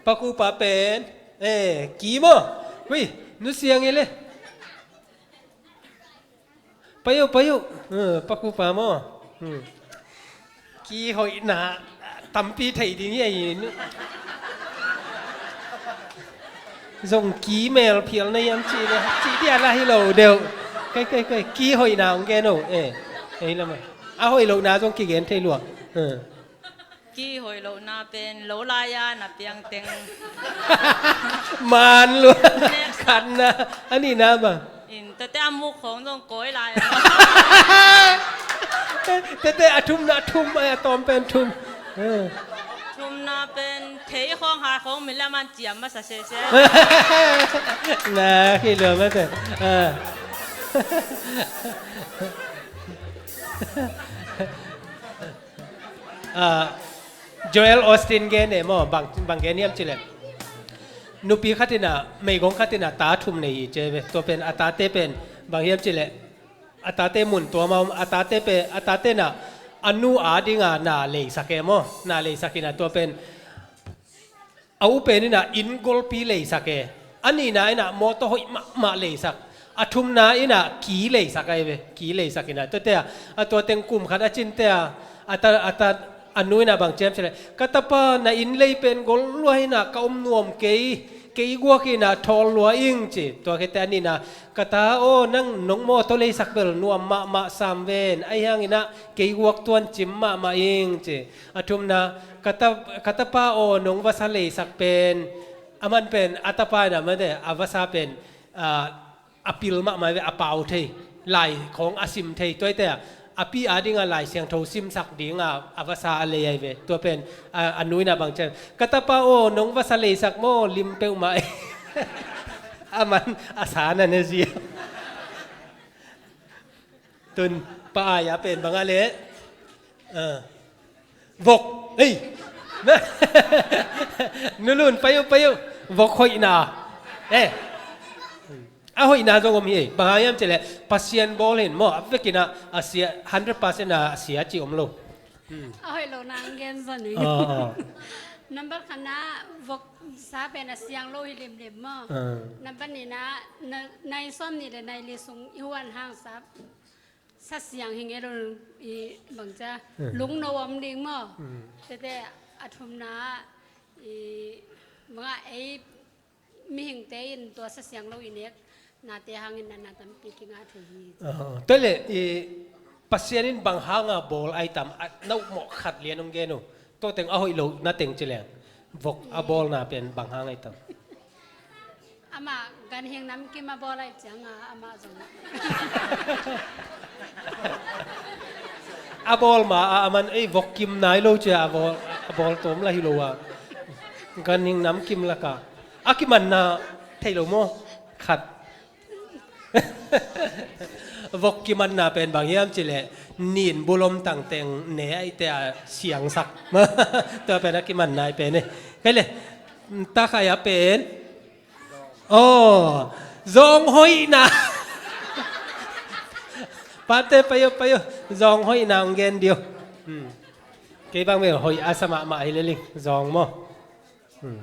Pa Khupa pen. Eh, ki maw? Hui, nu siang ei le. Pai uh, pai uh. Eh, Pa Khupa maw? Hmm. Ki hoihna tampi thei ding hi a hi. Zong ki mel phial na hiam cih le, cih dia lah hi lo deuh. Kei, kei, kei. Ki hoihna hong gen o. Eh, ei lam a. A hoih lohna zong kigen thei lua. Eh. Ki hoih lohna pen lo lai-a na piang teng. Man lua. Next. Khatna. A nihna bang. In, tete a muk khawng zong kawi lai. Tete a thumna, a thum, a tawm pen thum. Eh. Thumna pen thei khawng, hai khawng min le man ciam masa sese. Na, khi lua mate. Ah. Ah, Joel Osteen gen e maw, bang, bang gen hiam cih leh, nupi khat in a, meigong khat in a ta thum nei hi ci ve. Tua pen a tate pen bang hiam cih leh, a tate mun tuam a om, a tate pen, a tate in a, a nu a dinga na leisak e maw, na leisak in a tua pen a u pen in a inn golpi leisak e. A nihna in a mawtaw hoih mahmah leisak. A thumna in a ki leisak ahi ve. Ki leisak in a. Tuate a, a tua teng kum khat a cinte a, a ta, a ta, a nu in a bang ci hiam cih leh, ka tapa na inn lei pen gol lua in a ka om nuam kei, kei guak in a thawl lua ing ci. Tua khit teh a nihna, ka ta aw, nang nong mawtaw leisak bel nuam mahmah sam ven. Ahi hangin a kei guak tuancim mahmah ing ci. A thumna, ka ta, ka tapa aw, nong vasa leisak pen, a man pen, a tapa in a mate, a vasa pen, ah, a pil mahmah ve, a pau thei, lai khawng a sim thei, tuate a, a pi a dinga Lai Siangtho simsak dinga, a vasa a lei ahi ve, tua pen, a, a nu in a bang ci hiam, ka tapa aw, nong vasa leisak maw, lim peuhmah e. A man, a sa na ne zia. Tun, Pa Ai a pen bang a le. Ah. Vok. Ei. Nu Lun, pai uh, pai uh. Vok hoihna. Eh. A hoihna zong om hi ei. Bang hang hiam cih leh Pasian bawl hi in maw. A vekin a, a sia, hundred percent a sia ci om lo. Hmm. A hoih lohna ang gen zon ing. Ah, ah. Nambat khatna vok sa pen a siang lo hi limlim maw. Ah. Nambat nihna, na, nai sawm nih le nai li sung i huan hang sa, sa siang hi ngei lo i bang cia. Hmm. Lungno om ding maw. Hmm. Tete a thumna i bang a ei mihingte Te in tua sa siang lo i nek nate hangin natna tampi kingah thei hi. Ah, tua leh i Pasian in bang hanga bawl ai tam, a, na upmawh khat lian hong gen uh. Tua teng a hoih lo na teng ci leng. Vok a bawlna pen bang hang ai tam. Amah ganhing namkim a bawl ai cianga amah zong. A bawl ma a aman ei vok kim nai lo cia a bawl, a bawl tawm la hi lo a. Ganhing namkim laka a kimanna thei lo maw? Khat. Vok kimanna pen bang hiam cileh nin bulom tangteng ne aihte a siangsak. Tua pen a kimanna aih pen e. Kei le takhai a pen. Aw, zawng hoihna. Pate payo payo zawng hoihna ang gen dio. Hmm. Kei bang bel hoih a sa mahmah hi leling zawng maw? Hmm.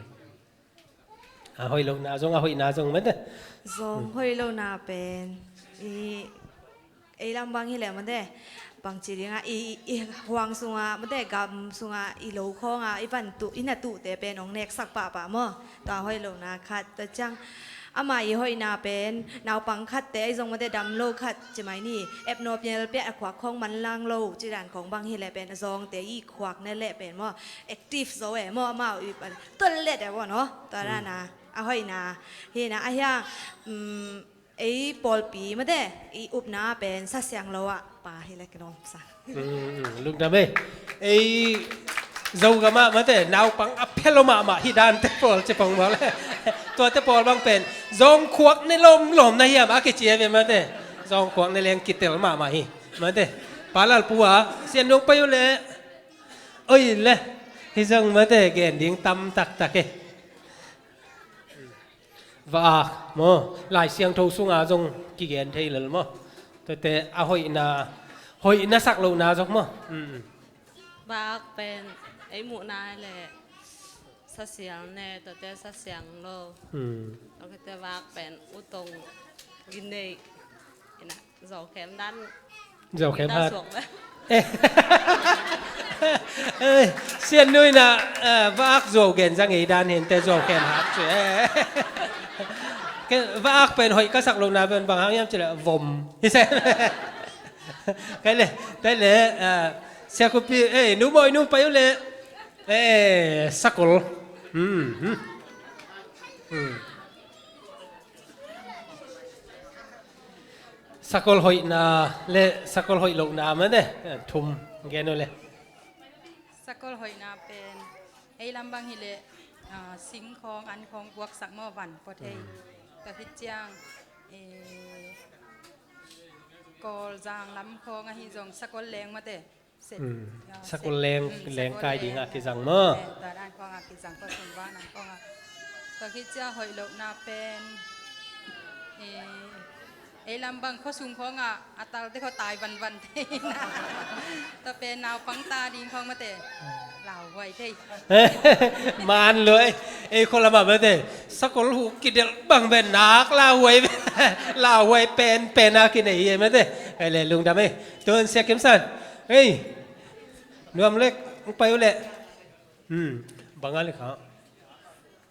A hoih lohna zong, a hoihna zong mate. Zong hoih lohna pen i ei lam bang hileh mate, bangci dinga i, i, i huang sunga mate, gam sunga i lo khawnga i van tuh, i na tuhte pen hong neksak pahpah maw? Tua hoih lohna khat. Tua ciang ama i hoihna pen naupang khatte ahi zong mate, dam lo khat ci mai ni, epno pial pia a khuak khawng manlang lo ci dan khawng bang hileh pen a zawngte i khuak ne leh pen maw, active zo e maw, amau i pan tual let e maw no? Tua dana a hoihna hina a hiang, um, ei pawlpi mate i upna pen sa siang lo ah pa hileh ka lawm sa. Mm, mm, lungdam ei. Ei Zogam ah mate naupang a phelo mahmah hi dante pawl ci pong maw le. Tuate pawl bang pen zawngkhuak ne lawmlawm na hiam a kici e ve mate. Zawngkhuak ne leng kitel mahmah hi mate. Pa Lalpu a sian dong pai uh le. Oi le. Hi zong mate gen ding tam taktak e. Va-ak maw, Lai Siangtho sunga zong kigen thei lel maw? Tuate a hoihna, hoihna sak lohna zong maw? Mm. Va-ak pen ei muhna le sa sial ne, tuate sa siang lo. Mm. Tuate va-ak pen utong ginei ina. Zawkhem dan. Zawkhem hat. Eh. Eh, sian nuina, eh, va-ak zuau gen zang ei dan hinte zawkhem hat cu. Eh. Ke va-ak pen hoih ka sak lohna pen bang hang hiam cileh vom. Hi se. Kai le, kai le, eh, siakupi, eh, nu mawi nu pai uh le. Eh, sakol. Hmm, hmm. Hmm. Sakol hoihna le sakol hoih lohna mate thum gen uh le. Sakol hoihna pen ei lam bang hileh, ah, singkhawng ankhawng buaksak maw van pua thei. Mm. Tua hi ciang, eh, Kawlzang lam khawng ahi zong sakol leng mate. Set, mm, ah, sakol set, leng, mm, leng sakol kai leng, dingah kizang maw? Eh, tua dan khawngah kizang, khuasung bang dan khawngah. Tua khit ciang hoih lohna pen, eh, ei lam bang khuasung khawngah a talte khaw tai vanvan thei na. Tua pen naupang ta ding khawng mate. Lauhuai thei. Man luai. Ei khua lamah mate. Sakol hu kidelh bang pen nak lauhuai. Lauhuai pen pen a kinei hi mate. Ei le lungdam ei. Tun Sia Kim San. Ei. Nuam lek, hong pai uh leh. Hmm, bang a lek ha.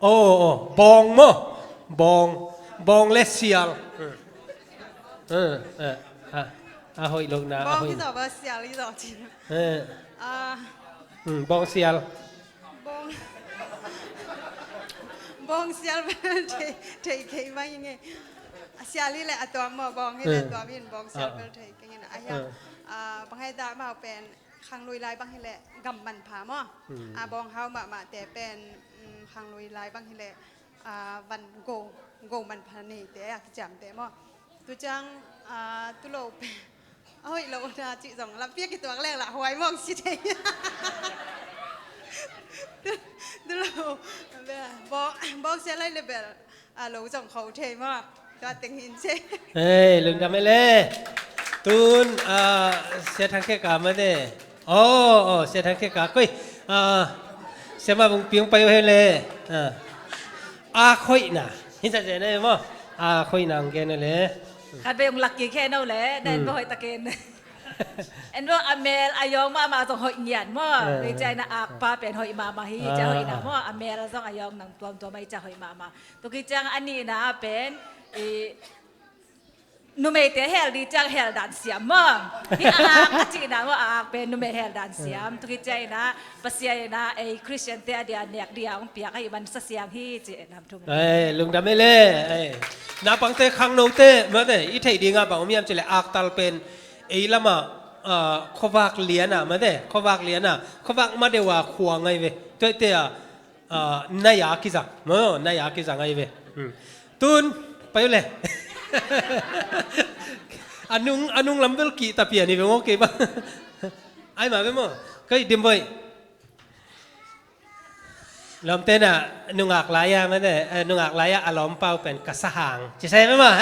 Oh, oh, bawng maw? Bawng, bawng le sial. Hmm. Eh, eh, ah, a hoih lohna, a hoih. Bawng hi zaw ba, sial hi zaw ci. Eh. Ah. Hmm, bawng sial. Bawng, bawng sial bel thei, thei kei mai nge. A sial hi leh a tuam maw, bawng hi leh a tuam in, bawng sial bel thei kei nge na. A hiang, ah, bang hei dah mau pen, khanglui lai bang hileh gam manpha maw? Hmm. A bawng hau mahmahte pen, mm, khanglui lai bang hileh, ah, van go, go manpha neite a kiciamte maw? Tu ciang, ah, tu lo pen a hoih lo na cih zong lampi a kituak leng lah huai mawng si thei. Tu, tu lo bawng, bawng sia lai le bel. A lo zong kho thei maw? Tua teng hin se. Hei, lungdam e le. Tun, ah, Sia Thang Khe Ka mate. Oh, oh, Sia Thang Khe Ka. Koi, ah, Sia Ma Vung Piang pai uh he le. Ah. A khoihna. Hin sa se ne maw? A khoihna ang gen le. Khat vei ung lak ki khe no le, dan ba hoih takin. En lo a mel a yawng mahmah zong hoih ngiat maw. Eh. Tua hi ciangin a akpa pen hoih mahmah hi, cia hoih na maw. A mel zong a yawng nang tuamtuam ahi cia hoih mahmah. Tua hi ciang a nihna pen i numeite hel ding ciang hel dan siam maw. Hi a ak a cihna maw, a ak pen numei hel dan siam. Tua hi ciangin a Pasian in a ei Khristiante a dia nek dia hong piak ahih man sa siang hi ci e nam thum. Ei, lungdam ei le. Ei. Naupangte khangnote mate i theih dingah bang om hiam cih leh aktal pen ei lamah, ah, khuavak lianah mate, khuavak lianah, khuavak madeuh a khua ngai ve. Tuaite ah, ah, nai a kizang maw, nai a kizang ahi ve. Hmm. Tun pai uh le. A nung, a nung lam bel kihta pian hi ve maw kei bang. Ai mah ve maw. Kei Dimboih. Lawmte na nungak lai-a mate, eh, nungak lai-a a lawmpa uh pen ka sahang ci sai ve maw.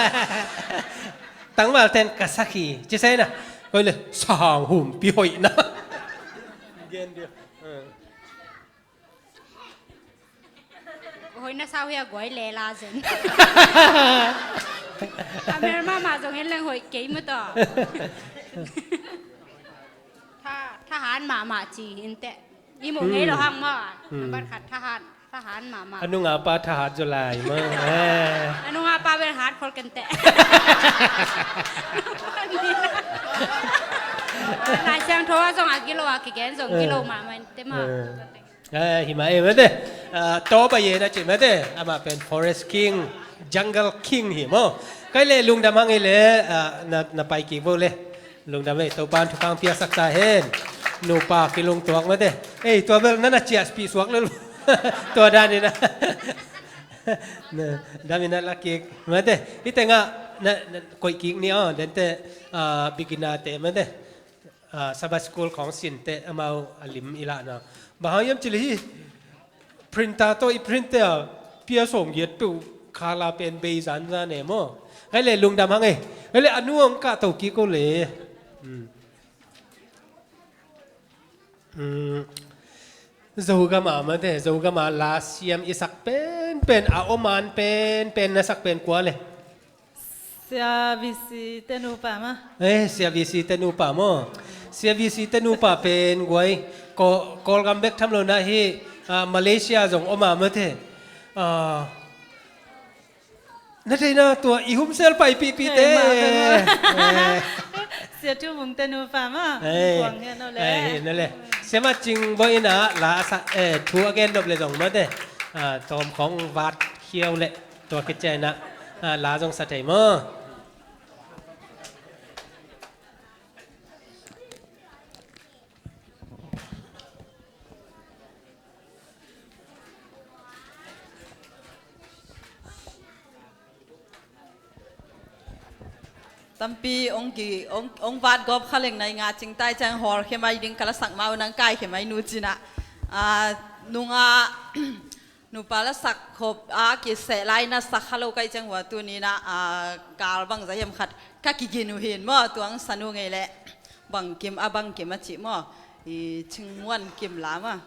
Tangvalten ka sakhi ci sai na. Koi le sahang humpi hoih na. Gen dia. Eh. Hoih na sau hia guai le la zen. A mel mahmah zong en leng hoih kei maw tawh. Tha, thahat mahmah ci in teh. I muh ngei lo hang maw. Hmm. Nambat khat thahat, thahat mahmah. A nunga pa thahat zaw lai maw. Eh. A nunga pa bel hat khol ken teh. Lai Siangtho ah zong a gilo a kigen zong gilo mahmah in teh maw. Eh. Eh, hi mah e mate. Ah, Toba Ye na ci mate. Amah pen Forest King, Jungle King hi maw. Kai le lungdam hang ei le, ah, na, na pai kik vo le. Lungdam ei, Topa'n thupha piaksak ta hen. Nupa kilungtuak mate. Ei, tua bel na na ciahpih suak le lu. Tua dan in a. Na, dam in a la kik mate. Hih tengah na, na koih kik ni aw, dente, ah, beginner te mate. Ah, Sabbath School khawng sinte amau a lim i lahna. Bang hang hiam cih leh hih printer tawh i print te a pia sawmgiat peuh khala pen bei zanzan e maw. Kai le lungdam hang e. Kai le a nu hong kahto kik o le. Hmm. Hmm. Zogam a mate, Zogam a la siam i sak penpen, a om an penpen na sak pen kua le? Sia V C te nupa maw. Eh, Sia V C te nupa maw. Sia V C te nupa pen guai. Ko, Kawlgam bek tham lo na hi, ah, Malaysia zong om a mate. Ah, na theihna tua i humsel paipihpih te. Hei, mah, mah. Eh. Sia Thu Vung te nupa maw. Hei. Kuang hian o le. Hei, na le. Sia Mat Cing Bawi in a la a sa, eh, thu a gen dop le zong mate. Ah, tawm khawng vat khiau le. Tua khit ciangin a, ah, la zong sa thei maw. Tampi ong ki, ong, ong vat gawp kha leng nai nga cing tai ciang hawlkhia mai ding ka lasak ma uh nang kaikhia mai nu cin ah. Ah, nungah nupa lasak khop a kiseh lai na sak kha lo kai ciang hua tuni na, ah, kal bang za hiam khat ka kigin uh hin maw, tuang sa nu ngei leh bangkim a bangkim a cih maw, i Cing Muan Kim la maw.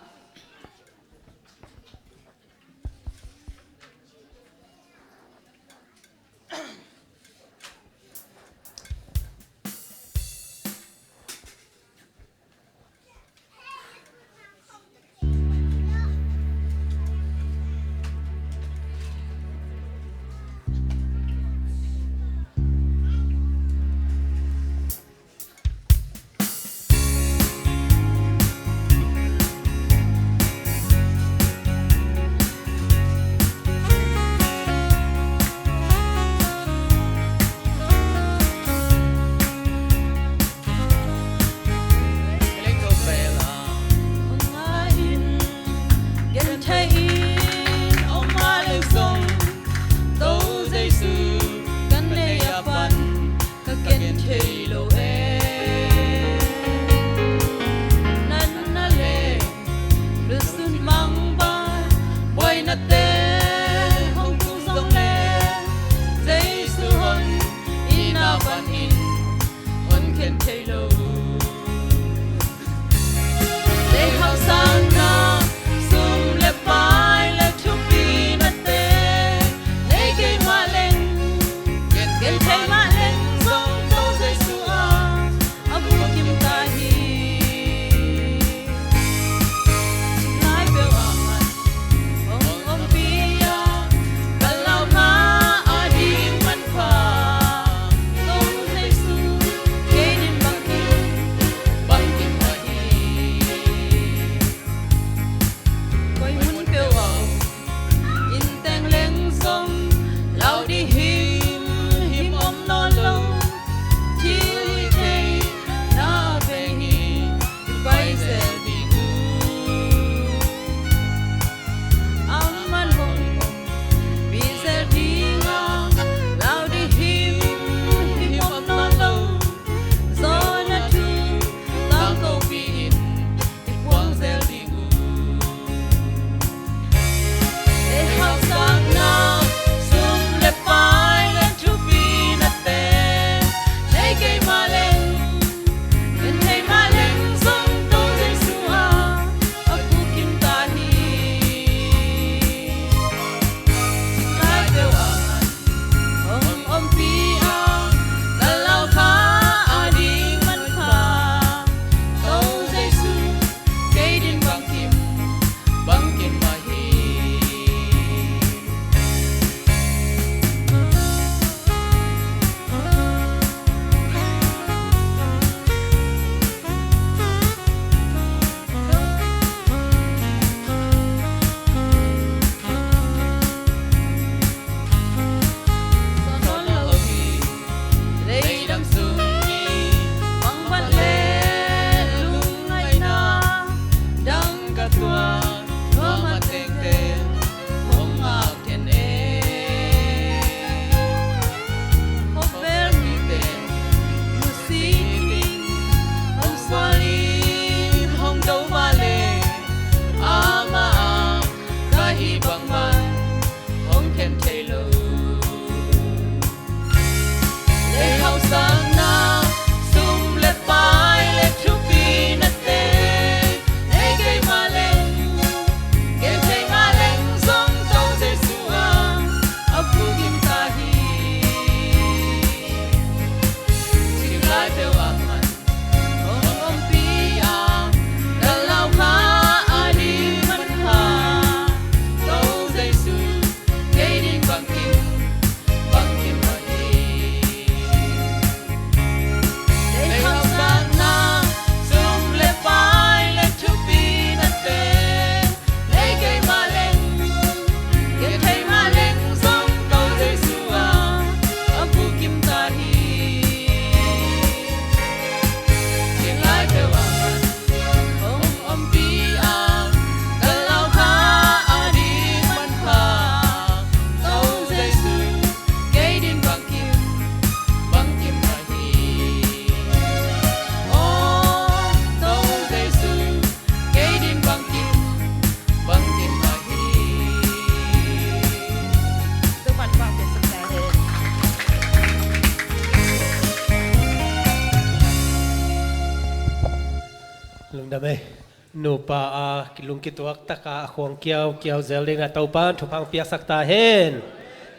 Dam ei. Nupa a kilung kituak taka a khuang kiau kiau zel dingah Topan thupha piaksak ta hen.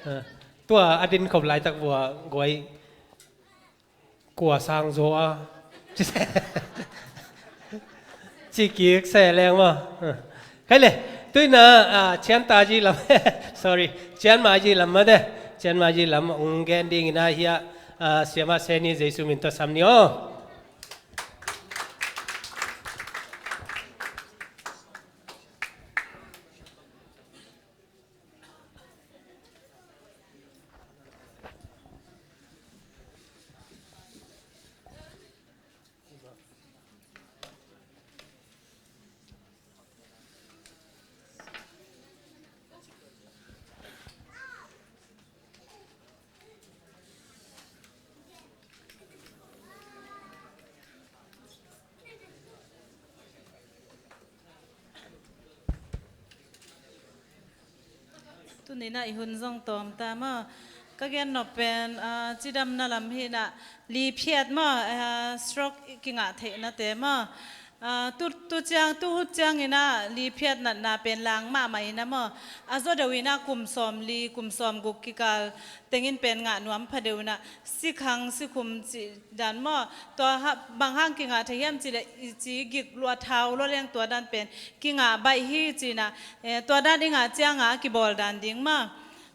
Ah, tua a din khop laitak vua guai kua sang zaw a ci kik se leng maw. Ah. Khai le, tuina, ah, Chiantaji lam, sorry, Chianmaiji lam mah de, Chianmaiji lam ung gen dingin a hiah, ah, Siamah Seni Jesu min tawh sam ni aw. Tuninah i hun zong tawm ta maw? Ka gen nop pen, ah, cidamna lam hinah liphiat maw, ah, stroke kingah theihnate maw? Ah, tu, tu ciang, tu hut cianginah liphiat natna pen lang mahmah inah maw? A zaw deuh inah kum sawm li, kum sawm guk kikal tengin pen ngah nuam pha deuh inah sikhang sikhum cih dan maw? Tua ha, bang hang kingah thei hiam cihleh i ci gik lua thau lua leng tua dan pen kingah baih hi cinah, eh, tua dan i ngah ciangah a kibawl dan ding maw?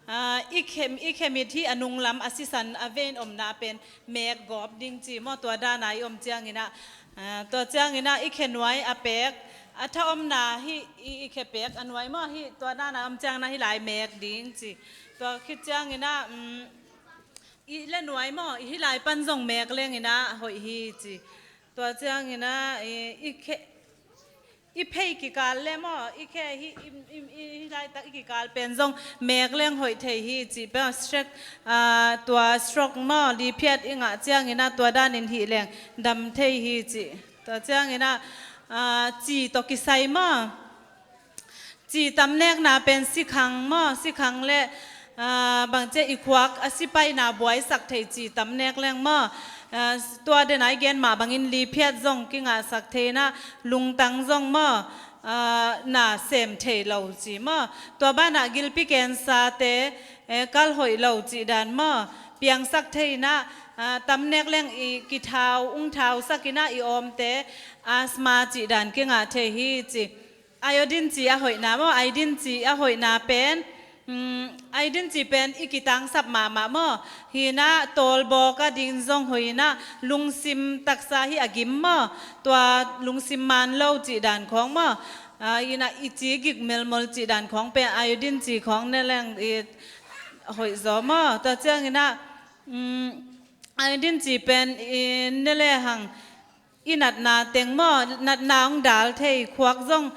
Ah, i khe, i khe mit hi a nunglam a sisan a vein omna pen mek gawp ding ci maw? Tua dana i om cianginah, ah, tua cianginah i khe nuai a pek a tha omna hi, i, i khe pek a nuai maw hi? Tua dana om ciangna hi lai mek ding ci. Tua khit cianginah, um, i le nuai maw, i hi lai pan zong mek lenginah hoih hi ci. Tua cianginah i, i khe, i phei kikal le maw, i khe hi, i, i, i, hi laitak i kikal pen zong mek leng hoih thei hi ci. Pen stroke, ah, tua stroke maw, liphiat i ngah cianginah tua danin hih leng dam thei hi ci. Tua cianginah, ah, ci tawh kisai maw? Ci tamnekna pen sikhang maw, sikhang le, ah, bangcia i khuak a sipaina buaisak thei ci tamnek leng maw? Ah, tua dena i gen mah bangin liphiat zong kingahsak theinah lungtang zong maw? Ah, na sem thei lo ci maw? Tua banah gilpi kensate, eh, kal hoih lo cih dan maw? Piangsak theinah, ah, tamnek leng i kithau, ung thausak inah i awmte asthma cih dan kingah thei hi ci. Iodine ci a hoihna maw, iodine ci a hoihna pen, um, iodine ci pen i kitangsap mahmah maw? Hinah tawlbawk a ding zong hoih inah lungsim taksa hi a gim maw? Tua lungsim man lo cih dan khawng maw? Ah, inah i ci gik melmol cih dan khawng pen iodine ci khawng ne leng i hoih zaw maw? Tua cianginah, um, iodine ci pen i ne lehang i natna teng maw, natna hong dal thei, khuak zong,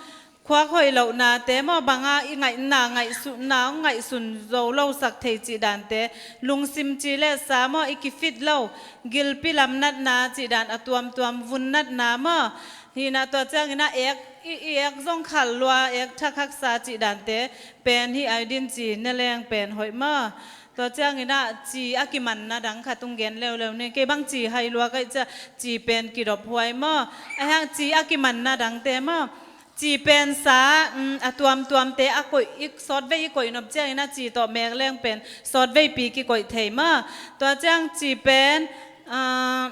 khuak hoih lohnate maw, banga i ngaihna, ngaihsutna hong ngaihsun zo losak thei cih dante, lungsim ci le sa maw, i kifit lo, gilpi lam natna cih dan a tuamtuam vun natna maw, hinah tua cianginah ek, i, i ek zong khal lua, ek thak haksa cih dante, pen hi iodine ci ne leng pen hoih maw? Tua cianginah ci a kimanna dang khat tung gen leuleu ni. Kei bang ci hai lua kaih cia ci pen kidop huai maw? Ahiang ci a kimanna dangte maw? Ci pen sa, um, a tuamtuamte a koih, i sawtvei i koih nop cianginah ci tawh mek leng pen sawtveipi kikoih thei maw? Tua ciang ci pen, ah,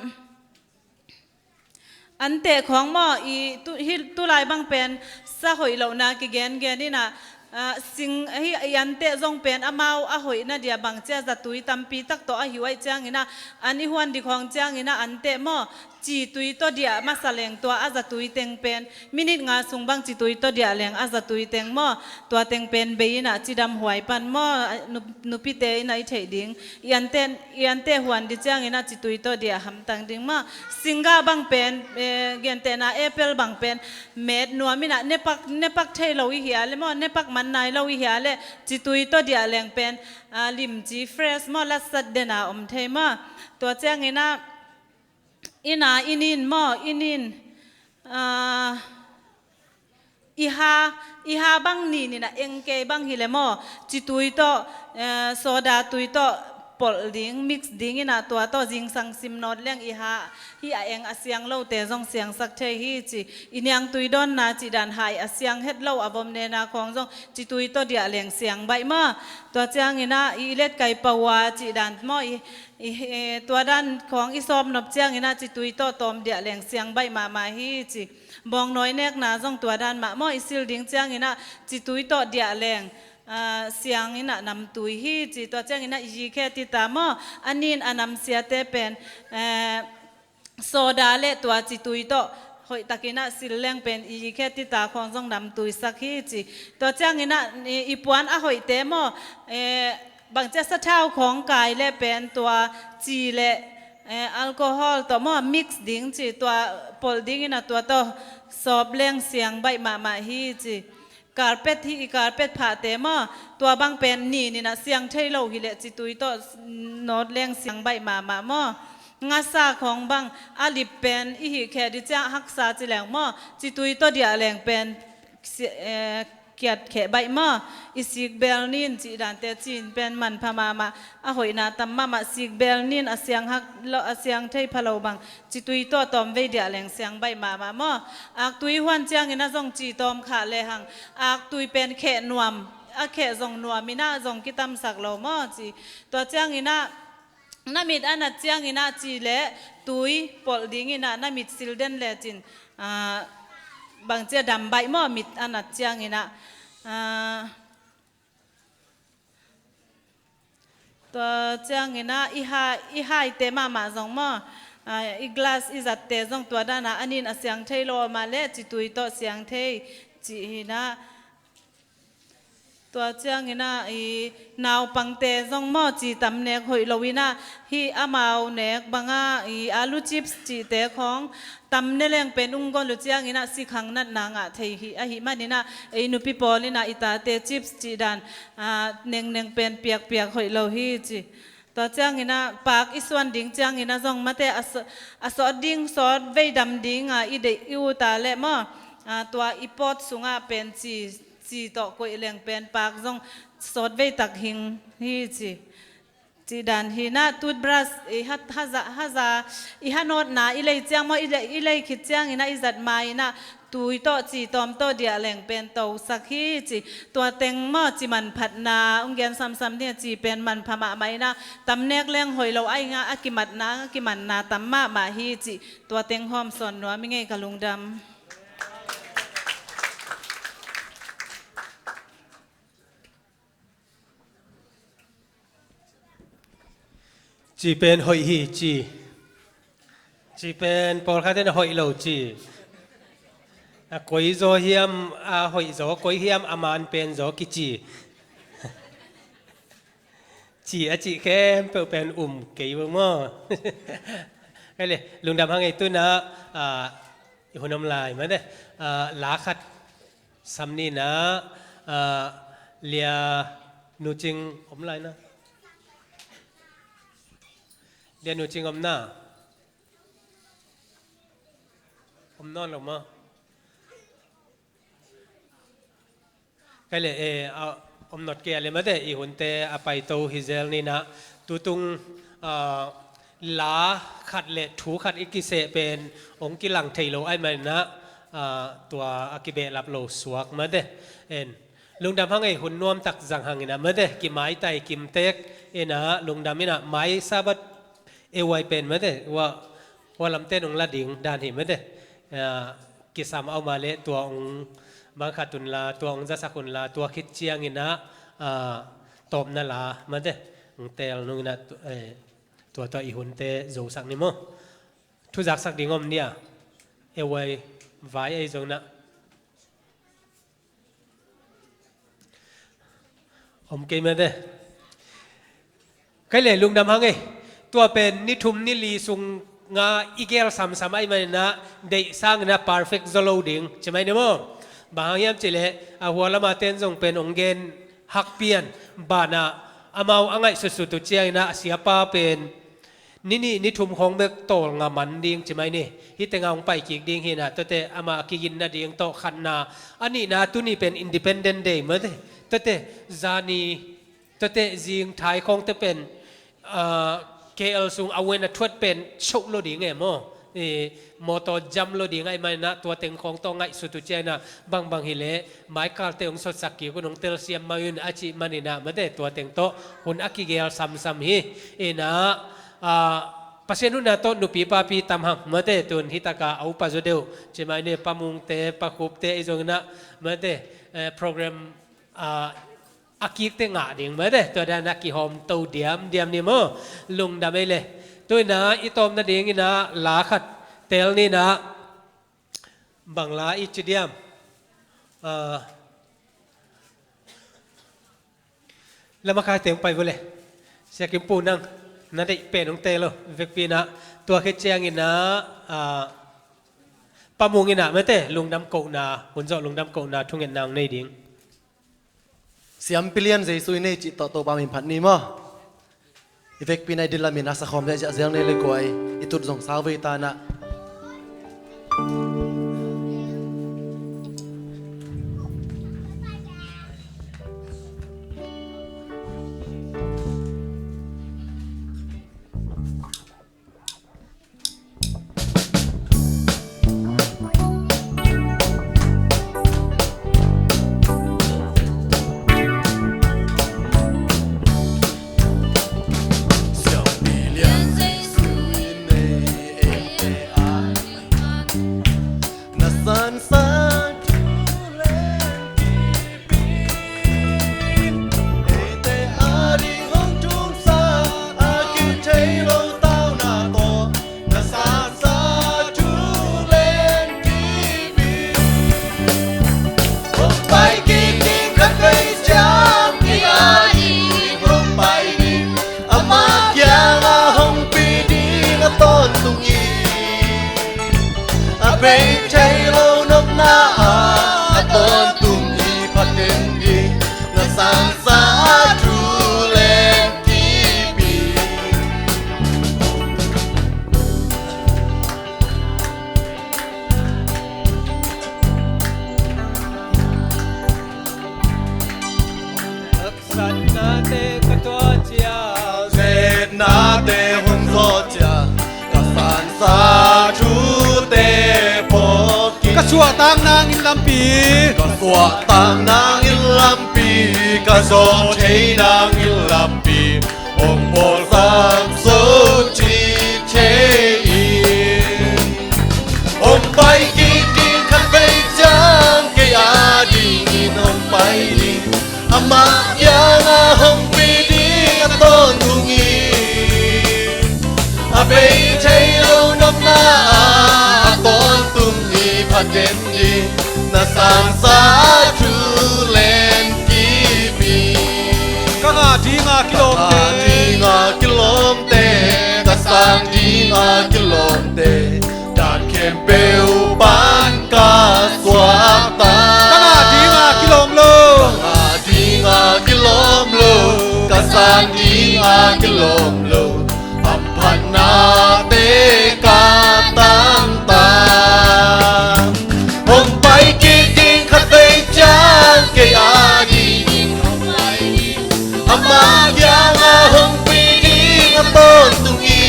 anteh khawng maw, i tu, hi, tulai bang pen sa hoih lohna kigengen inah, ah, sing, hi, i anteh zong pen amau a hoihna dia bangcia zatui tampi tak tawh a hi uaih cianginah an i huan dik khawng cianginah anteh maw, citui tawh diah masa leng tua a zatui teng pen minit nga sung bang citui tawh diah leng a zatui teng maw, tua teng pen bei inah cidam huai pan maw, nu, nupite inah i theih ding. I anteh, i anteh huan di cianginah citui tawh diah hamtang ding maw? Singgah bang pen, eh, gentehna apple bang pen met nuam inah nepak, nepak thei lo i hia le maw, nepak man nai lo i hia le citui tawh diah leng pen, ah, limci fresh maw, latsat dena om thei maw? Tua cianginah ina, inin maw, inin, ah, iha, iha bang nin inah engkei bang hi le maw, citui tawh, eh, soda tui tawh, polh ding, mix ding inah tua tawh zingsang sim nawt leng i ha, hih a eng a siang lote zong siangsak thei hi ci. I niangtui dawnna cih dan hai a siang het lo a vom nena khawng zong citui tawh diah leng siang baih maw. Tua cianginah i letkai paua cih dan maw, i, i, tua dan khawng i sawp nop cianginah citui tawh tawm diah leng siang baih mahmah hi ci. Bawngnawi nekna zong tua dan mah maw, i sil ding cianginah citui tawh diah leng, ah, siang inah namtui hi ci. Tua cianginah i yikhe tita maw, a nin a namsiate pen, eh, soda le tua citui tawh hoihtakinah sil leng pen i yikhe tita khawng zong namtuisak hi ci. Tua cianginah i, i puan a hoihte maw, eh, bangcia sathau khawng kai le pen tua ci le, eh, alcohol tawh maw mix ding ci, tua polh dinginah tua tawh sawp leng siang baih mahmah hi ci. Carpet hi, i carpet phahte maw, tua bang pen nin inah siang thei lo hileh citui tawh nawt leng siang baih mahmah maw. Ngasa khawng bang a lip pen i hih kheh di ciang haksa ci leng maw, citui tawh diah leng pen si-, eh, kiat kheh baih maw. I sikbel nin cih dante cin pen manpha mahmah, a hoihna tam mahmah, sikbel nin a siang hak lo, a siang thei pha lo bang citui tawh tawm vei diah leng siang baih mahmah maw. Aktui huan cianginah zong ci tawm khah lehang aktui pen kheh nuam, a kheh zong nuam inah zong kitamsak lo maw ci. Tua cianginah na mit a nat cianginah ci le tui polh dinginah na mit sil den lecin, ah, bangcia dam baih maw, mit a nat cianginah, ah, tua cianginah i ha-, i haite mahmah zong maw, ah, i glass i zatte zong tua danah a nin a siang thei lo mah le citui tawh siang thei cih hinah. Tua cianginah i naupangte zong maw, ci tam nek hoih loinah hih amau nek bangah i alu chips cihte khawng tam ne leng pen ung gol uh cianginah sikhang natna ngah thei hi. Ahih maninah ei nupi pawl inah i tate chips cih dan, ah, nengneng pen piakpiak hoih lo hi ci. Tua cianginah paak i suan ding cianginah zong mate a sa-, a sawt ding, sawt vei dam dinga i deih i uta le maw, ah, tua i pawt sungah pen ci, ci tawh koih leng pen paak zong sawt vei tak hing hi ci. Cih dan hinah toothbrush i ha, haza, haza, i hanawtna i lei ciang maw, i lei, i lei khit cianginah i zat ma inah tui tawh ci tawm tawh diah leng pen tosak hi ci. Tua teng maw, ci manphatna ung gen samsam ding a, ci pen manpha mahmah inah tam nek leng hoih lo a inga a kimatna, a kimanna tam mahmah hi ci. Tua teng hawm sawn nuam i ngei ka lungdam. Ci pen hoih hi ci. Ci pen pawlkhat in a hoih lo ci. A koi zaw hiam, a hoih zaw koi hiam, a man pen zaw kici. Ci a cih khempeuh pen um kei uh maw. Kei le, lungdam hang ei tuna, ah, i hun om lai mah de. Ah, la khat sam ni na, ah, Lia Nu Cing om lai na. Lia Nu Cing om na. Om nawn lo maw. Kei le, eh, a, om nawt kei a le mah de, i hunte a paito hi zel ni na. Tutung, ah, la khat le thu khat i kiseh pen hong kilang thei lo ahih manin ah, ah, tua a kibehlap lo suak mah de. En, lungdam hang ei, hun nuam tak zang hang in ah mah de, kimaitai kimtek in ah lungdam in ah, mai Sabbath e uai pen mah de, ua, ua lamte nung la ding dan hi mah de. Ah, kisam a om a le tua ung bang khat un la, tua ung zasak un la, tua khit ciang in ah, ah, tawpna la mah de, ung teel nung in ah, tu-, eh, tua tua i hunte zosak ni maw. Thu zaksak ding om ni a, e uai vai ei zong na. Om kei mah de. Kei le lungdam hang ei. Tua pen ni thum ni li sung nga i gel samsam ahih manin ah deih sang in ah perfect zaw lo ding. Ci mai ni maw. Bang hang hiam cih leh a hua lam a ten zong pen ong gen hak pian. Banah amau a ngaihsutsut uh ciang in ah a siapa pen ni nih ni thum khawng bek tawlnga man ding ci mai ni. Hih tengah hong pai kik ding hi in ah, tuate amah a kiginna ding tawh khatna. A nihna tuni pen Independence Day mah de. Tuate zani, tuate zing thai khawngte pen, ah, K L sung a wen a thuat pen shoh lo ding e maw? I, motor jam lo ding ahih manin ah tua teng khawng tawh ngaihsut uh ciangin ah bangbang hileh maikalte hong sotsak kik un, hong telsiam mai un a cih manin ah mate, tua teng tawh hun a kigel samsam hi. In ah, ah, Pasian hun a tawh nupi papi tam hang mate, tun hi taka a upa zaw deuh ci mai ni, Pa Mungte, Pa Khupte i zongin ah mate, eh, program, ah, a kikte ngah ding mate, tua dan a kihawmto diamdiam ni maw? Lungdam ei le. Tu in ah i tawpna dingin ah la khat tel ni in ah, bang la i ci diam? Ah, la makaite hong pai vua le. Sia Kim Pu, nang na deih pen hong tel lo vekpi in ah, tua khit ciangin ah, ah, Pa Mung in ah mate, lungdam kohna, hun zawh lungdam kohna thungetna hong nei ding. Siampi lian Jesu i nei cih tawh Topa min phat ni maw? I vekpi in ah i dilam in ah sakhawm ziahziah zel ni le guai, i tut zong sau vei ta in ah. Na sansa thu leng kip in, eite ading hong tungsa a kithei lo tauna tawh, na sansa thu leng kip in. Hong pai kik ding khatvei ciang, kei ading hong pai ding, amah kiangah hong pi ding a tawntung hi. A bei thei lo nopna ah a tawntung hi phaten ding, na sansa thu leng kip in. Haksatnate ka tuah ciang, zetnate hong zawh ciang, ka sansa thute phawk in. Ka suahtak nangin lampi, ka suahtak nangin lampi, ka zawh thei nangin lampi hong pawlsak zo cih thei in. Hong pai kik ding khatvei ciang, kei adingin hong pai ding, amah kiangah hong pi ding a tawntung hi. A bei thei lo nopna ah a tawntung hi phaten ding, na sansa thu leng kip in. Ka ngah dinga kilawmte, ka ngah dinga kilawmte, ka sang dinga kilawmte, dan khempeuh pan ka suakta. Ka ngah dinga kilawm lo, ka ngah dinga kilawm lo, ka sang dinga kilawm lo, hamphatnate ka tangtang. Hong pai kik ding khatvei ciang, kei adingin hong pai ding, amah kiangah hong pi ding a tawntung hi.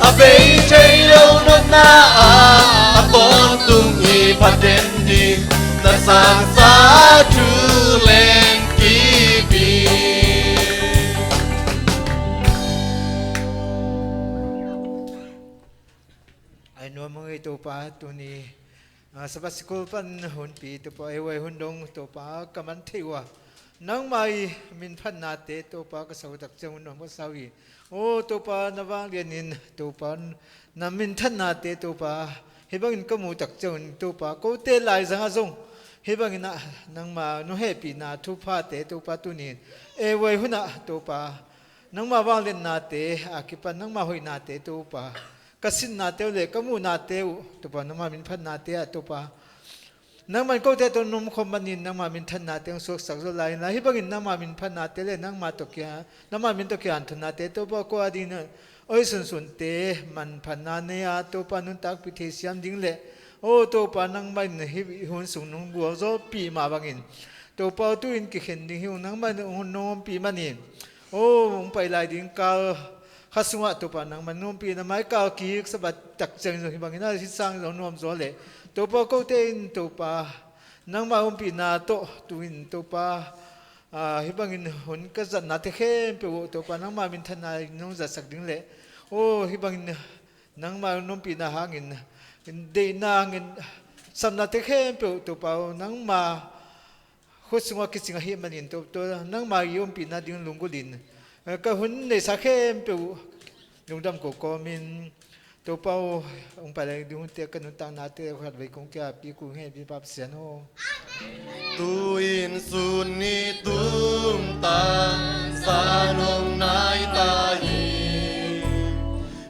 A bei thei lo nopna ah a tawntung hi phaten ding, na sansa thu leng kip in. Ai nuam hang ei Topa, tuni, ah, Sabbath School pan hunpi Topa, ei vai hun dong Topa ka man thei uh a, nangmah i minphatnate Topa ka sau tak ciang hun nuam ka sau hi. O Topa, na vanglianin Topa na minthanate Topa hih bangin ka muh tak ciangin Topa, kote laizangah zong hih bangin ah nangma nong hehpihna thuphate Topa tunin ei vai hunah Topa, nangma vangliatnate a kipan nangma hoihnate Topa, ka sinnate uh le ka muhnate uh Topa, nangma minphatnate ah Topa, nangman kote tawh nong khawm manin nangma minthanna teng suaksak zo lai inla, hih bangin nangma minthanna te le nangma tawh kia, nangma min tawh kianthonate Topa, ko adingin oi sunsunte manphatna nei a Topa nuntakpih theisiam ding le, o Topa, nangma in hih hun sung nong gualzawhpih mah bangin Topa, tu-in kikhen ding hi ung, nangma in hun nong ompih manin O, hong pai lai ding kal kha sungah Topa nangma nopihna mai kal kik Sabbath tak ciangin zong hih bangin a hih sang zong nuam zaw leh Topa kote in Topa nangma ompihna tawh tu-in Topa, ah, hih bangin hun ka zatnate khempeuh uh Topa nangma minthanna in hong zatsak ding leh, o, hih bangin nangma nopihna hangin deihna hangin sapnate khempeuh Topa uh nangma khut sungah kicing ahih manin Topa nangma i ompihna ding lunggulhin, eh, ka hun neihsa khempeuh lungdam ko kawmin Topa uh, hong pai lai ding hunte ka nuntaknate khatvei kong kiapih kul hen, Pasian aw. Tu-in sun ni tung ta, san hong nai ta hi.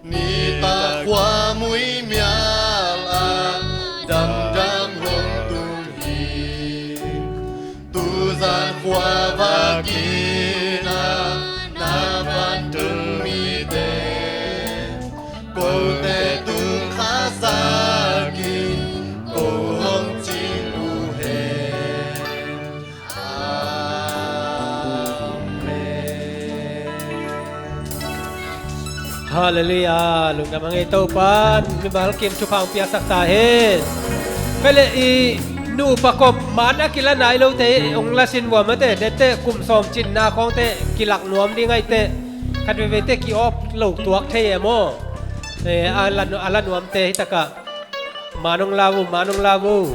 Nitak khua muimial ah damdam hong tung hi. Tuzan khua vakin ah na vantung mite, kote tung kha zakin ko hong cing uh hen. Amen. Halleluiah. Lungdam a ngei Topan mimal kim thupha hong piaksak ta hen. Kei le i nupa kop man a kila nai lote hong lasin vua mate, dette kum sawm cinna khawngte kilak nuam ding aite, khat veveite ki-awp lo tuak thei e maw? Eh, a la, a la nuamte hitakah man hong la uh, man hong la uh.